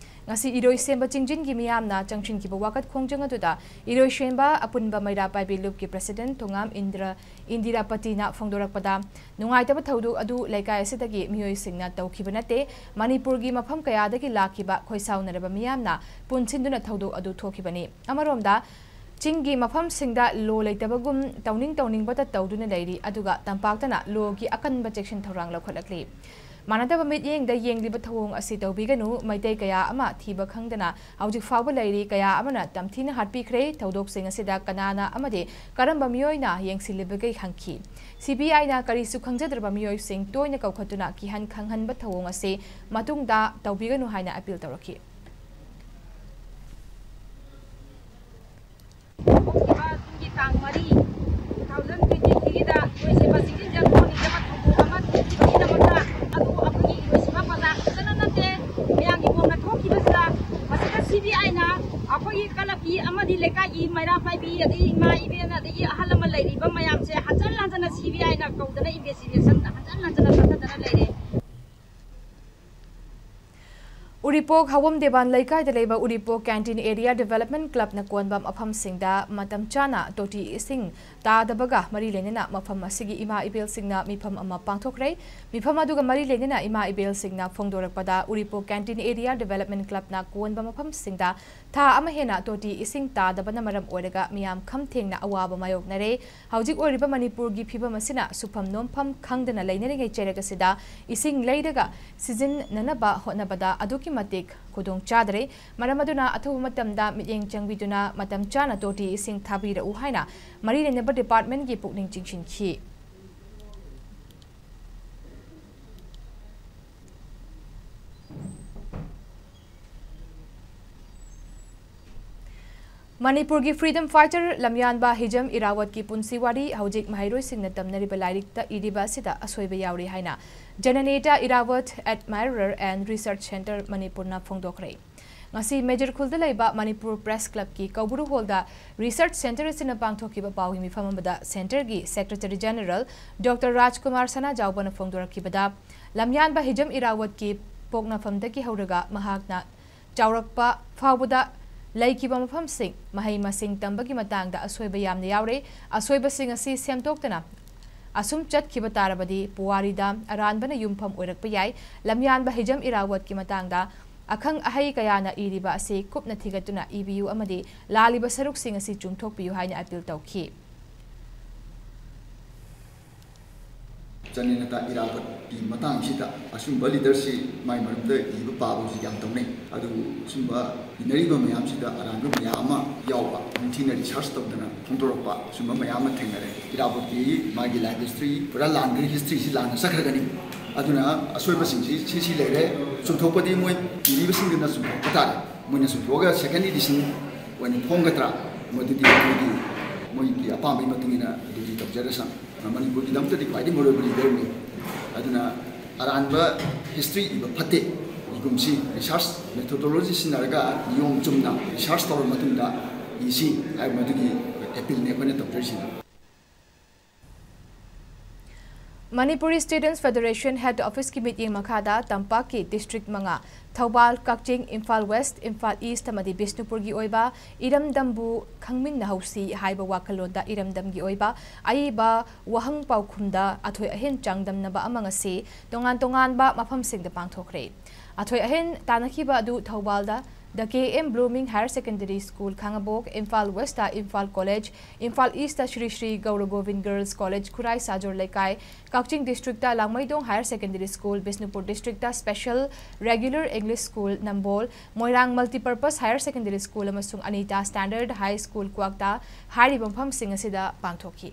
ꯉꯁꯤ ꯏꯔꯣꯏꯁꯦꯝꯕ ꯆꯤꯡꯖꯤꯟꯒꯤ ꯃꯤꯌꯥꯝꯅ ꯆꯪꯁꯤꯟꯈꯤꯕ ꯋꯥꯀꯠ ꯈꯣꯡꯖꯪ ꯑꯗꯨꯗ ꯏꯔꯣꯏꯁꯦꯝꯕ ꯑꯄꯨꯟꯕ ꯃꯩꯔꯥ ꯄꯥꯏꯕꯤ ꯂꯨꯞꯀꯤ ꯄ꯭ꯔꯁꯤꯗꯦꯟꯠ ꯊꯣꯉꯥꯝ ꯏꯟꯗ꯭ꯔ, ꯏꯟꯗꯤꯔꯥꯄꯇꯤꯅ ꯐꯣꯡꯗꯣꯔꯛꯄꯗ, ꯅꯨꯡꯉꯥꯏꯇꯕ ꯊꯧꯗꯣꯛ ꯑꯗꯨ ꯂꯩꯀꯥꯏ ꯑꯁꯤꯗꯒꯤ ꯃꯤꯑꯣꯏꯁꯤꯡꯅ ꯇꯧꯈꯤꯕ ꯅꯠꯇꯦ, ꯃꯅꯤꯄꯨꯔꯒꯤ ꯃꯐꯝ ꯀꯌꯥꯗꯒꯤ ꯂꯥꯛꯈꯤꯕ ꯈꯣꯏꯁꯥꯎꯅꯔꯕ ꯃꯤꯌꯥꯝꯅ ꯄꯨꯟꯁꯤꯟꯗꯨꯅ ꯊꯧꯗꯣꯛ ꯑꯗꯨ ꯊꯣꯛꯈꯤꯕꯅꯤ꯫ ꯑꯃꯔꯣꯝꯗ, ꯆꯤꯡꯒꯤ ꯃꯐꯝꯁꯤꯡꯗ ꯂꯣ ꯂꯩꯇꯕꯒꯨꯝ ꯇꯧꯅꯤꯡ ꯇꯧꯅꯤꯡꯕꯇ ꯇꯧꯗꯨꯅ ꯂꯩꯔꯤ, ꯑꯗꯨꯒ ꯇꯝꯄꯥꯛꯇꯅ ꯂꯣꯒꯤ ꯑꯀꯟꯕ ꯆꯦꯛꯁꯤꯟ ꯊꯧꯔꯥꯡ ꯂꯧꯈꯠꯂꯛꯂꯤ꯫ ꯃꯥꯟꯅꯗꯕ ꯃꯤꯠꯌꯦꯡꯗ ꯌꯦꯡꯂꯤꯕ ꯊꯧꯑꯣꯡ ꯑꯁꯤ ꯇꯧꯕꯤꯒꯅꯨ꯫ ꯃꯩꯇꯩ ꯀꯌꯥ ꯑꯃ ꯊꯤꯕ ꯈꯪꯗꯅ ꯍꯧꯖꯤꯛ ꯐꯥꯎꯕ ꯂꯩꯔꯤ, ꯀꯌꯥ ꯑꯃꯅ ꯇꯝꯊꯤꯅ ꯍꯥꯠꯄꯤꯈ꯭ꯔꯦ꯫ ꯊꯧꯗꯣꯛꯁꯤꯡ ꯑꯁꯤꯗ ꯀꯅꯥꯅ ꯑꯃꯗꯤ ꯀꯔꯝꯕ ꯃꯤꯑꯣꯏꯅ ꯌꯦꯡꯁꯤꯜꯂꯤꯕꯒꯦ ꯍꯪꯈꯤ꯫ ꯁꯤ ꯕꯤ ꯑꯥꯏꯅ ꯀꯔꯤꯁꯨ ꯈꯪꯖꯗ꯭ꯔꯕ ꯃꯤꯑꯣꯏꯁꯤꯡ ꯇꯣꯏꯅ ꯀꯧꯈꯠꯇꯨꯅ ꯀꯤꯍꯟ ꯈꯪꯍꯟꯕ ꯊꯧꯑꯣꯡ ꯑꯁꯤ ꯃꯇꯨꯡꯗ ꯇꯧꯕꯤꯒꯅꯨ ꯍꯥꯏꯅ ꯑꯄꯤꯜ ꯇꯧꯔꯛꯈꯤ꯫ ꯍꯧꯈꯤꯕ ꯖꯨꯟꯒꯤ ꯇꯥꯡ ꯃꯔꯤ, two thousand twenty-threeꯒꯤꯗ ꯂꯣꯏꯁꯤꯟꯕꯁꯤꯡꯁꯤꯗ ꯊꯣꯛꯍꯟꯅꯤꯡꯗꯕ ꯊꯧꯗꯣꯛ ꯑꯃ ꯊꯣꯛꯈꯤꯕꯒꯤꯗꯃꯛꯇ ꯑꯗꯨ ꯑꯩꯈꯣꯏꯒꯤ ꯂꯣꯏꯁꯤꯟꯕ ꯄ꯭ꯔꯖꯥ ꯈꯛꯇꯅ ꯅꯠꯇꯦ, ꯃꯌꯥꯝꯒꯤ ꯃꯣꯠꯅ ꯊꯣꯛꯈꯤꯕꯁꯤꯗ ꯃꯁꯤꯗ ꯁꯤ ꯕꯤ ꯑꯥꯏꯅ ꯑꯩꯈꯣꯏꯒꯤ ꯀꯂꯕꯀꯤ ꯑꯃꯗꯤ ꯂꯩꯀꯥꯏꯒꯤ ꯃꯩꯔꯥ ꯄꯥꯏꯕꯤ ꯑꯗꯒꯤ ꯏꯃꯥ ꯏꯕꯦꯟ ꯑꯗꯒꯤ ꯑꯍꯜ ꯂꯃꯟ ꯂꯩꯔꯤꯕ ꯃꯌꯥꯝꯁꯦ ꯍꯟꯖꯟ ꯍꯟꯖꯟꯅ ꯁꯤ ꯕꯤ ꯑꯥꯏꯅ ꯀꯧꯗꯅ investigation ꯍꯟꯖꯟ ꯍꯟꯖꯟꯅ ꯆꯠꯊꯗꯅ ꯂꯩꯔꯦ꯫ ꯎꯔꯤꯄꯣꯛ ꯍꯋꯝ ꯗꯦꯕꯥꯟ ꯂꯩꯀꯥꯏꯗ ꯂꯩꯕ ꯎꯔꯤꯄꯣꯛ Canteen Area Development Clubꯅ ꯀꯣꯟꯕ ꯃꯐꯝꯁꯤꯡꯗ ꯃꯇꯝ ꯆꯥꯅ ꯇꯣꯇꯤ ꯏꯁꯤꯡ ꯇꯥꯗꯕꯒ ꯃꯔꯤ ꯂꯩꯅꯅ ꯃꯐꯝ ꯑꯁꯤꯒꯤ ꯏꯃꯥ ꯏꯕꯦꯜꯁꯤꯡꯅ ꯃꯤꯐꯝ ꯑꯃ ꯄꯥꯡꯊꯣꯛꯈ꯭ꯔꯦ꯫ ꯃꯤꯐꯝ ꯑꯗꯨꯒ ꯃꯔꯤ ꯂꯩꯅꯅ ꯏꯃꯥ ꯏꯕꯦꯜꯁꯤꯡꯅ ꯐꯣꯡꯗꯣꯔꯛꯄꯗ, ꯎꯔꯤꯄꯣꯛ Canteen Area Development Clubꯅ ꯀꯣꯟꯕ ꯃꯐꯝꯁꯤꯡꯗ ꯊꯥ ꯑꯃ ꯍꯦꯟꯅ ꯇꯣꯇꯤ ꯏꯁꯤꯡ ꯇꯥꯗꯕꯅ ꯃꯔꯝ ꯑꯣꯏꯔꯒ ꯃꯤꯌꯥꯝ ꯈꯝ ꯊꯦꯡꯅ ꯑꯋꯥꯕ ꯃꯥꯌꯣꯛꯅꯔꯦ꯫ ꯍꯧꯖꯤꯛ ꯑꯣꯏꯔꯤꯕ ꯃꯅꯤꯄꯨꯔꯒꯤ ꯐꯤꯕꯝ ꯑꯁꯤꯅ ꯁꯨꯐꯝ ꯅꯣꯝꯐꯝ ꯈꯪꯗꯅ ꯂꯩꯅꯔꯤꯉꯩ ꯆꯩꯔꯛ ꯑꯁꯤꯗ ꯏꯁꯤꯡ ꯂꯩꯔꯒ ꯁꯤꯖꯤꯟꯅꯅꯕ ꯍꯣꯠꯅꯕꯗ ꯑꯗꯨꯛꯀꯤ ꯃꯇꯤꯛ ꯈꯨꯗꯣꯡ ꯆꯥꯗꯔꯦ꯫ ꯃꯔꯝ ꯑꯗꯨꯅ ꯑꯊꯨꯕ ꯃꯇꯝꯗ ꯃꯤꯠꯌꯦꯡ ꯆꯪꯕꯤꯗꯨꯅ ꯃꯇꯝ ꯆꯥꯅ ꯇꯣꯇꯤ ꯏꯁꯤꯡ ꯊꯥꯕꯤꯔꯛꯎ ꯍꯥꯏꯅ ꯃꯔꯤ ꯂꯩꯅꯕ departmentꯀꯤ ꯄꯨꯛꯅꯤꯡ ꯆꯤꯡꯁꯤꯟꯈꯤ꯫ ꯃꯅꯤꯄꯨꯔꯒꯤ freedom fighter ꯂꯝꯌꯥꯟꯕ ꯍꯤꯖꯝ ꯏꯔꯥꯋꯠꯀꯤ ꯄꯨꯟꯁꯤ ꯋꯥꯔꯤ ꯍꯧꯖꯤꯛ ꯃꯍꯩꯔꯣꯏꯁꯤꯡꯅ ꯇꯝꯅꯔꯤꯕ ꯂꯥꯏꯔꯤꯛꯇ ꯏꯔꯤꯕ ꯑꯁꯤꯗ ꯑꯁꯣꯏꯕ ꯌꯥꯎꯔꯤ ꯍꯥꯏꯅ Jananeta Irawat Admirer and Research Centre ꯃꯅꯤꯄꯨꯔꯅ ꯐꯣꯡꯗꯣꯛꯈ꯭ꯔꯦ꯫ ꯉꯁꯤ ꯃꯦꯖꯔ ꯈꯨꯜꯗ ꯂꯩꯕ ꯃꯅꯤꯄꯨꯔ Press Clubꯀꯤ ꯀꯧꯕ꯭ꯔꯨ ꯍꯣꯜꯗ Research Centre ꯑꯁꯤꯅ ꯄꯥꯡꯊꯣꯛꯈꯤꯕ ꯄꯥꯎꯒꯤ ꯃꯤꯐꯝ ꯑꯃꯗ Centreꯒꯤ Secretary General Doctor ꯔꯥꯖꯀꯨꯃꯥꯔ ꯁꯅꯥꯖꯥꯎꯕꯅ ꯐꯣꯡꯗꯣꯔꯛꯈꯤꯕꯗ, ꯂꯝꯌꯥꯟꯕ ꯍꯤꯖꯝ ꯏꯔꯥꯋꯠꯀꯤ ꯄꯣꯛꯅꯐꯝꯗꯒꯤ ꯍꯧꯔꯒ ꯃꯍꯥꯛꯅ ꯆꯥꯎꯔꯛꯄ ꯐꯥꯎꯕꯗ ꯂꯩꯈꯤꯕ ꯃꯐꯝꯁꯤꯡ, ꯃꯍꯩ ꯃꯁꯤꯡ ꯇꯝꯕꯒꯤ ꯃꯇꯥꯡꯗ ꯑꯁꯣꯏꯕ ꯌꯥꯝꯅ ꯌꯥꯎꯔꯦ꯫ ꯑꯁꯣꯏꯕꯁꯤꯡ ꯑꯁꯤ ꯁꯦꯝꯗꯣꯛꯇꯅ ꯑꯁꯨꯝ ꯆꯠꯈꯤꯕ ꯇꯥꯔꯕꯗꯤ ꯄꯨꯋꯥꯔꯤꯗ ꯑꯔꯥꯟꯕꯅ ꯌꯨꯝꯐꯝ ꯑꯣꯏꯔꯛꯄ ꯌꯥꯏ꯫ ꯂꯝꯌꯥꯟꯕ ꯍꯤꯖꯝ ꯏꯔꯥꯋꯠꯀꯤ ꯃꯇꯥꯡꯗ ꯑꯈꯪ ꯑꯍꯩ ꯀꯌꯥꯅ ꯏꯔꯤꯕ ꯑꯁꯤ ꯀꯨꯞꯅ ꯊꯤꯒꯠꯇꯨꯅ ꯏꯕꯤꯌꯨ ꯑꯃꯗꯤ ꯂꯥꯜꯂꯤꯕ ꯁꯔꯨꯛꯁꯤꯡ ꯑꯁꯤ ꯆꯨꯝꯊꯣꯛꯄꯤꯌꯨ ꯍꯥꯏꯅ ꯑꯄꯤꯜ ꯇꯧꯈꯤ꯫ ꯆꯅꯦꯅꯇꯥ ꯏꯔꯥꯕꯣꯠꯀꯤ ꯃꯇꯥꯡꯁꯤꯗ ꯑꯁꯨꯝꯕ ꯂꯤꯗꯔꯁꯤ ꯃꯥꯏ ꯃꯔꯝꯗ ꯏꯕ ꯄꯥꯕ ꯍꯧꯖꯤꯛ ꯌꯥꯝ ꯇꯧꯅꯩ꯫ ꯑꯗꯨ ꯑꯁꯨꯝꯕ ꯏꯅꯔꯤꯕ ꯃꯌꯥꯝꯁꯤꯗ ꯑꯔꯥꯟꯕ ꯃꯌꯥꯝ ꯑꯃ ꯌꯥꯎꯕ, ꯅꯤꯡꯊꯤꯅ ꯔꯤꯁꯔꯁ ꯇꯧꯗꯅ ꯐꯣꯡꯗꯣꯔꯛꯄ ꯑꯁꯨꯝꯕ ꯃꯌꯥꯝ ꯑꯃ ꯊꯦꯡꯅꯔꯦ꯫ ꯏꯔꯥꯕꯣꯠꯀꯤ ꯃꯥꯒꯤ ꯂꯥꯏꯐ ꯍꯤꯁꯇ꯭ꯔꯤ ꯄꯨꯔꯥ ꯂꯥꯟꯈ꯭ꯔꯦ, ꯍꯤꯁꯇ꯭ꯔꯤꯁꯤ ꯂꯥꯟꯅ ꯆꯠꯈ꯭ꯔꯒꯅꯤ꯫ ꯑꯗꯨꯅ ꯑꯁꯣꯏꯕꯁꯤꯡꯁꯤ ꯁꯤ ꯁꯤ ꯂꯩꯔꯦ꯫ ꯆꯨꯝꯊꯣꯛꯄꯗꯤ ꯃꯣꯏ ꯏꯔꯤꯕꯁꯤꯡꯗꯨꯅ ꯆꯨꯝꯊꯣꯛꯄ ꯇꯥꯔꯦ꯫ ꯃꯣꯏꯅ ꯆꯨꯝꯊꯣꯛꯑꯒ ꯁꯦꯀꯦꯟ ꯏꯗꯤꯁꯟ ꯑꯣꯏꯅ ꯐꯣꯡꯒꯗ꯭ꯔꯥ, ꯃꯗꯨꯗꯤ ꯃꯣꯏꯒꯤ, ꯃꯣꯏꯒꯤ ꯑꯄꯥꯝꯕꯒꯤ ꯃꯇꯨꯡ ꯏꯟꯅ ꯑꯗꯨꯗꯤ ꯇꯧꯖꯔꯁꯅꯨ꯫ ꯃꯅꯤꯄꯨꯔꯒꯤꯗꯃꯛꯇꯗꯤ ꯈ꯭ꯋꯥꯏꯗꯒꯤ ꯃꯔꯨ ꯑꯣꯏꯕ ꯂꯤꯗꯔꯅꯤ꯫ ꯑꯗꯨꯅ ꯑꯔꯥꯟꯕ ꯍꯤꯁꯇ꯭ꯔꯤ ꯏꯕ ꯐꯠꯇꯦ꯫ ꯏꯒꯨꯝꯁꯤ ꯔꯤꯁꯔꯁ ꯃꯦꯊꯣꯗꯣꯂꯣꯖꯤ ꯁꯤꯖꯤꯟꯅꯔꯒ ꯅꯤꯌꯣꯝ ꯆꯨꯝꯅ ꯔꯤꯁꯔꯁ ꯇꯧꯔꯕ ꯃꯇꯨꯡꯗ ꯏꯁꯤ ꯍꯥꯏꯕ ꯃꯗꯨꯒꯤ ꯑꯦꯄꯤꯜꯅꯤ ꯑꯩꯈꯣꯏꯅ ꯇꯧꯖꯔꯤꯁꯤꯅ꯫ Manipuri Students Federation Head Officeꯀꯤ ꯃꯤꯠꯌꯦꯡ ꯃꯈꯥꯗ ꯇꯝꯄꯥꯛꯀꯤ ꯗꯤꯁꯇ꯭ꯔꯤꯛ ꯃꯉꯥ, ꯊꯧꯕꯥꯜ, ꯀꯛꯆꯤꯡ, ꯏꯝꯐꯥꯜ ꯋꯦꯁ, ꯏꯝꯐꯥꯜ ꯏꯁ ꯑꯃꯗꯤ ꯕꯤꯁꯅꯨꯄꯨꯔꯒꯤ ꯑꯣꯏꯕ ꯏꯔꯝꯗꯝꯕꯨ ꯈꯪꯃꯤꯟꯅꯍꯧꯁꯤ ꯍꯥꯏꯕ ꯋꯥꯈꯜꯂꯣꯟꯗ ꯏꯔꯝꯗꯝꯒꯤ ꯑꯣꯏꯕ ꯑꯏꯕ ꯋꯥꯍꯪ ꯄꯥꯎꯈꯨꯝꯗ ꯑꯊꯣꯏ ꯑꯍꯦꯟ ꯆꯥꯡꯗꯝꯅꯕ ꯑꯃ ꯉꯁꯤ ꯇꯣꯉꯥꯟ ꯇꯣꯉꯥꯟꯕ ꯃꯐꯝꯁꯤꯡꯗ ꯄꯥꯡꯊꯣꯛꯈ꯭ꯔꯦ꯫ ꯑꯊꯣꯏ ꯑꯍꯦꯟ ꯇꯥꯟꯅꯈꯤꯕ ꯑꯗꯨ ꯊꯧꯕꯥꯜꯗ The K M Blooming Higher Secondary School Khangabok, Imphal west Imphal college, Imphal east Shri Shri Gour Gobin girls college Khurai Sajor Leikai, Kakching district Langmeidong higher secondary school, Bishnupur district special regular English school Nambol, Moirang multipurpose higher secondary school ꯑꯃꯁꯨꯡ ꯑꯅꯤꯇꯥ ꯁ꯭ꯇꯦꯟꯗꯔꯗ ꯍꯥꯏ ꯁ꯭ꯀꯨꯜ ꯀ꯭ꯋꯥꯛꯇꯥ ꯍꯥꯏꯔꯤꯕ ꯃꯐꯝꯁꯤꯡ ꯑꯁꯤꯗ ꯄꯥꯡꯊꯣꯛꯈꯤ꯫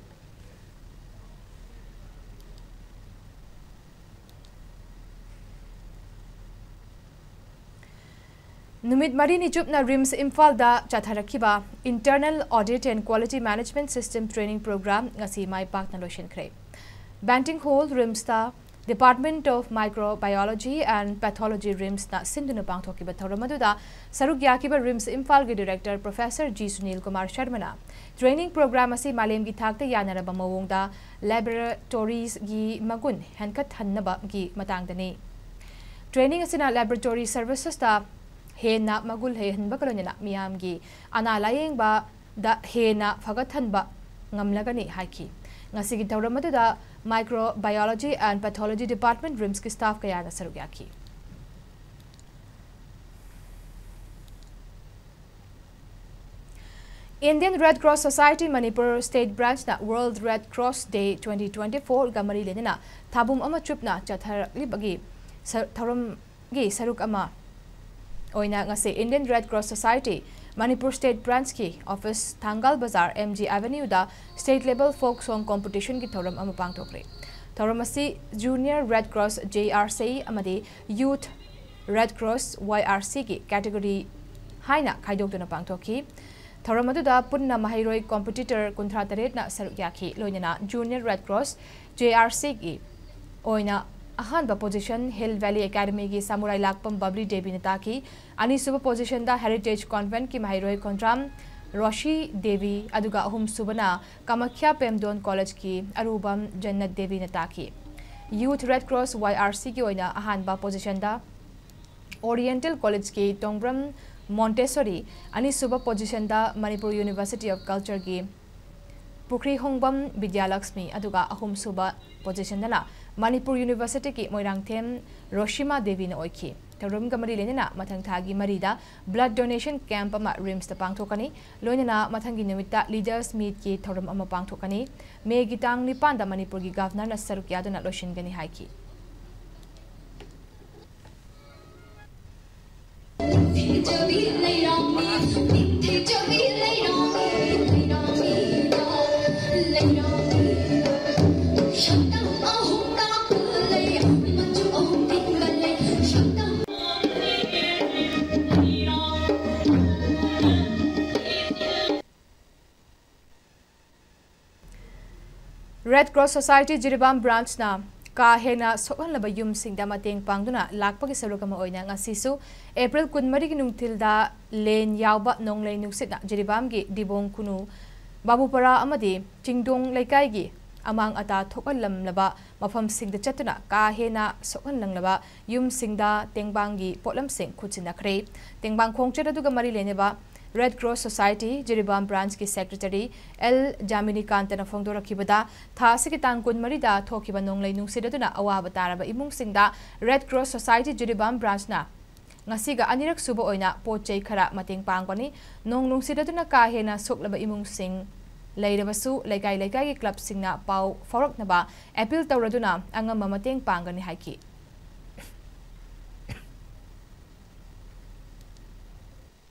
ꯅꯨꯃꯤꯠ ꯃꯔꯤꯅꯤ ꯆꯨꯞꯅ ꯔꯤꯝꯁ ꯏꯝꯐꯥꯜꯗ ꯆꯠꯊꯔꯛꯈꯤꯕ Internal Audit and Quality Management System Training Program ꯉꯁꯤ ꯃꯥꯏ ꯄꯥꯛꯅ ꯂꯣꯏꯁꯤꯟꯈ꯭ꯔꯦ꯫ ꯕꯦꯟꯇꯤꯡ ꯍꯣꯜ ꯔꯤꯝꯁꯇ Department of Microbiology and Pathology ꯔꯤꯝꯁꯅ ꯁꯤꯟꯗꯨꯅ ꯄꯥꯡꯊꯣꯛꯈꯤꯕ ꯊꯧꯔꯝ ꯑꯗꯨꯗ ꯁꯔꯨꯛ ꯌꯥꯈꯤꯕ ꯔꯤꯝꯁ ꯏꯝꯐꯥꯜꯒꯤ director professor G Sunil Kumar ꯁꯔꯃꯅ ꯇ꯭ꯔꯦꯅꯤꯡ ꯄ꯭ꯔꯣꯒ꯭ꯔꯥꯝ ꯑꯁꯤ ꯃꯥꯂꯦꯝꯒꯤ ꯊꯥꯛꯇ ꯌꯥꯅꯔꯕ ꯃꯑꯣꯡꯗ ꯂꯦꯕꯣꯔꯦꯇꯣꯔꯤꯁꯒꯤ ꯃꯒꯨꯟ ꯍꯦꯟꯒꯠꯍꯟꯅꯕꯒꯤ ꯃꯇꯥꯡꯗꯅꯤ꯫ ꯇ꯭ꯔꯦꯅꯤꯡ ꯑꯁꯤꯅ ꯂꯦꯕꯣꯔꯦꯇꯣꯔꯤ ꯁꯔꯚꯤꯁꯦꯁꯇ ꯍꯦꯟꯅ ꯃꯒꯨꯟ ꯂꯩꯍꯟꯕꯒ ꯂꯣꯏꯅꯅ ꯃꯤꯌꯥꯝꯒꯤ ꯑꯅꯥ ꯂꯥꯌꯦꯡꯕꯗ ꯍꯦꯟꯅ ꯐꯒꯠꯍꯟꯕ ꯉꯝꯂꯒꯅꯤ ꯍꯥꯏꯈꯤ꯫ ꯉꯁꯤꯒꯤ ꯊꯧꯔꯝ ꯑꯗꯨꯗ Microbiology and Pathology Department ꯔꯤꯝꯁꯀꯤ ꯁ꯭ꯇꯥꯐ ꯀꯌꯥꯅ ꯁꯔꯨꯛ ꯌꯥꯈꯤ꯫ Indian Red Cross Society Manipur State Branch ꯅ World Red Cross Day twenty twenty-four ꯒ ꯃꯔꯤ ꯂꯩꯅꯅ ꯊꯥꯕꯨꯝ ꯑꯃ ꯆꯨꯞꯅ ꯆꯠꯊꯔꯛꯂꯤꯕꯒꯤ ꯁ-, ꯊꯧꯔꯝꯒꯤ ꯁꯔꯨꯛ ꯑꯃ ꯑꯣꯏꯅ ꯉꯁꯤ Indian Red Cross Society Manipur State Branch ꯀꯤ office ꯊꯥꯡꯒꯥꯜ ꯕꯖꯥꯔ M G Avenue ꯗ state level folk song competition ꯒꯤ ꯊꯧꯔꯝ ꯑꯃ ꯄꯥꯡꯊꯣꯛꯈ꯭ꯔꯦ꯫ ꯊꯧꯔꯝ ꯑꯁꯤ Junior Red Cross, J R C, ꯑꯃꯗꯤ Youth Red Cross, Y R C ꯒꯤ category ꯍꯥꯏꯅ ꯈꯥꯏꯗꯣꯛꯇꯨꯅ ꯄꯥꯡꯊꯣꯛꯈꯤ꯫ ꯊꯧꯔꯝ ꯑꯗꯨꯗ ꯄꯨꯟꯅ ꯃꯍꯩꯔꯣꯏ competitor ꯀꯨꯟꯊ꯭ꯔꯥ ꯇꯔꯦꯠꯅ ꯁꯔꯨꯛ ꯌꯥꯈꯤ, ꯂꯣꯏꯅꯅ Junior Red Cross, J R C ꯒꯤ ꯑꯣꯏꯅ ꯑꯍꯥꯟꯕ position Hill Valley Academy ꯒꯤ ꯁꯃꯨꯔꯥꯏ ꯂꯥꯛꯄꯝ ꯕꯕ꯭ꯂꯤ ꯗꯦꯕꯤꯅ ꯇꯥꯈꯤ꯫ ꯑꯅꯤꯁꯨꯕ position ꯗ Heritage Convent ꯀꯤ ꯃꯍꯩꯔꯣꯏ ꯈꯣꯟꯗ꯭ꯔꯥꯝ ꯔꯣꯁꯤ ꯗꯦꯕꯤ, ꯑꯗꯨꯒ ꯑꯍꯨꯝꯁꯨꯕꯅ ꯀꯃꯈ꯭ꯌꯥ ꯄꯦꯝꯗꯣꯟ College ꯀꯤ ꯑꯔꯨꯕꯝ ꯖꯟꯅꯠ ꯗꯦꯕꯤꯅ ꯇꯥꯈꯤ꯫ Youth Red Cross, Y R C ꯒꯤ ꯑꯣꯏꯅ ꯑꯍꯥꯟꯕ position ꯗ Oriental College ꯀꯤ ꯇꯣꯡꯕ꯭ꯔꯝ ꯃꯣꯟꯇꯦꯁꯣꯔꯤ, ꯑꯅꯤꯁꯨꯕ position the Manipur University of Culture ꯒꯤ ꯄꯨꯈ꯭ꯔꯤꯍꯣꯡꯕꯝ ꯕꯤꯗ꯭ꯌꯥꯂꯛꯁꯃꯤ, ꯑꯗꯨꯒ ꯑꯍꯨꯝꯁꯨꯕ position ꯗꯅ Manipur University ꯒꯤ ꯃꯣꯏꯔꯥꯡꯊꯦꯝ ꯔꯣꯁꯤꯃꯥ ꯗꯦꯕꯤꯅ ꯑꯣꯏꯈꯤ꯫ ꯊꯧꯔꯝꯒ ꯃꯔꯤ ꯂꯩꯅꯅ ꯃꯊꯪ ꯊꯥꯒꯤ ꯃꯔꯤꯗ blood donation camp ꯑꯃ RIMS ꯇ ꯄꯥꯡꯊꯣꯛꯀꯅꯤ꯫ ꯂꯣꯏꯅꯅ ꯃꯊꯪꯒꯤ ꯅꯨꯃꯤꯠꯇ Leaders Meet ꯀꯤ ꯊꯧꯔꯝ ꯑꯃ ꯄꯥꯡꯊꯣꯛꯀꯅꯤ꯫ ꯃꯦꯒꯤ ꯇꯥꯡ ꯅꯤꯄꯥꯟꯗ ꯃꯅꯤꯄꯨꯔꯒꯤ Governor ꯅ ꯁꯔꯨꯛ ꯌꯥꯗꯨꯅ ꯂꯣꯏꯁꯤꯟꯒꯅꯤ ꯍꯥꯏꯈꯤ꯫ Red Cross Society Jiribam Branch ꯅ ꯀꯥ ꯍꯦꯟꯅ ꯁꯣꯛꯍꯜꯂꯕ ꯌꯨꯝꯁꯤꯡꯗ ꯃꯇꯦꯡ ꯄꯥꯡꯗꯨꯅ ꯂꯥꯛꯄꯒꯤ ꯁꯔꯨꯛ ꯑꯃ ꯑꯣꯏꯅ ꯉꯁꯤꯁꯨ April ꯀꯨꯟꯃꯔꯤꯒꯤ ꯅꯨꯡꯊꯤꯜꯗ ꯂꯦꯟ ꯌꯥꯎꯕ ꯅꯣꯡꯂꯩ ꯅꯨꯡꯁꯤꯠꯅ ꯖꯤꯔꯤꯕꯥꯝꯒꯤ ꯗꯤꯕꯣꯡ ꯈꯨꯅꯨ, ꯕꯥꯕꯨꯄꯔꯥ ꯑꯃꯗꯤ ꯆꯤꯡꯗꯣꯡ ꯂꯩꯀꯥꯏꯒꯤ ꯑꯃꯥꯡ ꯑꯇꯥ ꯊꯣꯛꯍꯜꯂꯝꯂꯕ ꯃꯐꯝꯁꯤꯡꯗ ꯆꯠꯇꯨꯅ ꯀꯥ ꯍꯦꯟꯅ ꯁꯣꯛꯍꯜꯂꯝꯂꯕ ꯌꯨꯝꯁꯤꯡꯗ ꯇꯦꯡꯕꯥꯡꯒꯤ ꯄꯣꯠꯂꯝꯁꯤꯡ ꯈꯨꯠꯁꯤꯟꯅꯈ꯭ꯔꯦ꯫ ꯇꯦꯡꯕꯥꯡ ꯈꯣꯡꯆꯠ ꯑꯗꯨꯒ ꯃꯔꯤ ꯂꯩꯅꯕ Red Cross Society Jiribam Branch ꯀꯤ Secretary ꯑꯦꯜ ꯖꯥꯃꯤꯅꯤꯀꯥꯟꯇꯅ ꯐꯣꯡꯗꯣꯔꯛꯈꯤꯕꯗ, ꯊꯥ ꯑꯁꯤꯒꯤ ꯇꯥꯡ ꯀꯨꯟꯃꯔꯤꯗ ꯊꯣꯛꯈꯤꯕ ꯅꯣꯡꯂꯩ ꯅꯨꯡꯁꯤꯠ ꯑꯗꯨꯅ ꯑꯋꯥꯕ ꯇꯥꯔꯕ ꯏꯃꯨꯡꯁꯤꯡꯗ Red Cross Society Jiribam Branch ꯅ ꯉꯁꯤꯒ ꯑꯅꯤꯔꯛ ꯁꯨꯕ ꯑꯣꯏꯅ ꯄꯣꯠ ꯆꯩ ꯈꯔ ꯃꯇꯦꯡ ꯄꯥꯡꯕꯅꯤ꯫ ꯅꯣꯡ ꯅꯨꯡꯁꯤꯠ ꯑꯗꯨꯅ ꯀꯥ ꯍꯦꯟꯅ ꯁꯣꯛꯂꯕ ꯏꯃꯨꯡꯁꯤꯡ ꯂꯩꯔꯕꯁꯨ, ꯂꯩꯀꯥꯏ ꯂꯩꯀꯥꯏꯒꯤ ꯀ꯭ꯂꯕꯁꯤꯡꯅ ꯄꯥꯎ ꯐꯥꯎꯔꯛꯅꯕ ꯑꯦꯄꯤꯜ ꯇꯧꯔꯗꯨꯅ ꯑꯉꯝꯕ ꯃꯇꯦꯡ ꯄꯥꯡꯒꯅꯤ ꯍꯥꯏꯈꯤ꯫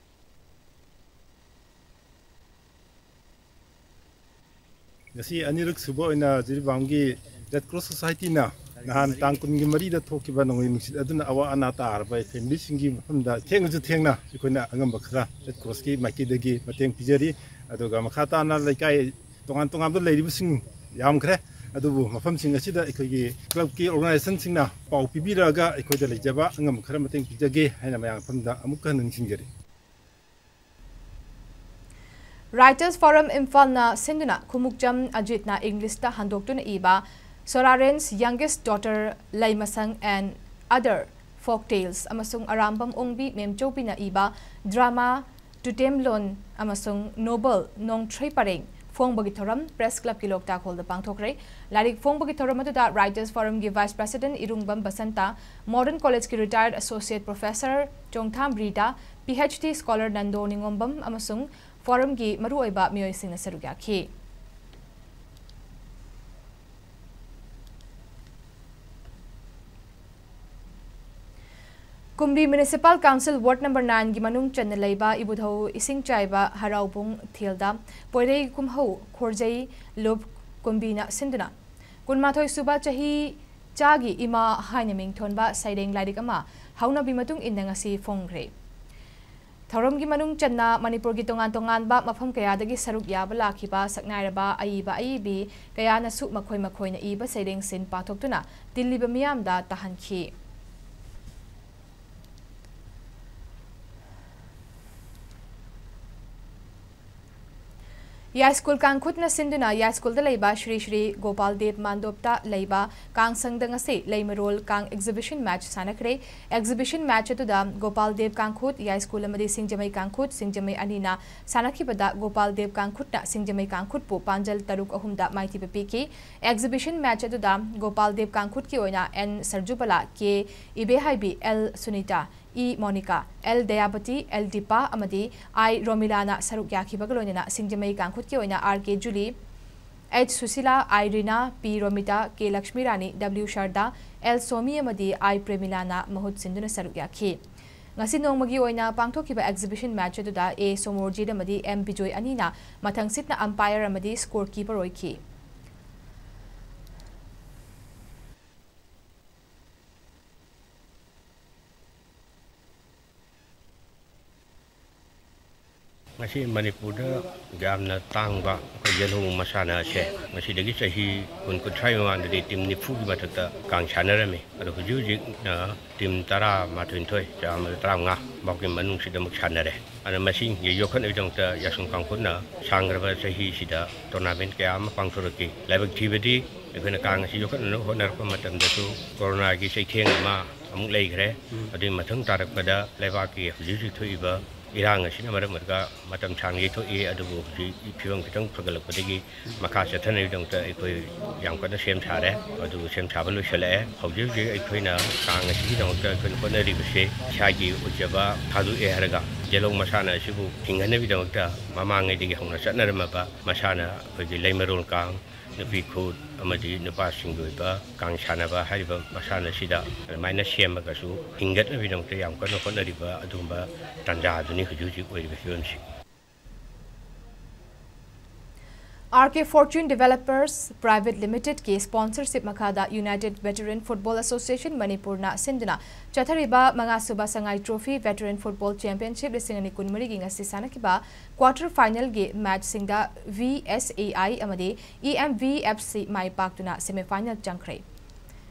ꯉꯁꯤ ꯑꯅꯤꯔꯛ ꯁꯨꯕ ꯑꯣꯏꯅ ꯖꯤꯔꯤꯕꯥꯝꯒꯤ ꯔꯦꯗ ꯀ꯭ꯔꯣꯁ ꯁꯣꯁꯥꯏꯇꯤꯅ ꯅꯍꯥꯟ ꯇꯥꯡ ꯀꯨꯟꯒꯤ ꯃꯔꯤꯗ ꯊꯣꯛꯈꯤꯕ ꯅꯣꯡꯂꯩ ꯅꯨꯡꯁꯤꯠ ꯑꯗꯨꯅ ꯑꯋꯥ ꯑꯅꯥ ꯇꯥꯔꯕ ꯐꯦꯃꯤꯂꯤꯁꯤꯡꯒꯤ ꯃꯐꯝꯗ ꯊꯦꯡꯅꯁꯨ ꯊꯦꯡꯅ ꯑꯩꯈꯣꯏꯅ ꯑꯉꯝꯕ ꯈꯔ ꯔꯦꯗ ꯀ꯭ꯔꯣꯁꯀꯤ ꯃꯥꯏꯀꯩꯗꯒꯤ ꯃꯇꯦꯡ ꯄꯤꯖꯔꯤ꯫ ꯑꯗꯨꯒ ꯃꯈꯥ ꯇꯥꯅ ꯂꯩꯀꯥꯏ ꯇꯣꯉꯥꯟ ꯇꯣꯉꯥꯟꯕ ꯂꯩꯔꯤꯕꯁꯤꯡ ꯌꯥꯝꯈ꯭ꯔꯦ, ꯑꯗꯨꯕꯨ ꯃꯐꯝꯁꯤꯡ ꯑꯁꯤꯗ ꯑꯩꯈꯣꯏꯒꯤ ꯀ꯭ꯂꯕꯀꯤ ꯑꯣꯔꯒꯅꯥꯏꯖꯦꯁꯟꯁꯤꯡꯅ ꯄꯥꯎ ꯄꯤꯕꯤꯔꯛꯑꯒ ꯑꯩꯈꯣꯏꯗ ꯂꯩꯖꯕ ꯑꯉꯝꯕ ꯈꯔ ꯃꯇꯦꯡ ꯄꯤꯖꯒꯦ ꯍꯥꯏꯅ ꯃꯌꯥꯝ ꯃꯐꯝꯗ ꯑꯃꯨꯛꯀ ꯍꯟꯅ ꯅꯤꯡꯁꯤꯡꯖꯔꯤ꯫ Writers Forum ꯏꯝꯐꯥꯜꯅ ꯁꯤꯟꯗꯨꯅ ꯈꯨꯃꯨꯛꯆꯝ ꯑꯖꯤꯠꯅ ꯏꯪꯂꯤꯁꯇ ꯍꯟꯗꯣꯛꯇꯨꯅ ꯏꯕ Soraren's Youngest Daughter, ꯂꯩꯃꯁꯪ and Other Folk Tales ꯑꯃꯁꯨꯡ ꯑꯔꯥꯝꯕꯝ ꯑꯣꯡꯕꯤ ꯃꯦꯝꯆꯧꯕꯤꯅ ꯏꯕ ꯗ꯭ꯔꯃꯥ ꯇꯨꯇꯦꯝꯂꯣꯟ ꯑꯃꯁꯨꯡ ꯅꯣꯕꯦꯜ ꯅꯣꯡꯊ꯭ꯔꯩ ꯄꯔꯦꯡ ꯐꯣꯡꯕꯒꯤ ꯊꯧꯔꯝ ꯄ꯭ꯔꯦꯁ ꯀ꯭ꯂꯕꯀꯤ ꯂꯣꯛꯇꯥꯛ ꯍꯣꯜꯗ ꯄꯥꯡꯊꯣꯛꯈ꯭ꯔꯦ꯫ ꯂꯥꯏꯔꯤꯛ ꯐꯣꯡꯕꯒꯤ ꯊꯧꯔꯝ ꯑꯗꯨꯗ Writers Forumꯒꯤ Vice President ꯏꯔꯨꯡꯕꯝ Basanta, Modern Collegeꯀꯤ retired Associate Professor ꯆꯣꯡꯊꯥꯝ ꯔꯤꯇꯥ, PhD scholar ꯅꯟꯗꯣ ꯅꯤꯉꯣꯝꯕꯝ ꯑꯃꯁꯨꯡ ꯐꯣꯔꯝꯒꯤ ꯃꯔꯨꯑꯣꯏꯕ ꯃꯤꯑꯣꯏꯁꯤꯡꯅ ꯁꯔꯨꯛ ꯌꯥꯈꯤ꯫ ꯀꯨꯝꯕꯤ Municipal Council Ward number nineꯒꯤ ꯃꯅꯨꯡ ꯆꯟꯅ ꯂꯩꯕ ꯏꯕꯨꯙꯧ ꯏꯁꯤꯡꯆꯥꯏꯕ ꯍꯔꯥꯎꯕꯨꯡ ꯊꯦꯜꯗ ꯄꯣꯏꯔꯩ ꯀꯨꯝꯍꯧ ꯈꯣꯔꯖꯩ ꯂꯨꯞ ꯀꯨꯝꯕꯤꯅ ꯁꯤꯟꯗꯨꯅ ꯀꯨꯟꯃꯥꯊꯣꯏ ꯁꯨꯕ ꯆꯍꯤ ꯆꯥꯒꯤ ꯏꯃꯥ ꯍꯥꯏꯅ ꯃꯤꯡꯊꯣꯟꯕ ꯁꯩꯔꯦꯡ ꯂꯥꯏꯔꯤꯛ ꯑꯃ ꯍꯧꯅꯕꯤ ꯃꯇꯨꯡ ꯏꯟꯅ ꯉꯁꯤ ꯐꯣꯡꯈ꯭ꯔꯦ꯫ ꯊꯧꯔꯝꯒꯤ ꯃꯅꯨꯡ ꯆꯟꯅ ꯃꯅꯤꯄꯨꯔꯒꯤ ꯇꯣꯉꯥꯟ ꯇꯣꯉꯥꯟꯕ ꯃꯐꯝ ꯀꯌꯥꯗꯒꯤ ꯁꯔꯨꯛ ꯌꯥꯕ ꯂꯥꯛꯈꯤꯕ ꯁꯛꯅꯥꯏꯔꯕ ꯑꯏꯕ ꯑꯏꯕꯤ ꯀꯌꯥꯅꯁꯨ ꯃꯈꯣꯏ ꯃꯈꯣꯏꯅ ꯏꯕ ꯁꯩꯔꯦꯡꯁꯤꯡ ꯄꯥꯊꯣꯛꯇꯨꯅ ꯇꯤꯜꯂꯤꯕ ꯃꯤꯌꯥꯝꯗ ꯇꯥꯍꯟꯈꯤ꯫ ꯌꯥꯏꯁ꯭ꯀꯨꯜ ꯀꯥꯡꯈꯨꯠꯅ ꯁꯤꯟꯗꯨꯅ ꯌꯥꯏꯁ꯭ꯀꯨꯜꯗ ꯂꯩꯕ ꯁ꯭ꯔꯤ ꯁ꯭ꯔꯤ ꯒꯣꯄꯥꯜ ꯗꯦꯕ ꯃꯥꯟꯗꯣꯞꯇ ꯂꯩꯕ ꯀꯥꯡ ꯁꯪꯗ ꯉꯁꯤ ꯂꯩꯃꯔꯣꯜ ꯀꯥꯡ exhibition match ꯁꯥꯟꯅꯈ꯭ꯔꯦ꯫ Exhibition match ꯑꯗꯨꯗ ꯒꯣꯄꯥꯜ ꯗꯦꯕ ꯀꯥꯡꯈꯨꯠ ꯌꯥꯏꯁ꯭ꯀꯨꯜ ꯑꯃꯗꯤ ꯁꯤꯡꯖꯃꯩ ꯀꯥꯡꯈꯨꯠ ꯁꯤꯡꯖꯃꯩ ꯑꯅꯤꯅ ꯁꯥꯟꯅꯈꯤꯕꯗ ꯒꯣꯄꯥꯜ ꯗꯦꯕ ꯀꯥꯡꯈꯨꯠꯅ ꯁꯤꯡꯖꯃꯩ ꯀꯥꯡꯈꯨꯠꯄꯨ ꯄꯥꯟꯖꯜ ꯇꯔꯨꯛ ꯑꯍꯨꯝꯗ ꯃꯥꯏꯊꯤꯕ ꯄꯤꯈꯤ꯫ Exhibition match ꯑꯗꯨꯗ ꯒꯣꯄꯥꯜ ꯗꯦꯕ ꯀꯥꯡꯈꯨꯠꯀꯤ ꯑꯣꯏꯅ N Sarjubala, K Ibehaibi, L Sunita, E Monika, L Dayabati, L Deepa ꯑꯃꯗꯤ ꯑꯥꯏ ꯔꯣꯃꯤꯂꯥꯅ ꯁꯔꯨꯛ ꯌꯥꯈꯤꯕꯒ ꯂꯣꯏꯅꯅ ꯁꯤꯡꯖꯃꯩ ꯀꯥꯡꯈꯨꯠꯀꯤ ꯑꯣꯏꯅ R K Juli, H Sushila, I Rina, P Romita, K Lakshmi Rani, W Sharda, L Somi ꯑꯃꯗꯤ ꯑꯥꯏ ꯄ꯭ꯔꯦꯃꯤꯂꯥꯅ ꯃꯍꯨꯠ ꯁꯤꯟꯗꯨꯅ ꯁꯔꯨꯛ ꯌꯥꯈꯤ꯫ ꯉꯁꯤ ꯅꯣꯡꯃꯒꯤ ꯑꯣꯏꯅ ꯄꯥꯡꯊꯣꯛꯈꯤꯕ exhibition match ꯑꯗꯨꯗ ꯑꯦ ꯁꯣꯃꯣꯔꯖꯤꯠ ꯑꯃꯗꯤ ꯑꯦꯝ ꯕꯤꯖꯣꯏ ꯑꯅꯤꯅ ꯃꯊꯪꯁꯤꯠꯅ umpire ꯑꯃꯗꯤ score keeper ꯑꯣꯏꯈꯤ꯫ ꯉꯁꯤ ꯃꯅꯤꯄꯨꯔꯗ ꯌꯥꯝꯅ ꯇꯥꯡꯕ ꯑꯩꯈꯣꯏ ꯌꯦꯜꯍꯧ ꯃꯁꯥꯟꯅ ꯑꯁꯦ ꯉꯁꯤꯗꯒꯤ ꯆꯍꯤ ꯀꯨꯟ, ꯀꯨꯟꯊ꯭ꯔꯥꯒꯤ ꯃꯃꯥꯡꯗꯗꯤ team ꯅꯤꯐꯨꯒꯤ ꯃꯊꯛꯇ ꯀꯥꯡ ꯁꯥꯟꯅꯔꯝꯃꯤ꯫ ꯑꯗꯣ ꯍꯧꯖꯤꯛ ꯍꯧꯖꯤꯛꯅ team ꯇꯔꯥꯃꯥꯊꯣꯏ, ꯆꯥꯝꯃꯗ ꯇꯔꯥꯃꯉꯥ ꯐꯥꯎꯒꯤ ꯃꯅꯨꯡꯁꯤꯗ ꯑꯃꯨꯛ ꯁꯥꯟꯅꯔꯦ꯫ ꯑꯗꯨꯅ ꯃꯁꯤꯒꯤ ꯌꯣꯛꯈꯠꯅꯕꯒꯤꯗꯃꯛꯇ ꯌꯥꯏꯁꯀꯨꯜ ꯀꯥꯡꯈꯨꯠꯅ ꯁꯥꯡꯈ꯭ꯔꯕ ꯆꯍꯤꯁꯤꯗ tournament ꯀꯌꯥ ꯑꯃ ꯄꯥꯡꯊꯣꯔꯛꯈꯤ꯫ ꯂꯥꯏꯕꯛ ꯊꯤꯕꯗꯤ ꯑꯩꯈꯣꯏꯅ ꯀꯥꯡ ꯑꯁꯤ ꯌꯣꯛꯈꯠꯅꯅꯕ ꯍꯣꯠꯅꯔꯛꯄ ꯃꯇꯝꯗꯁꯨ ꯀꯣꯔꯣꯅꯥꯒꯤ ꯆꯩꯊꯦꯡ ꯑꯃ ꯑꯃꯨꯛ ꯂꯩꯈ꯭ꯔꯦ꯫ ꯎꯝ꯫ ꯑꯗꯨꯒꯤ ꯃꯊꯪ ꯇꯥꯔꯛꯄꯗ ꯂꯩꯕꯥꯛꯀꯤ ꯍꯧꯖꯤꯛ ꯍꯧꯖꯤꯛ ꯊꯣꯛꯏꯕ ꯏꯔꯥꯡ ꯑꯁꯤꯅ ꯃꯔꯝ ꯑꯣꯏꯔꯒ ꯃꯇꯝ ꯁꯥꯡꯅ ꯌꯩꯊꯣꯛꯏ, ꯑꯗꯨꯕꯨ ꯍꯧꯖꯤꯛ ꯐꯤꯕꯝ ꯈꯤꯇꯪ ꯐꯒꯠꯂꯛꯄꯗꯒꯤ ꯃꯈꯥ ꯆꯠꯊꯅꯕꯒꯤꯗꯃꯛꯇ ꯑꯩꯈꯣꯏ ꯌꯥꯝ ꯀꯟꯅ ꯁꯦꯝ ꯁꯥꯔꯦ꯫ ꯑꯗꯨꯕꯨ ꯁꯦꯝ ꯁꯥꯕ ꯂꯣꯏꯁꯤꯜꯂꯛꯑꯦ꯫ ꯍꯧꯖꯤꯛ ꯍꯧꯖꯤꯛ ꯑꯩꯈꯣꯏꯅ ꯀꯥꯡ ꯑꯁꯤꯒꯤꯗꯃꯛꯇ ꯑꯩꯈꯣꯏꯅ ꯍꯣꯠꯅꯔꯤꯕꯁꯦ ꯏꯁꯥꯒꯤ ꯑꯣꯏꯖꯕ ꯊꯥꯗꯣꯛꯑꯦ ꯍꯥꯏꯔꯒ ꯌꯦꯜꯍꯧ ꯃꯁꯥꯟꯅ ꯑꯁꯤꯕꯨ ꯍꯤꯡꯍꯟꯅꯕꯒꯤꯗꯃꯛꯇ ꯃꯃꯥꯡꯉꯩꯗꯒꯤ ꯍꯧꯅ ꯆꯠꯅꯔꯝꯃꯕ ꯃꯁꯥꯟꯅ ꯑꯩꯈꯣꯏꯒꯤ ꯂꯩꯃꯔꯣꯜ ꯀꯥꯡ, ꯅꯨꯄꯤ ꯈꯨꯠ ꯑꯃꯗꯤ ꯅꯨꯄꯥꯁꯤꯡꯒꯤ ꯑꯣꯏꯕ ꯀꯥꯡ ꯁꯥꯟꯅꯕ ꯍꯥꯏꯔꯤꯕ ꯃꯁꯥꯟꯅ ꯑꯁꯤꯗ ꯑꯗꯨꯃꯥꯏꯅ ꯁꯦꯝꯃꯒꯁꯨ ꯍꯤꯡꯒꯠꯅꯕꯒꯤꯗꯃꯛꯇ ꯌꯥꯝ ꯀꯟꯅ ꯍꯣꯠꯅꯔꯤꯕ ꯑꯗꯨꯒꯨꯝꯕ ꯇꯥꯟꯖꯥ ꯑꯗꯨꯅꯤ ꯍꯧꯖꯤꯛ ꯍꯧꯖꯤꯛ ꯑꯣꯏꯔꯤꯕ ꯐꯤꯕꯝꯁꯤ꯫ ꯑꯥꯔ ꯀꯦ Fortune Developers Private Limited ꯀꯤ sponsorship ꯃꯈꯥꯗ United Veteran Football Association ꯃꯅꯤꯄꯨꯔꯅ ꯁꯤꯟꯗꯨꯅ ꯆꯠꯊꯔꯤꯕ ꯃꯉꯥꯁꯨꯕ ꯁꯉꯥꯏ Trophy Veteran Football Championship ꯂꯤꯁꯤꯡ ꯑꯅꯤ ꯀꯨꯟꯃꯔꯤꯒꯤ ꯉꯁꯤ ꯁꯥꯟꯅꯈꯤꯕ quarter finalꯒꯤ matchꯁꯤꯡꯗ V S A I ꯑꯃꯗꯤ E M V F C ꯃꯥꯏ ꯄꯥꯛꯇꯨꯅ semi final ꯆꯪꯈ꯭ꯔꯦ꯫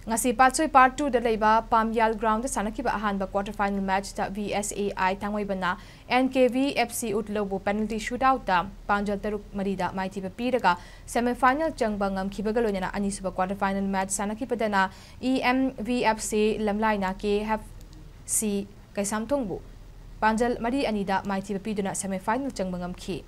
ꯉꯁꯤ ꯄꯥꯠꯁꯣꯏ Part twoꯗ ꯂꯩꯕ ꯄꯥꯝꯌꯥꯜ groundꯗ ꯁꯥꯟꯅꯈꯤꯕ ꯑꯍꯥꯟꯕ quarter final matchꯇ V S A I ꯊꯥꯡꯃꯩꯕꯟꯅ N K V F C ꯎꯠꯂꯧꯕꯨ penalty shootoutꯇ ꯄꯥꯟꯖꯜ ꯇꯔꯨꯛ ꯃꯔꯤꯗ ꯃꯥꯏꯊꯤꯕ ꯄꯤꯔꯒ semi final ꯆꯪꯕ ꯉꯝꯈꯤꯕꯒ ꯂꯣꯏꯅꯅ ꯑꯅꯤꯁꯨꯕ quarter final match ꯁꯥꯟꯅꯈꯤꯕꯗꯅ E M V F C ꯂꯝꯂꯥꯏꯅ K F C ꯀꯩꯁꯥꯝꯊꯣꯡꯕꯨ ꯄꯥꯟꯖꯜ ꯃꯔꯤ ꯑꯅꯤꯗ ꯃꯥꯏꯊꯤꯕ ꯄꯤꯗꯨꯅ semi final ꯆꯪꯕ ꯉꯝꯈꯤ꯫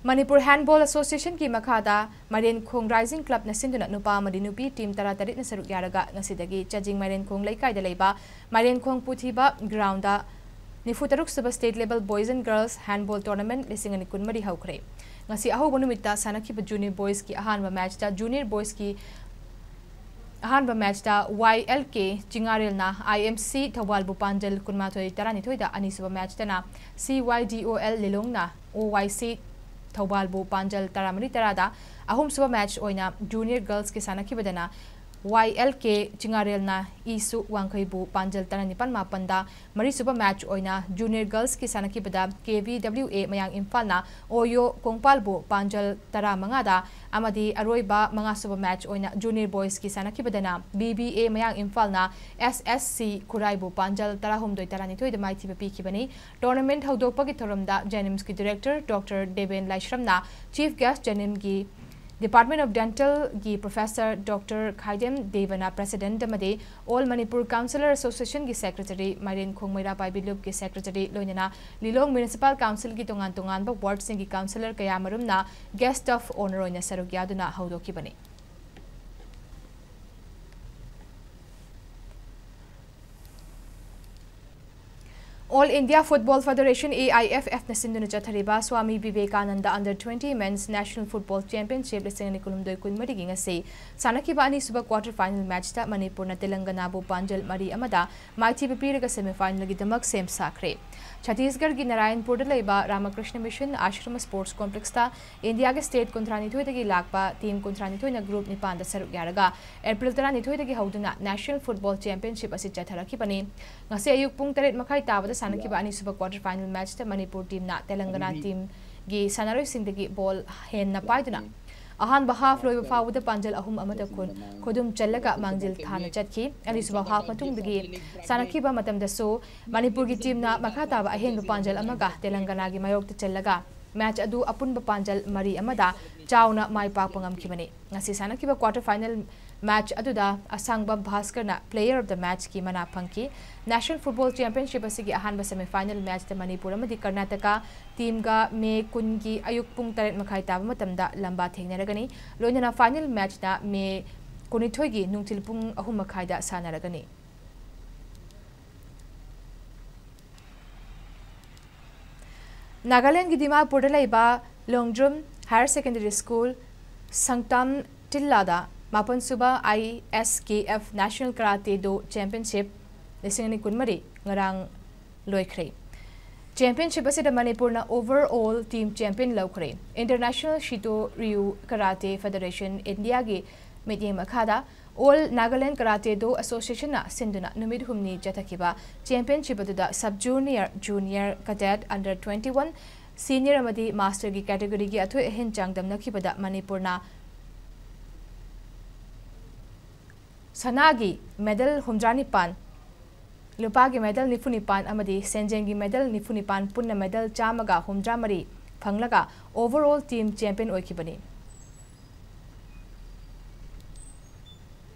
ꯃꯅꯤꯄꯨꯔ ꯍꯦꯟꯕꯣꯜ ꯑꯦꯁꯣꯁꯤꯌꯦꯁꯟꯒꯤ ꯃꯈꯥꯗ ꯃꯥꯏꯔꯦꯟꯈꯣꯡ ꯔꯥꯏꯖꯤꯡ ꯀ꯭ꯂꯕꯅ ꯁꯤꯟꯗꯨꯅ ꯅꯨꯄꯥ ꯑꯃꯗꯤ ꯅꯨꯄꯤ ꯇꯤꯝ ꯇꯔꯥ ꯇꯔꯦꯠꯅ ꯁꯔꯨꯛ ꯌꯥꯔꯒ ꯉꯁꯤꯗꯒꯤ ꯆꯥꯖꯤꯡ ꯃꯥꯏꯔꯦꯟꯈꯣꯡ ꯂꯩꯀꯥꯏꯗ ꯂꯩꯕ ꯃꯥꯏꯔꯦꯟꯈꯣꯡ ꯄꯨꯊꯤꯕ ꯒ꯭ꯔꯥꯎꯟꯗ ꯅꯤꯐꯨ ꯇꯔꯨꯛ ꯁꯨꯕ state level boys and girls handball tournament ꯂꯤꯁꯤꯡ ꯑꯅꯤ ꯀꯨꯟꯃꯔꯤ ꯍꯧꯈ꯭ꯔꯦ꯫ ꯉꯁꯤ ꯑꯍꯧꯕ ꯅꯨꯃꯤꯠꯇ ꯁꯥꯟꯅꯈꯤꯕ ꯖꯨꯅꯤꯌꯔ ꯕꯣꯏꯁꯀꯤ ꯑꯍꯥꯟꯕ ꯃꯦꯆꯇ ꯖꯨꯅꯤꯌꯔ ꯕꯣꯏꯁꯀꯤ ꯑꯍꯥꯟꯕ ꯃꯦꯆꯇ ꯋꯥꯏ ꯑꯦꯜ ꯀꯦ ꯆꯤꯉꯥꯔꯦꯜꯅ ꯑꯥꯏ ꯑꯦꯝ ꯁꯤ ꯊꯧꯕꯥꯜꯕꯨ ꯄꯥꯟꯖꯜ ꯀꯨꯟꯃꯥꯊꯣꯏ ꯇꯔꯥꯅꯤꯊꯣꯏꯗ, ꯑꯅꯤꯁꯨꯕ ꯃꯦꯆꯇꯅ ꯁꯤ ꯋꯥꯏ ꯗꯤ ꯑꯣ ꯑꯦꯜ ꯂꯤꯂꯣꯡꯅ ꯑꯣ ꯋꯥꯏ ꯁꯤ ꯊꯧꯕꯥꯜꯕꯨ ꯄꯥꯟꯖꯜ ꯇꯔꯥꯃꯔꯤ ꯇꯔꯥꯗ, ꯑꯍꯨꯝꯁꯨꯕ ꯃꯦꯆ ꯑꯣꯏꯅ ꯖꯨꯅꯤꯌꯔ ꯒꯔꯜꯁꯀꯤ ꯁꯥꯟꯅꯈꯤꯕꯗꯅ ꯋꯥꯏ ꯑꯦꯜ ꯀꯦ ꯆꯤꯉꯥꯔꯦꯜꯅ ꯏꯁꯨ ꯋꯥꯡꯈꯩꯕꯨ ꯄꯥꯟꯖꯜ ꯇꯔꯥꯅꯤꯄꯥꯟ ꯃꯥꯄꯟꯗ, ꯃꯔꯤꯁꯨꯕ ꯃꯦꯆ ꯑꯣꯏꯅ ꯖꯨꯅꯤꯌꯔ ꯒꯔꯜꯁꯀꯤ ꯁꯥꯟꯅꯈꯤꯕꯗ ꯀꯦ ꯚꯤ ꯗꯕ꯭ꯂꯤꯎ ꯑꯦ ꯃꯌꯥꯡ ꯏꯝꯐꯥꯜꯅ ꯑꯣꯌꯣ ꯀꯣꯡꯄꯥꯜꯕꯨ ꯄꯥꯟꯖꯜ ꯇꯔꯥꯃꯉꯥꯗ, ꯑꯃꯗꯤ ꯑꯔꯣꯏꯕ ꯃꯉꯥꯁꯨꯕ ꯃꯦꯆ ꯑꯣꯏꯅ ꯖꯨꯅꯤꯌꯔ ꯕꯣꯏꯁꯀꯤ ꯁꯥꯟꯅꯈꯤꯕꯗꯅ ꯕꯤ ꯕꯤ ꯑꯦ ꯃꯌꯥꯡ ꯏꯝꯐꯥꯜꯅ ꯑꯦꯁ ꯑꯦꯁ ꯁꯤ ꯈꯨꯔꯥꯏꯕꯨ ꯄꯥꯟꯖꯜ ꯇꯔꯥꯍꯨꯝꯗꯣꯏ ꯇꯔꯥꯅꯤꯊꯣꯏꯗ ꯃꯥꯏꯊꯤꯕ ꯄꯤꯈꯤꯕꯅꯤ꯫ ꯇꯣꯔꯅꯥꯃꯦꯟꯠ ꯍꯧꯗꯣꯛꯄꯒꯤ ꯊꯧꯔꯝꯗ ꯖꯦꯅꯤꯝꯁꯀꯤ ꯗꯤꯔꯦꯛꯇꯔ ꯗꯣꯛꯇꯔ ꯗꯦꯕꯦꯟ ꯂꯥꯏꯁ꯭ꯔꯝꯅ ꯆꯤꯐ ꯒꯦꯁ, ꯖꯦꯅꯤꯝꯒꯤ ꯗꯤꯄꯥꯔꯠꯃꯦꯟꯠ ꯑꯣꯐ ꯗꯦꯟꯇꯜꯒꯤ ꯄ꯭ꯔꯣꯐꯦꯁꯔ ꯗꯣꯛꯇꯔ ꯈꯥꯏꯗꯦꯝ ꯗꯦꯕꯅ ꯄ꯭ꯔꯦꯁꯤꯗꯦꯟꯠ ꯑꯃꯗꯤ ꯑꯣꯜ ꯃꯅꯤꯄꯨꯔ ꯀꯥꯎꯟꯁꯤꯂꯔ ꯑꯦꯁꯣꯁꯤꯌꯦꯁꯟꯒꯤ ꯁꯦꯀ꯭ꯔꯦꯇꯔꯤ ꯃꯥꯏꯔꯦꯟꯈꯣꯡ ꯃꯩꯔꯥ ꯄꯥꯏꯕꯤ ꯂꯨꯞꯀꯤ ꯁꯦꯀ꯭ꯔꯦꯇꯔꯤ, ꯂꯣꯏꯅꯅ ꯂꯤꯂꯣꯡ ꯃ꯭ꯌꯨꯅꯤꯁꯤꯄꯥꯜ ꯀꯥꯎꯟꯁꯤꯜꯒꯤ ꯇꯣꯉꯥꯟ ꯇꯣꯉꯥꯟꯕ ꯋꯥꯔꯗꯁꯤꯡꯒꯤ ꯀꯥꯎꯟꯁꯤꯂꯔ ꯀꯌꯥꯃꯔꯨꯝꯅ ꯒꯦꯁꯠ ꯑꯣꯐ ꯑꯣꯅꯔ ꯑꯣꯏꯅ ꯁꯔꯨꯛ ꯌꯥꯗꯨꯅ ꯍꯧꯗꯣꯛꯈꯤꯕꯅꯤ꯫ All India football federation, A I F ꯑꯦꯐꯅ ꯁꯤꯟꯗꯨꯅ ꯆꯠꯊꯔꯤꯕ Swami Vivekananda under twenty men's national football championship ꯂꯤꯁꯤꯡ ꯑꯅꯤ ꯀꯨꯟꯍꯨꯝꯗꯣꯏ ꯀꯨꯟꯃꯔꯤꯒꯤ ꯉꯁꯤ ꯁꯥꯟꯅꯈꯤꯕ ꯑꯅꯤꯁꯨꯕ ꯀ꯭ꯋꯥꯔꯇꯔ ꯐꯥꯏꯅꯦꯜ ꯃꯦꯆꯇ ꯃꯅꯤꯄꯨꯔꯅ ꯇꯦꯂꯪꯒꯅꯥꯕꯨ ꯄꯥꯟꯖꯜ ꯃꯔꯤ ꯑꯃꯗ ꯃꯥꯏꯊꯤꯕ ꯄꯤꯔꯒ ꯁꯦꯃꯤꯐꯥꯏꯅꯦꯜꯒꯤꯗꯃꯛ ꯁꯦꯝ ꯁꯥꯈ꯭ꯔꯦ꯫ ꯆꯇꯤꯁꯒꯔꯒꯤ ꯅꯥꯔꯥꯌꯟꯄꯨꯔꯗ ꯂꯩꯕ ꯔꯥꯃꯀ꯭ꯔꯤꯁꯅ ꯃꯤꯁꯟ ꯑꯥꯁ꯭ꯔꯝ ꯁ꯭ꯄꯣꯔꯠꯁ ꯀꯣꯝꯄ꯭ꯂꯦꯛꯁꯇ ꯏꯟꯗꯤꯌꯥꯒꯤ ꯁ꯭ꯇꯦꯠ ꯀꯨꯟꯊ꯭ꯔꯥꯅꯤꯊꯣꯏꯗꯒꯤ ꯂꯥꯛꯄ ꯇꯤꯝ ꯀꯨꯟꯊ꯭ꯔꯥꯅꯤꯊꯣꯏꯅ ꯒ꯭ꯔꯨꯞ ꯅꯤꯄꯥꯟꯗ ꯁꯔꯨꯛ ꯌꯥꯔꯒ ꯑꯦꯄ꯭ꯔꯤꯜ ꯇꯔꯥꯅꯤꯊꯣꯏꯗꯒꯤ ꯍꯧꯗꯨꯅ ꯅꯦꯁꯅꯦꯜ ꯐꯨꯠꯕꯣꯜ ꯆꯦꯝꯄꯤꯌꯟꯁꯤꯞ ꯑꯁꯤ ꯆꯠꯊꯔꯛꯈꯤꯕꯅꯤ꯫ ꯉꯁꯤ ꯑꯌꯨꯛ ꯄꯨꯡ ꯇꯔꯦꯠ ꯃꯈꯥꯏ ꯇꯥꯕꯗ ꯁꯥꯟꯅꯈꯤꯕ ꯑꯅꯤꯁꯨꯕ ꯀ꯭ꯋꯥꯔꯇꯔ ꯐꯥꯏꯅꯦꯜ ꯃꯦꯆꯇ ꯃꯅꯤꯄꯨꯔ ꯇꯤꯝꯅ ꯇꯦꯂꯪꯒꯅꯥ ꯇꯤꯝꯒꯤ ꯁꯥꯟꯅꯔꯣꯏꯁꯤꯡꯗꯒꯤ ꯕꯣꯜ ꯍꯦꯟꯅ ꯄꯥꯏꯗꯨꯅ ꯑꯍꯥꯟꯕ ꯍꯥꯐ ꯂꯣꯏꯕ ꯐꯥꯎꯕꯗ ꯄꯥꯟꯖꯜ ꯑꯍꯨꯝ ꯑꯃꯗ ꯈꯨ-, ꯈꯨꯗꯨꯝ ꯆꯜꯂꯒ ꯃꯥꯡꯖꯤꯜ ꯊꯥꯅ ꯆꯠꯈꯤ꯫ ꯑꯅꯤꯁꯨꯕ ꯍꯥꯐ ꯃꯇꯨꯡꯗꯒꯤ ꯁꯥꯟꯅꯈꯤꯕ ꯃꯇꯝꯗꯁꯨ ꯃꯅꯤꯄꯨꯔꯒꯤ ꯇꯤꯝꯅ ꯃꯈꯥ ꯇꯥꯕ ꯑꯍꯦꯟꯕ ꯄꯥꯟꯖꯜ ꯑꯃꯒ ꯇꯦꯂꯪꯒꯅꯥꯒꯤ ꯃꯥꯌꯣꯛꯇ ꯆꯜꯂꯒ ꯃꯦꯆ ꯑꯗꯨ ꯑꯄꯨꯟꯕ ꯄꯥꯟꯖꯜ ꯃꯔꯤ ꯑꯃꯗ ꯆꯥꯎꯅ ꯃꯥꯏ ꯄꯥꯛꯄ ꯉꯝꯈꯤꯕꯅꯤ꯫ ꯉꯁꯤ ꯁꯥꯟꯅꯈꯤꯕ ꯀ꯭ꯋꯥꯔꯇꯔ ꯐꯥꯏꯅꯦꯜ Match ꯑꯗꯨꯗ ꯑꯁꯥꯡꯕꯝ ꯚꯥꯁꯀꯔꯅ Player of the Matchꯀꯤ ꯃꯅꯥ ꯐꯪꯈꯤ꯫ National Football Championship ꯑꯁꯤꯒꯤ ꯑꯍꯥꯟꯕ semifinal matchꯇ ꯃꯅꯤꯄꯨꯔ ꯑꯃꯗꯤ ꯀꯔꯅꯥꯇꯀꯥ teamꯒ ꯃꯦ ꯀꯨꯟꯒꯤ ꯑꯌꯨꯛ ꯄꯨꯡ ꯇꯔꯦꯠ ꯃꯈꯥꯏ ꯇꯥꯕ ꯃꯇꯝꯗ ꯂꯝꯕꯥ ꯊꯦꯡꯅꯔꯒꯅꯤ꯫ ꯂꯣꯏꯅꯅ final matchꯅ ꯃꯦ ꯀꯨꯟꯅꯤꯊꯣꯏꯒꯤ ꯅꯨꯡꯊꯤꯜ ꯄꯨꯡ ꯑꯍꯨꯝ ꯃꯈꯥꯏꯗ ꯁꯥꯟꯅꯔꯒꯅꯤ꯫ ꯅꯥꯒꯥꯂꯦꯟꯒꯤ ꯗꯤꯃꯥꯄꯨꯔꯗ ꯂꯩꯕ ꯂꯣꯡꯗ꯭ꯔꯨꯝ Higher Secondary School Sangtam ꯇꯤꯜꯂꯥꯗ ꯃꯥꯄꯟꯁꯨꯕ I S K F National Karate Do Championship ꯂꯤꯁꯤꯡ ꯑꯅꯤ ꯀꯨꯟꯃꯔꯤ ꯉꯔꯥꯡ ꯂꯣꯏꯈ꯭ꯔꯦ꯫ Championship ꯑꯁꯤꯗ ꯃꯅꯤꯄꯨꯔꯅ overall team champion ꯂꯧꯈ꯭ꯔꯦ꯫ International Shito Ryu Karate Federation Indiaꯒꯤ ꯃꯤꯠꯌꯦꯡ ꯃꯈꯥꯗ All Nagaland Karate Do Associationꯅ ꯁꯤꯟꯗꯨꯅ ꯅꯨꯃꯤꯠ ꯍꯨꯝꯅꯤ ꯆꯠꯊꯈꯤꯕ championship ꯑꯗꯨꯗ sub junior, junior, cadet, under twenty one, senior ꯑꯃꯗꯤ masterꯒꯤ categoryꯒꯤ ꯑꯊꯣꯏ ꯑꯍꯦꯟ ꯆꯥꯡꯗꯝꯅꯈꯤꯕꯗ ꯃꯅꯤꯄꯨꯔꯅ ꯁꯅꯥꯒꯤ medal ꯍꯨꯝꯗ꯭ꯔꯥ ꯅꯤꯄꯥꯟ, ꯂꯨꯄꯥꯒꯤ medal ꯅꯤꯐꯨ ꯅꯤꯄꯥꯟ ꯑꯃꯗꯤ ꯁꯦꯟꯖꯦꯡꯒꯤ medal ꯅꯤꯐꯨ ꯅꯤꯄꯥꯟ, ꯄꯨꯟꯅ medal ꯆꯥꯝꯃꯒ ꯍꯨꯝꯗ꯭ꯔꯥ ꯃꯔꯤ ꯐꯪꯂꯒ overall team champion ꯑꯣꯏꯈꯤꯕꯅꯤ꯫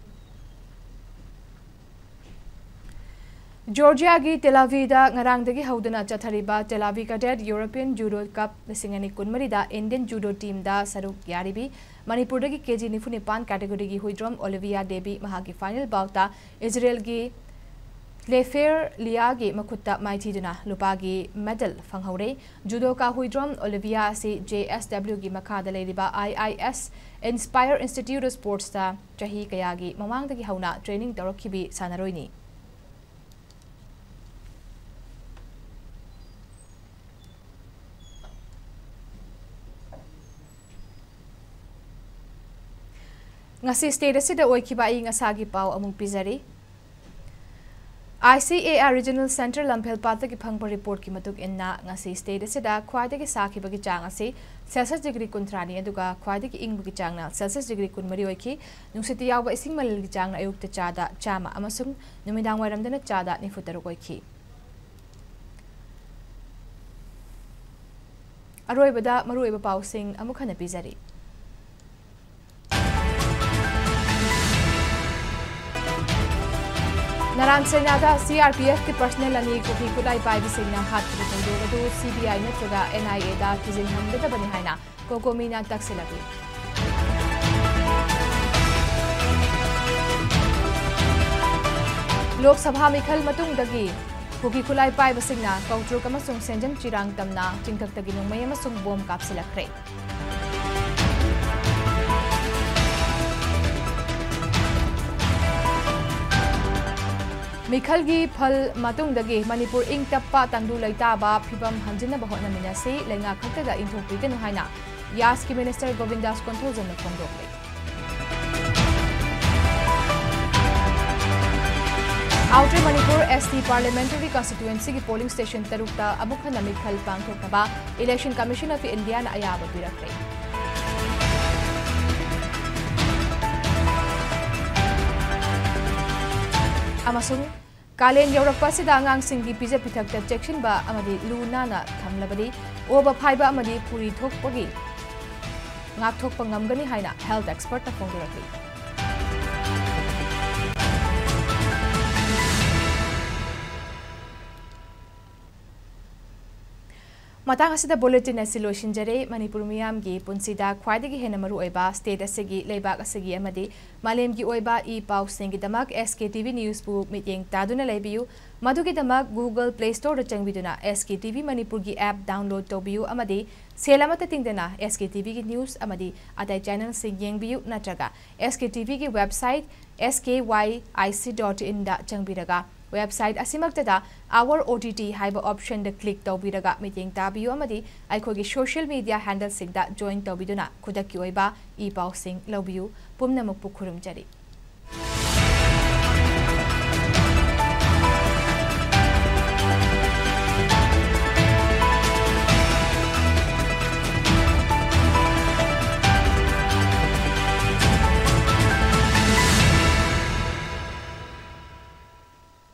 Georgiaꯒꯤ Tel Avivꯗ ꯉꯔꯥꯡꯗꯒꯤ ꯍꯧꯗꯨꯅ ꯆꯠꯊꯔꯤꯕ Tel Aviv Cadet European Judo Cup ꯂꯤꯁꯤꯡ ꯑꯅꯤ ꯀꯨꯟꯃꯔꯤꯗ Indian judo teamꯗ ꯁꯔꯨꯛ ꯌꯥꯔꯤꯕꯤ ꯃꯅꯤꯄꯨꯔꯗꯒꯤ KG ꯅꯤꯐꯨ ꯅꯤꯄꯥꯟ categoryꯒꯤ ꯍꯨꯏꯗ꯭ꯔꯣꯝ Olivia Devi ꯃꯍꯥꯛꯀꯤ final boutꯇ ꯏꯖꯔꯦꯜꯒꯤ ꯂꯦꯐꯦꯔ ꯂꯤꯌꯥꯒꯤ ꯃꯈꯨꯠꯇ ꯃꯥꯏꯊꯤꯗꯨꯅ ꯂꯨꯄꯥꯒꯤ medal ꯐꯪꯍꯧꯔꯦ꯫ Judoka ꯍꯨꯏꯗ꯭ꯔꯣꯝ Olivia ꯑꯁꯤ JSWꯒꯤ ꯃꯈꯥꯗ ꯂꯩꯔꯤꯕ IIS Inspire Institute of Sportsꯇ ꯆꯍꯤ ꯀꯌꯥꯒꯤ ꯃꯃꯥꯡꯗꯒꯤ ꯍꯧꯅ training ꯇꯧꯔꯛꯈꯤꯕꯤ ꯁꯥꯟꯅꯔꯣꯏꯅꯤ꯫ ꯉꯁꯤ state ꯑꯁꯤꯗ ꯑꯣꯏꯈꯤꯕ ꯑꯏꯪ ꯑꯁꯥꯒꯤ ꯄꯥꯎ ꯑꯃꯨꯛ ꯄꯤꯖꯔꯤ꯫ ICAR Regional Centre ꯂꯝꯐꯦꯜꯄꯥꯠꯇꯒꯤ ꯐꯪꯕ reportꯀꯤ ꯃꯇꯨꯡ ꯏꯟꯅ, ꯉꯁꯤ state ꯑꯁꯤꯗ ꯈ꯭ꯋꯥꯏꯗꯒꯤ ꯁꯥꯈꯤꯕꯒꯤ ꯆꯥꯡ ꯑꯁꯤ Celsius degree ꯀꯨꯟꯊ꯭ꯔꯥꯅꯤ, ꯑꯗꯨꯒ ꯈ꯭ꯋꯥꯏꯗꯒꯤ ꯏꯪꯕꯒꯤ ꯆꯥꯡꯅ Celsius degree ꯀꯨꯟꯃꯔꯤ ꯑꯣꯏꯈꯤ꯫ ꯅꯨꯡꯁꯤꯠꯇ ꯌꯥꯎꯕ ꯏꯁꯤꯡ ꯃꯅꯤꯜꯒꯤ ꯆꯥꯡꯅ ꯑꯌꯨꯛꯇ ꯆꯥꯗ ꯆꯥꯝꯃ ꯑꯃꯁꯨꯡ ꯅꯨꯃꯤꯗꯥꯡ ꯋꯥꯏꯔꯝꯗꯅ ꯆꯥꯗ ꯅꯤꯐꯨ ꯇꯔꯨꯛ ꯑꯣꯏꯈꯤ꯫ ꯑꯔꯣꯏꯕꯗ ꯃꯔꯨꯑꯣꯏꯕ ꯄꯥꯎꯁꯤꯡ ꯑꯃꯨꯛ ꯍꯟꯅ ꯄꯤꯖꯔꯤ꯫ ꯅꯥꯔꯥꯟ ꯁꯦꯅꯥꯗ CRPF ꯀꯤ personnel ꯑꯅꯤ ꯀꯨꯀꯤ ꯈꯨꯠꯂꯥꯏ ꯄꯥꯏꯕꯁꯤꯡꯅ ꯍꯥꯠꯈꯤꯕ ꯊꯧꯗꯣꯛ ꯑꯗꯨ CBI ꯅꯠꯇ꯭ꯔꯒ NIA ꯗ ꯊꯤꯖꯤꯟꯍꯟꯒꯗꯕꯅꯤ ꯍꯥꯏꯅ COCOMI ꯅ ꯇꯛꯁꯤꯜꯂꯛꯂꯤ꯫ ꯂꯣꯛ ꯁꯚꯥ ꯃꯤꯈꯜ ꯃꯇꯨꯡꯗꯒꯤ ꯀꯨꯀꯤ ꯈꯨꯠꯂꯥꯏ ꯄꯥꯏꯕꯁꯤꯡꯅ ꯀꯧꯇ꯭ꯔꯨꯛ ꯑꯃꯁꯨꯡ ꯁꯦꯟꯖꯝ ꯆꯤꯔꯥꯡ ꯇꯝꯅ ꯆꯤꯡꯊꯛꯇꯒꯤ ꯅꯣꯡꯃꯩ ꯑꯃꯁꯨꯡ ꯕꯣꯝ ꯀꯥꯞꯁꯤꯜꯂꯛꯈ꯭ꯔꯦ꯫ ꯃꯤꯈꯜꯒꯤ ꯐꯜ ꯃꯇꯨꯡꯗꯒꯤ ꯃꯅꯤꯄꯨꯔ ꯏꯪ ꯇꯞꯄ ꯇꯪꯗꯨ ꯂꯩꯇꯥꯕ ꯐꯤꯕꯝ ꯍꯟꯖꯤꯟꯅꯕ ꯍꯣꯠꯅꯃꯤꯟꯅꯁꯤ, ꯂꯩꯉꯥꯛ ꯈꯛꯇꯗ ꯏꯟꯊꯣꯛꯄꯤꯒꯅꯨ ꯍꯥꯏꯅ ꯌꯥꯁꯀꯤ minister ꯒꯣꯕꯤꯟꯗꯥꯁ ꯀꯣꯟꯊꯧꯖꯝꯅ ꯐꯣꯡꯗꯣꯛꯂꯤ꯫ Outer Manipur ST parliamentary constituency ꯒꯤ polling station ꯇꯔꯨꯛꯇ ꯑꯃꯨꯛ ꯍꯟꯅ ꯃꯤꯈꯜ ꯄꯥꯡꯊꯣꯛꯅꯕ Election Commission of India ꯅ ꯑꯌꯥꯕ ꯄꯤꯔꯛꯂꯦ꯫ ꯑꯃꯁꯨꯡ ꯀꯥꯂꯦꯟ ꯌꯧꯔꯛꯄ ꯑꯁꯤꯗ ꯑꯉꯥꯡꯁꯤꯡꯒꯤ ꯄꯤꯖ ꯄꯤꯊꯛꯇ ꯆꯦꯛꯁꯤꯟꯕ ꯑꯃꯗꯤ ꯂꯨ ꯅꯥꯟꯅ ꯊꯝꯂꯕꯗꯤ ꯑꯣꯕ ꯐꯥꯏꯕ ꯑꯃꯗꯤ ꯐꯨꯔꯤ ꯊꯣꯛꯄꯒꯤ ꯉꯥꯛꯊꯣꯛꯄ ꯉꯝꯒꯅꯤ ꯍꯥꯏꯅ health expert ꯅ ꯐꯣꯡꯗꯣꯔꯛꯂꯤ꯫ ꯃꯇꯥꯡ ꯑꯁꯤꯗ bulletin ꯑꯁꯤ ꯂꯣꯏꯁꯤꯟꯖꯔꯦ꯫ ꯃꯅꯤꯄꯨꯔ ꯃꯤꯌꯥꯝꯒꯤ ꯄꯨꯟꯁꯤꯗ ꯈ꯭ꯋꯥꯏꯗꯒꯤ ꯍꯦꯟꯅ ꯃꯔꯨꯑꯣꯏꯕ state ꯑꯁꯤꯒꯤ, ꯂꯩꯕꯥꯛ ꯑꯁꯤꯒꯤ ꯑꯃꯗꯤ ꯃꯥꯂꯦꯝꯒꯤ ꯑꯣꯏꯕ ꯏ ꯄꯥꯎꯁꯤꯡꯒꯤꯗꯃꯛ SKTV News ꯕꯨ ꯃꯤꯠꯌꯦꯡ ꯇꯥꯗꯨꯅ ꯂꯩꯕꯤꯌꯨ꯫ ꯃꯗꯨꯒꯤꯗꯃꯛ Google Play Store ꯗ ꯆꯪꯕꯤꯗꯨꯅ SKTV ꯃꯅꯤꯄꯨꯔꯒꯤ app download ꯇꯧꯕꯤꯌꯨ ꯑꯃꯗꯤ ꯁꯦꯜ ꯑꯃꯠꯇ ꯇꯤꯡꯗꯅ SKTV ꯒꯤ news ꯑꯃꯗꯤ ꯑꯇꯩ channel ꯁꯤꯡ ꯌꯦꯡꯕꯤꯌꯨ, ꯅꯠꯇ꯭ꯔꯒ SKTV ꯒꯤ website S K Y I C dot in ꯗ ꯆꯪꯕꯤꯔꯒ website ꯑꯁꯤꯃꯛꯇꯗ Our OTT ꯍꯥꯏꯕ option ꯗ click ꯇꯧꯕꯤꯔꯒ ꯃꯤꯠꯌꯦꯡ ꯇꯥꯕꯤꯌꯨ ꯑꯃꯗꯤ ꯑꯩꯈꯣꯏꯒꯤ social media handle ꯁꯤꯡꯗ join ꯇꯧꯕꯤꯗꯨꯅ ꯈꯨꯗꯛꯀꯤ ꯑꯣꯏꯕ ꯏ ꯄꯥꯎꯁꯤꯡ ꯂꯧꯕꯤꯌꯨ꯫ ꯄꯨꯝꯅꯃꯛꯄꯨ ꯈꯨꯔꯨꯝꯖꯔꯤ꯫